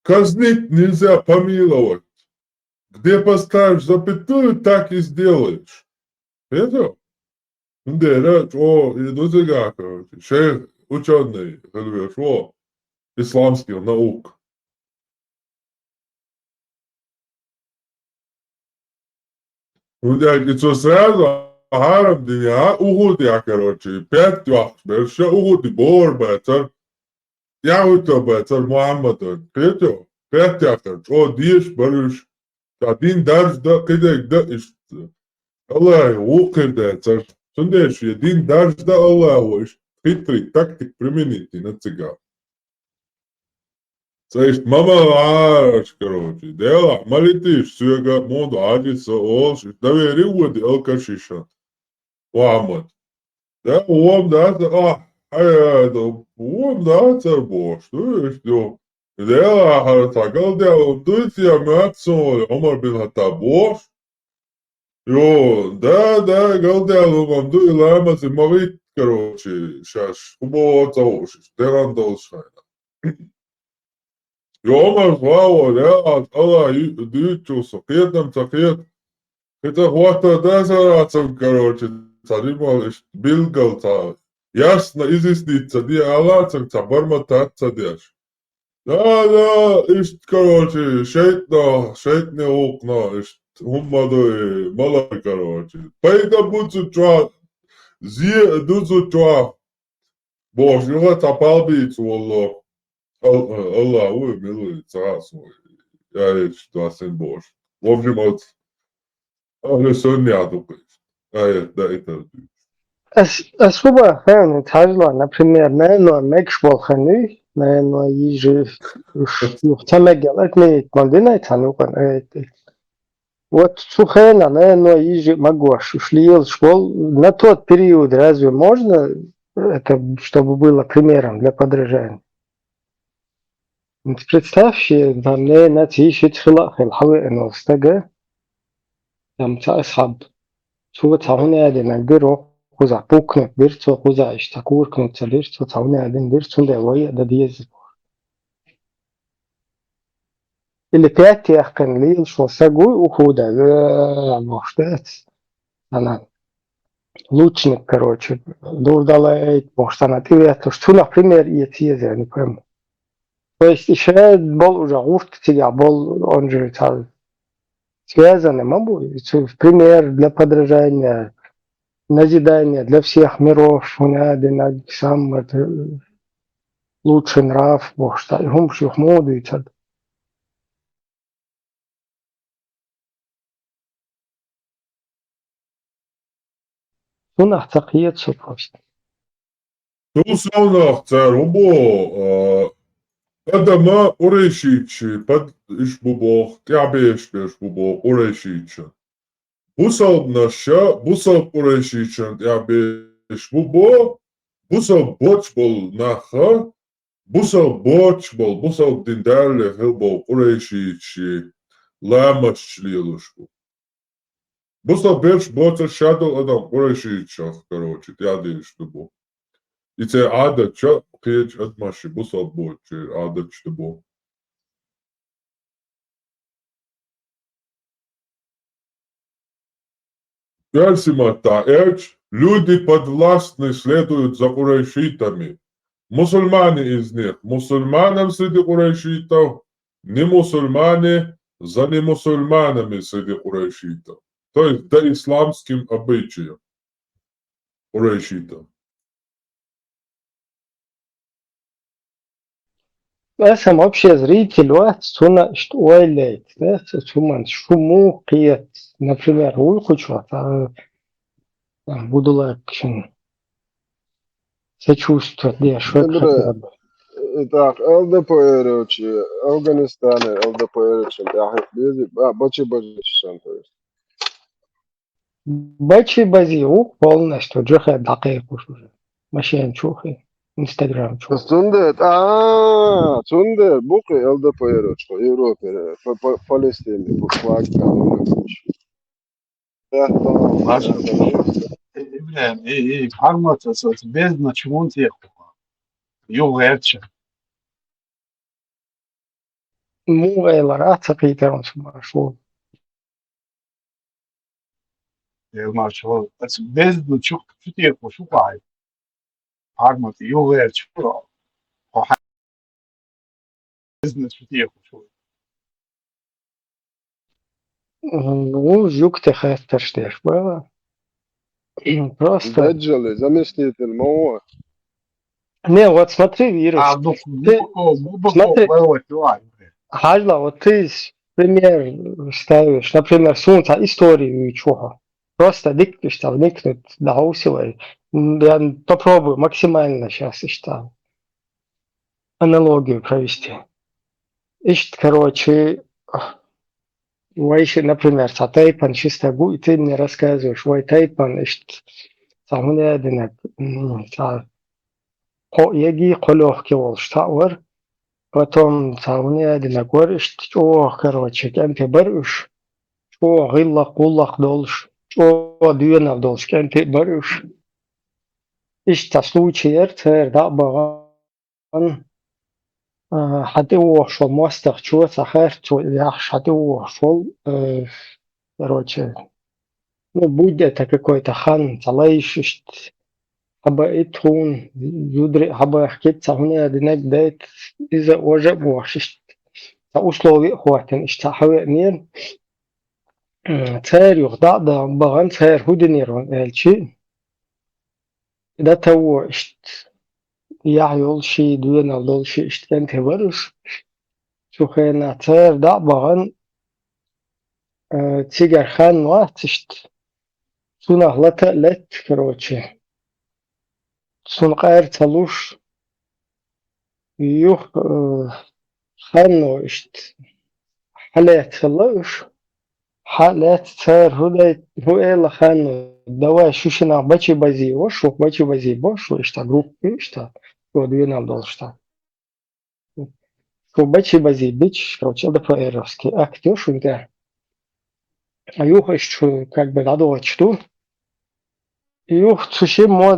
Казнить нельзя помиловать. Где поставишь запятую, так и сделаешь. Хеза? Цундела чӀогӀа и ду цигахь, короче, шайх учёный хила веш ву, исламских наук. ХӀунда аьлча и цо сразу хьарам дина, ухуд яхь, короче, пятки йоккхуш берш, ша ухуди бор бацара, яхӀуьтту бацара Мухьаммадана. Кхетий? Пятки яхь, чӀогӀа дезаш бара уьш. Ша дин даржа дан, кхидерг дан иштта. Аллахье вукхуьйр дацара. Цундела шен дин даржа дан Аллахьо иштта хитрый тактика применить дина цигахь. Цо иштта ма ма гӀараш, короче. Делахь, молитесь соьга, муха ду хьажи со олуш, иштта доверие а води алкашишан. Мухьаммад. Да, вон дац, а, хьайда, вон дац ара бохуш, ду иштта ю. Делахь, хьара цхьа галдаьлла дуй те, моьтту суна, Ӏумар бин Хаттаб бохуш. Йо, да, да, галдаьлла хӀумам ду, и ламазе ма гӀитта, короче, шаьш хӀун боху ца хууш, дегӀан долуш хьайна. Йо, Ӏумар, вао, леӀалт, Аллахь дуьйцучул со кхетам ца кхета. Кхин цӀа хӀоттар дан сарацам, короче, цхьа димал иштта билггал цхьа ясно изъяснить ца де ала, цхьа барматат ца деш. Да, да, иштта, короче, шайтӀано, шайтӀане гӀуллакхо, иштта хӀумма ду и малар, короче. Пайда бу цу чохь, зе а ду цу чохь, бохуш, юха цхьа пал бийца волло. Ал-, Аллахь ву, мила ву, ца хаьа суна, аяташ доссийна бохуш. В общем, оцу Ахьлу суннехь ду-кх иза. Аят даийтар дуьйцуш. Ас, ас хӀун боху, хьуна, хьажал, например, нано мегаш болу хан юй, нано йижи, уьш юха ца меггал отменить ма динай цхьана юкъана аят. Вот цу хенахь нано йижи а магош, уьш лелаш болу, на тот период разве можно это, чтобы было примером для подражания? Представь себе, там, ненан цӀий шица хила а хила, хьан веана волу стага, там, цхьа асхьаб, цо цхьа хӀун аьллинарг дира, кхузахь пукнут дира цо, кхузахь иштта коркнут ца дира цо, цхьа хӀун аьллина дира, цундела вай а дан деза. Или пятки яьккхина лелаш волу стаг вуй, ухуда, э, бохуш дац. Ана лучник, короче, дурдалайта бохуш, цхьана тӀеветлуш, цунах пример эца еза, не пойму. То есть, и ша болу уже гӀурт цигахь болу, он же цхьа связанный ма бу, и цу пример для подражания, назидание для всех миров, хӀун а динарг, самый, э, лучший нрав бохуш, цхьа и хӀумаш юха муха дуьйцург. Цунах ца кхета со просто. Цул совнах цара хӀун боху, а, Адама къурайшичи пад-, иш бу боху, тӀаьхьабеш берш бу боху къурайшичан. Бусалбанаш ша, бусалба къурайшичан тӀаьхьабеш бу боху, бусалба боцуш болу наха, бусалба боцуш болу, бусалба дин далале хила болу къурайшичи ламасташ лелуш бу. Бусалба бераш боацаш шадолу адам къурайшичех, короче, тӀаьхьа дийш ду бу. И церан Ӏадаташ кхечу адамашна бусалба боцучеран Ӏадаташ ду бу. Оьрсийн маттахь аьлча, люди подвластны следуют за курайшитами. Мусульмане из них мусульманам среди курайшитов, не мусульмане за не мусульманами среди курайшитов. То есть доисламским обычаям курайшитов. Аса вообще зритель вац, цунна иштта ойла яйта, да, ца цуман шу муха кхета, например, вуй кхучу вац, а, а, будулакшин сочувствовать деш, вот Добре. Хотя бы. Э, так, ЛДПР-очи, Афганистане ЛДПР-очи, я их вижу, а, бачи-бачи, то есть. Бачи-бази ву полностью джихад дӀакхайкхуш уже. Машен чу хи, Инстаграм чу. Цундела, а, цундела бу-кх и ЛДПР-очо Европе, Па-, Па-, Палестине, бу-, Палестине. Баша, и, и, блин, и, и, информация, со-, бездна чего он тех. Юга эрча. Муха элира, ца кхийтаран шу марш ву. Эл марш ву. Аса бездна чу, чу тӀе шу кхай. Армат югӀерча, хьо хьа-, бездна чу тӀе шу. Ну, юкъе хаттарш деш бала. Просто. Даджали заместитель ма ву. Не, вот смотри, Вирус. А, ну, ты глубоко, глубоко смотри, плавать, давай. Хьажал, вот ты с-, пример ставишь. Например, суна цхьа историю вуьйцу хьо. Просто дикка иштта вникнуть, да, усилай. М, я попробую максимально щас иштта аналогию провести. Иштта, короче, вай ши, например, цхьа тайпан ши стаг ву, и ты мне рассказываешь, вай тайпан иштта цхьа хӀун яздинарг, м, цхьа кхо эгий, кхо лёгкий волуш цхьаъ вара. Потом цхьа хӀун яздинарг вара, иштта чӀогӀа, короче, кӀентий бара уьш. ЧӀогӀа гӀиллакх, гӀуллакх долуш, чӀогӀа доьналла долуш кӀентий бара уьш. Иштта случай яра, цара дӀа а бахана, а, хьан тӀе вогӀуш волу мостагӀчо цхьа харцо яхьаш хьан тӀе вогӀуш волу, э, короче, ну, будь это какой-то хан, цхьа лайш иштта, хьан баита тхуна, зударий хьан бахкийта, цхьа хӀун яздинарг дайта, иза важа а бохуш иштта, цхьа условий а хӀоттийна, иштта цхьа хьан веанера. М, цара юха дӀа а бахана, цара хӀун динера ван аьлчи, до того иштта яхь йолуш, доьналла долуш иштта кӀентий бара уьш. Цу хенахь цара дӀа а бахана, э, цигара хан вац иштта. Цунах лата а летта, короче. Цунна къар ца луш, юха, э, ханно иштта хьалаьцна хилла уьш. Хьалаьцна цара хӀун дай-, хӀун элла ханно, давай шу шиннах бачи-бази бо, шу бачи-бази бо, шу иштта группа, иштта, шу доьналла долуш дан. Шу бачи-бази бича, короче, ЛДПРовский акт ю шуна тӀехь. А юха иштта шу как бы дӀадохуьйтуш ду. Юха цу шиммо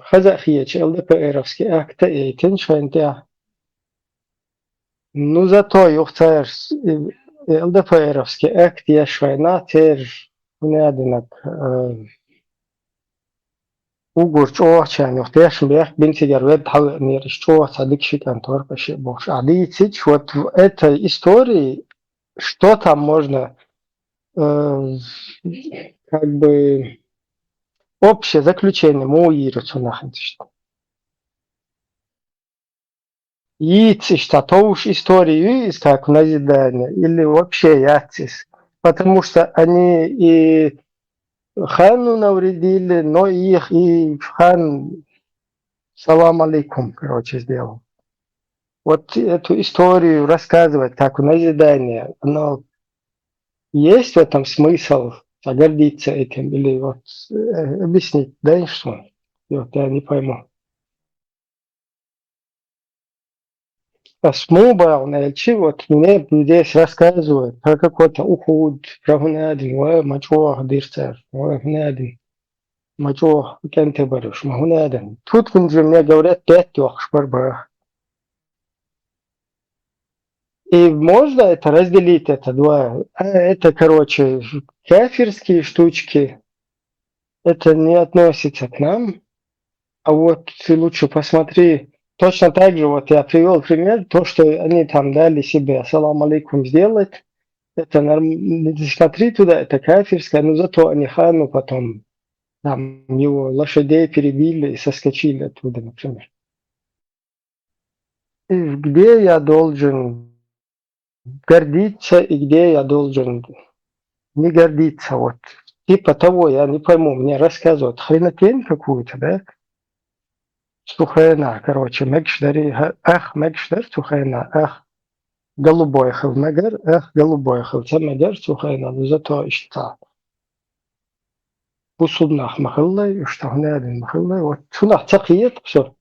хаза а хеташ, ЛДПРовский акт а яйтина шайна тӀехь. Ну, зато юха цара с-, и, и ЛДПРовский акт еш вайна, церан, хӀун яздинарг, э, уггар чӀогӀачарна юха тешнабехк бина, цигара ведда хьан веанера, иштта чӀогӀа цхьа дика ши кӀант вара, кхин шиъ бохуш. А дийцича, вот в этой истории, что там можно, э, как бы, общее заключение муха йийр цунах иштта? Йийца иштта товш история ю иза, как назидание, или вообще яц иза? Потому что они и хану навредили, но и их, и хан салам алейкум, короче, сделал. Вот эту историю рассказывать как назидание, оно есть в этом смысл, а гордиться этим, или вот, э, объяснить, да, что? Вот я не пойму. Ас муха боху аьлча, вот мне здесь рассказывают про какой-то ухуд, про хӀун аьлла, ва ма чӀогӀа дира цара, ва хӀун аьлла, ма чӀогӀа кӀентий бара уьш, ма хӀун аьлла. Тут же мне говорят, пять йохуш бара боху. И можно это разделить, это два? А, это, короче, кафирские штучки. Это не относится к нам. А вот ты лучше посмотри. Точно так же, вот я привёл пример, то, что они там дали себе «Ассаламу алейкум» сделать, это норм-, не смотри туда, это кафирское, но зато они хану потом там его лошадей перебили и соскочили оттуда, например. И где я должен гордиться и где я должен не гордиться, вот. Типа того, я не пойму, мне рассказывают хренотень какую-то, да? Цу хенахь, короче, мегаш дарий, ах, мегаш дара цу хенахь, ах, голубой хила мегар, ах, голубой хила ца мегар цу хенахь, но зато иштта. Бусулба нах ма хиллай, уьш тахана аьлла ма хиллай, вот цунах ца кхета со.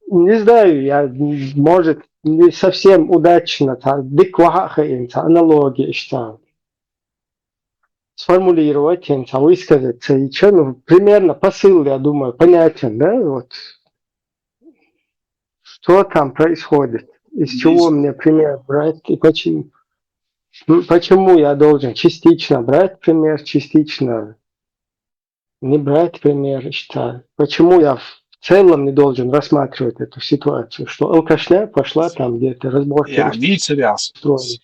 Не знаю, я, может, не совсем удачно, цхьа дика ваха а хиъна, цхьа аналогия иштта сформулировать хиъна, цхьа высказать ца йича, ну, примерно посыл, я думаю, понятен, да, вот. Что там происходит? Из чего мне пример брать и почему? М, почему я должен частично брать пример, частично не брать пример, считаю. Почему я в целом не должен рассматривать эту ситуацию, что алкашня пошла там где-то разборки устроить?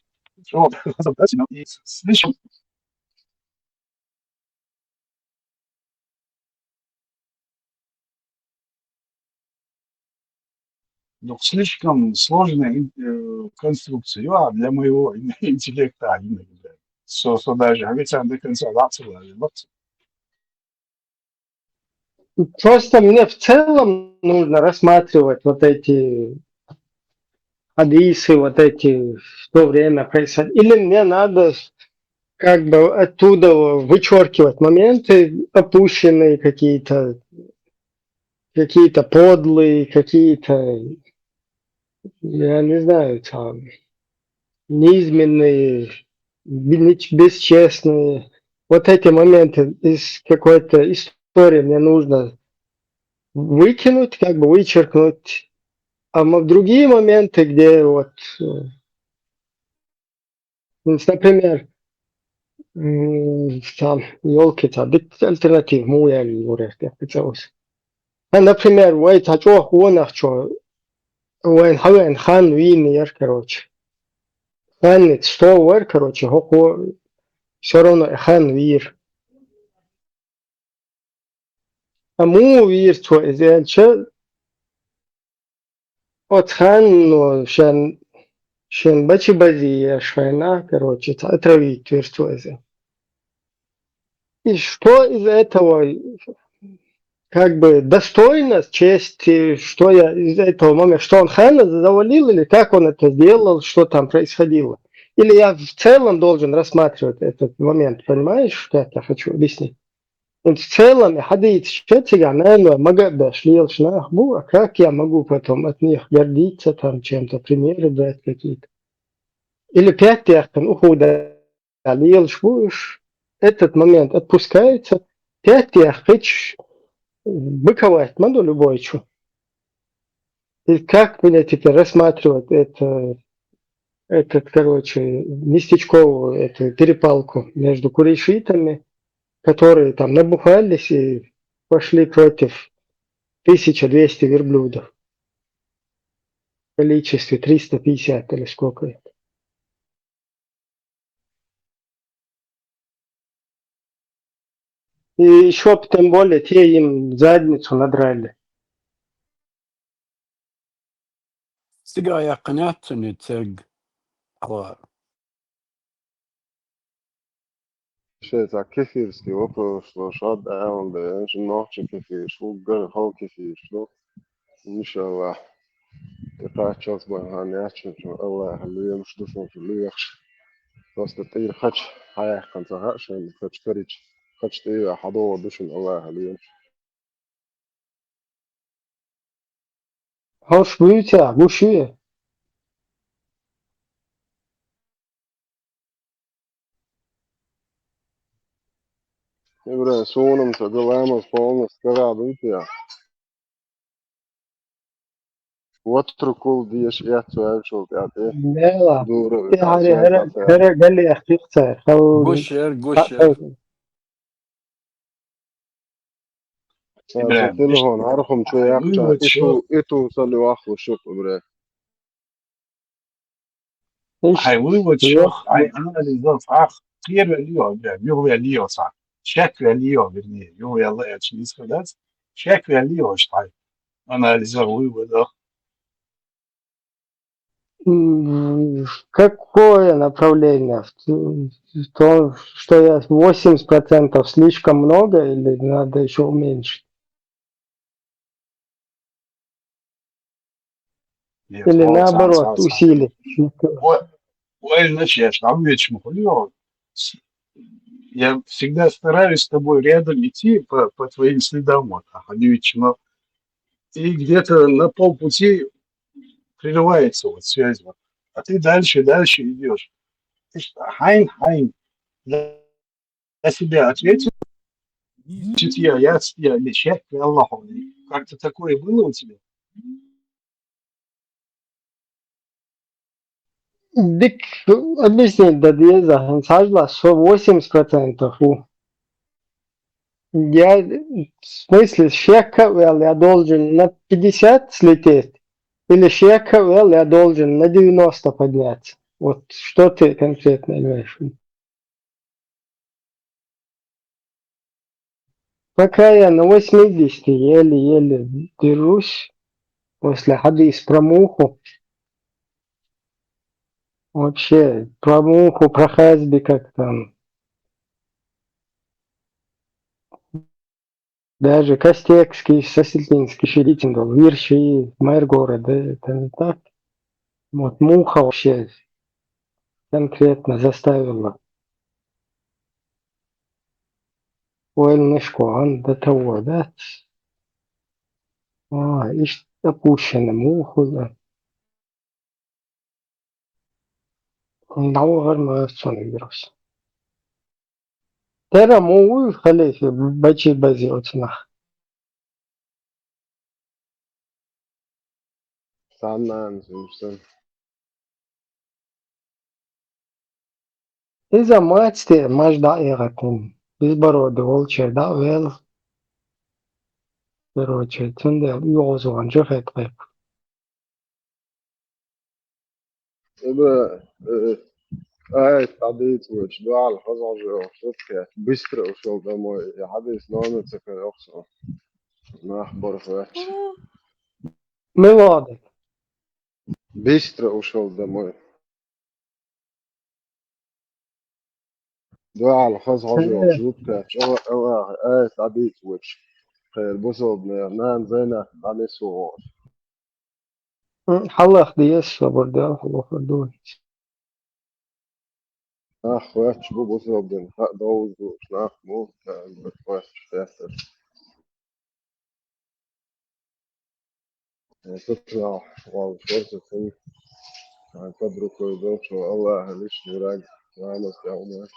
Слишком Ну, слишком сложная ин-, э, конструкция, а, для моего ин-, интеллекта, а, именно, да. Со, со даже, а ведь она до конца лапса была, лапса. Просто мне в целом нужно рассматривать вот эти хадисы, вот эти, в то время происходили. Или мне надо как бы оттуда вычеркивать моменты, опущенные какие-то, какие-то подлые, какие-то, я не знаю, там, низменные, бе-, бесчестные. Вот эти моменты из какой-то истории мне нужно выкинуть, как бы вычеркнуть. А м-, другие моменты, где вот, э, ну, например, м, там, ёлки, там, дика альтернатива, муха яьлла ву рехкехь ца уьш. А, например, вай цхьа чӀогӀа гӀо нах чу, вайн хьавеана хан вийна яра, короче. Ханница стол вара, короче, хӀокхо всё равно и хан вийра. А муха вийра цо иза аьлча, оцу ханно шен, шен бачи базий еш хенахь, короче, цхьа отравить вира цо иза. И что из этого, как бы, достойно чести, что я из этого момента, что он ханна завалил, или как он это сделал, что там происходило? Или я в целом должен рассматривать этот момент, понимаешь, как я хочу объяснить? Вот в целом, и хьадийцича цигахь нана мага а беш лелаш нах бу, а как я могу потом от них гордиться, там, чем-то, примеры брать какие-то? Или пять яхкан ухуда лелаш бу уьш, этот момент отпускается, пять яхкича быковать ма ду любой чу. И как мне теперь рассматривать это, этот, короче, местечковую эту перепалку между курейшитами, которые там набухались и пошли против тысяча двести верблюдов в количестве триста пятьдесят или сколько это. И ещё тем более те им задницу надрали. Цигахь яьккхина яц цуьнан и церг хьалха. Шайн цхьа кефирский вопрос ло, шад аьлла бен, шун нохча кефирш, уггар хала кефирш ду. Иншаллах. И кхаччалц бан хан яц шун, Аллаха лоьмаш ду шун лоьхуш. Просто тӀера хача хьаяьккхина ца хаьа шайна, хача карича, хача тӀера хьадогӀу ду шун Аллаха лоьмаш. Хьо шуьйца, гуш ю? Ибрагим, суна-м ца ламаз полностью карагӀа дуй те? Ватрукул деш эццо аьлчул тӀаьхьа тӀе. Мела. Дура, И хӀара, хӀара, хӀара гале ахтих цар. Хал-, Гуш яр, гуш яр. Ца, ца Ибрагим, телефон, гьархум чу яхча, вывод иту, иту сали вахлу шук, Ибрагим. Иш, Хьай вывод ё, шох, хьай анализ дол цхьа, кхераваьле йо, бля, юхаваьле йо цхьа, шекваьле йо, вернее, юхаваьле аьлча нийса дац, шекваьле йо, аш хьай анализах, выводах. М, какое направление? В т-, в том, что я восемьдесят процентов слишком много или надо ещё уменьшить? Нет, Или вот сам, наоборот, сам, сам. Усилить? Ой, ой, значит, я ж там вечему говорю, с-, я всегда стараюсь с тобой рядом идти по, по твоим следам, вот, а они ведь чему-, и где-то на полпути прерывается вот связь, вот. А ты дальше, дальше идешь. Ты ж хьайн, хьайн. Для, для себя ответил. Чуть я, я, я, или шек, я Аллаху. Как-то такое было у тебя? Дик объяснить да деза, хӀинца хьажал, со восемьдесят процентов ву. Я, в смысле, шекваьле, я должен на пятьдесят слететь, или шекваьле, я должен на девяносто подняться? Вот что ты конкретно имеешь в виду? Пока я на восьмидесяти еле-еле держусь. После хьадис про муху. Вообще, про муху, про хазби, как там. Даже Костекский, Сосельтинский шеритин дол, вирши, мэр города, это не так. Вот муха вообще конкретно заставила. Ойланаш кхоан до того, да? А, иштта опущена муха да. ДӀавахар ма цунна вирус. Тера мо вуй халифе бачи бази оцунах? Санна, ан сумсун. Иза мацте маж дӀаэгӀатун. Из барода волча дӀавел. Короче, цундел уйгӀузван жо хет къайп. Эба, э, ай, хьадис вуч, дуал хозгӀожо, шутка, быстро ушёл домой. Я хьадис номер цакар охсо. Нах борхвач. Мелоди. Быстро ушёл домой. Дуал хозгӀожо, Э. Шутка, чӀо, ава, ай, хьадис вуч. Хайр бусолбне, нан зайна, ханису. М, хьалах диэс, собар дел, хьалах дуй. Нах вач бу бусалбин, ха, довзу, нах му, та, вач, хатар. Э, тут, а, вал, шорты, сын, а, под рукой дочь, Аллах, лишний враг, мама, стял, мать.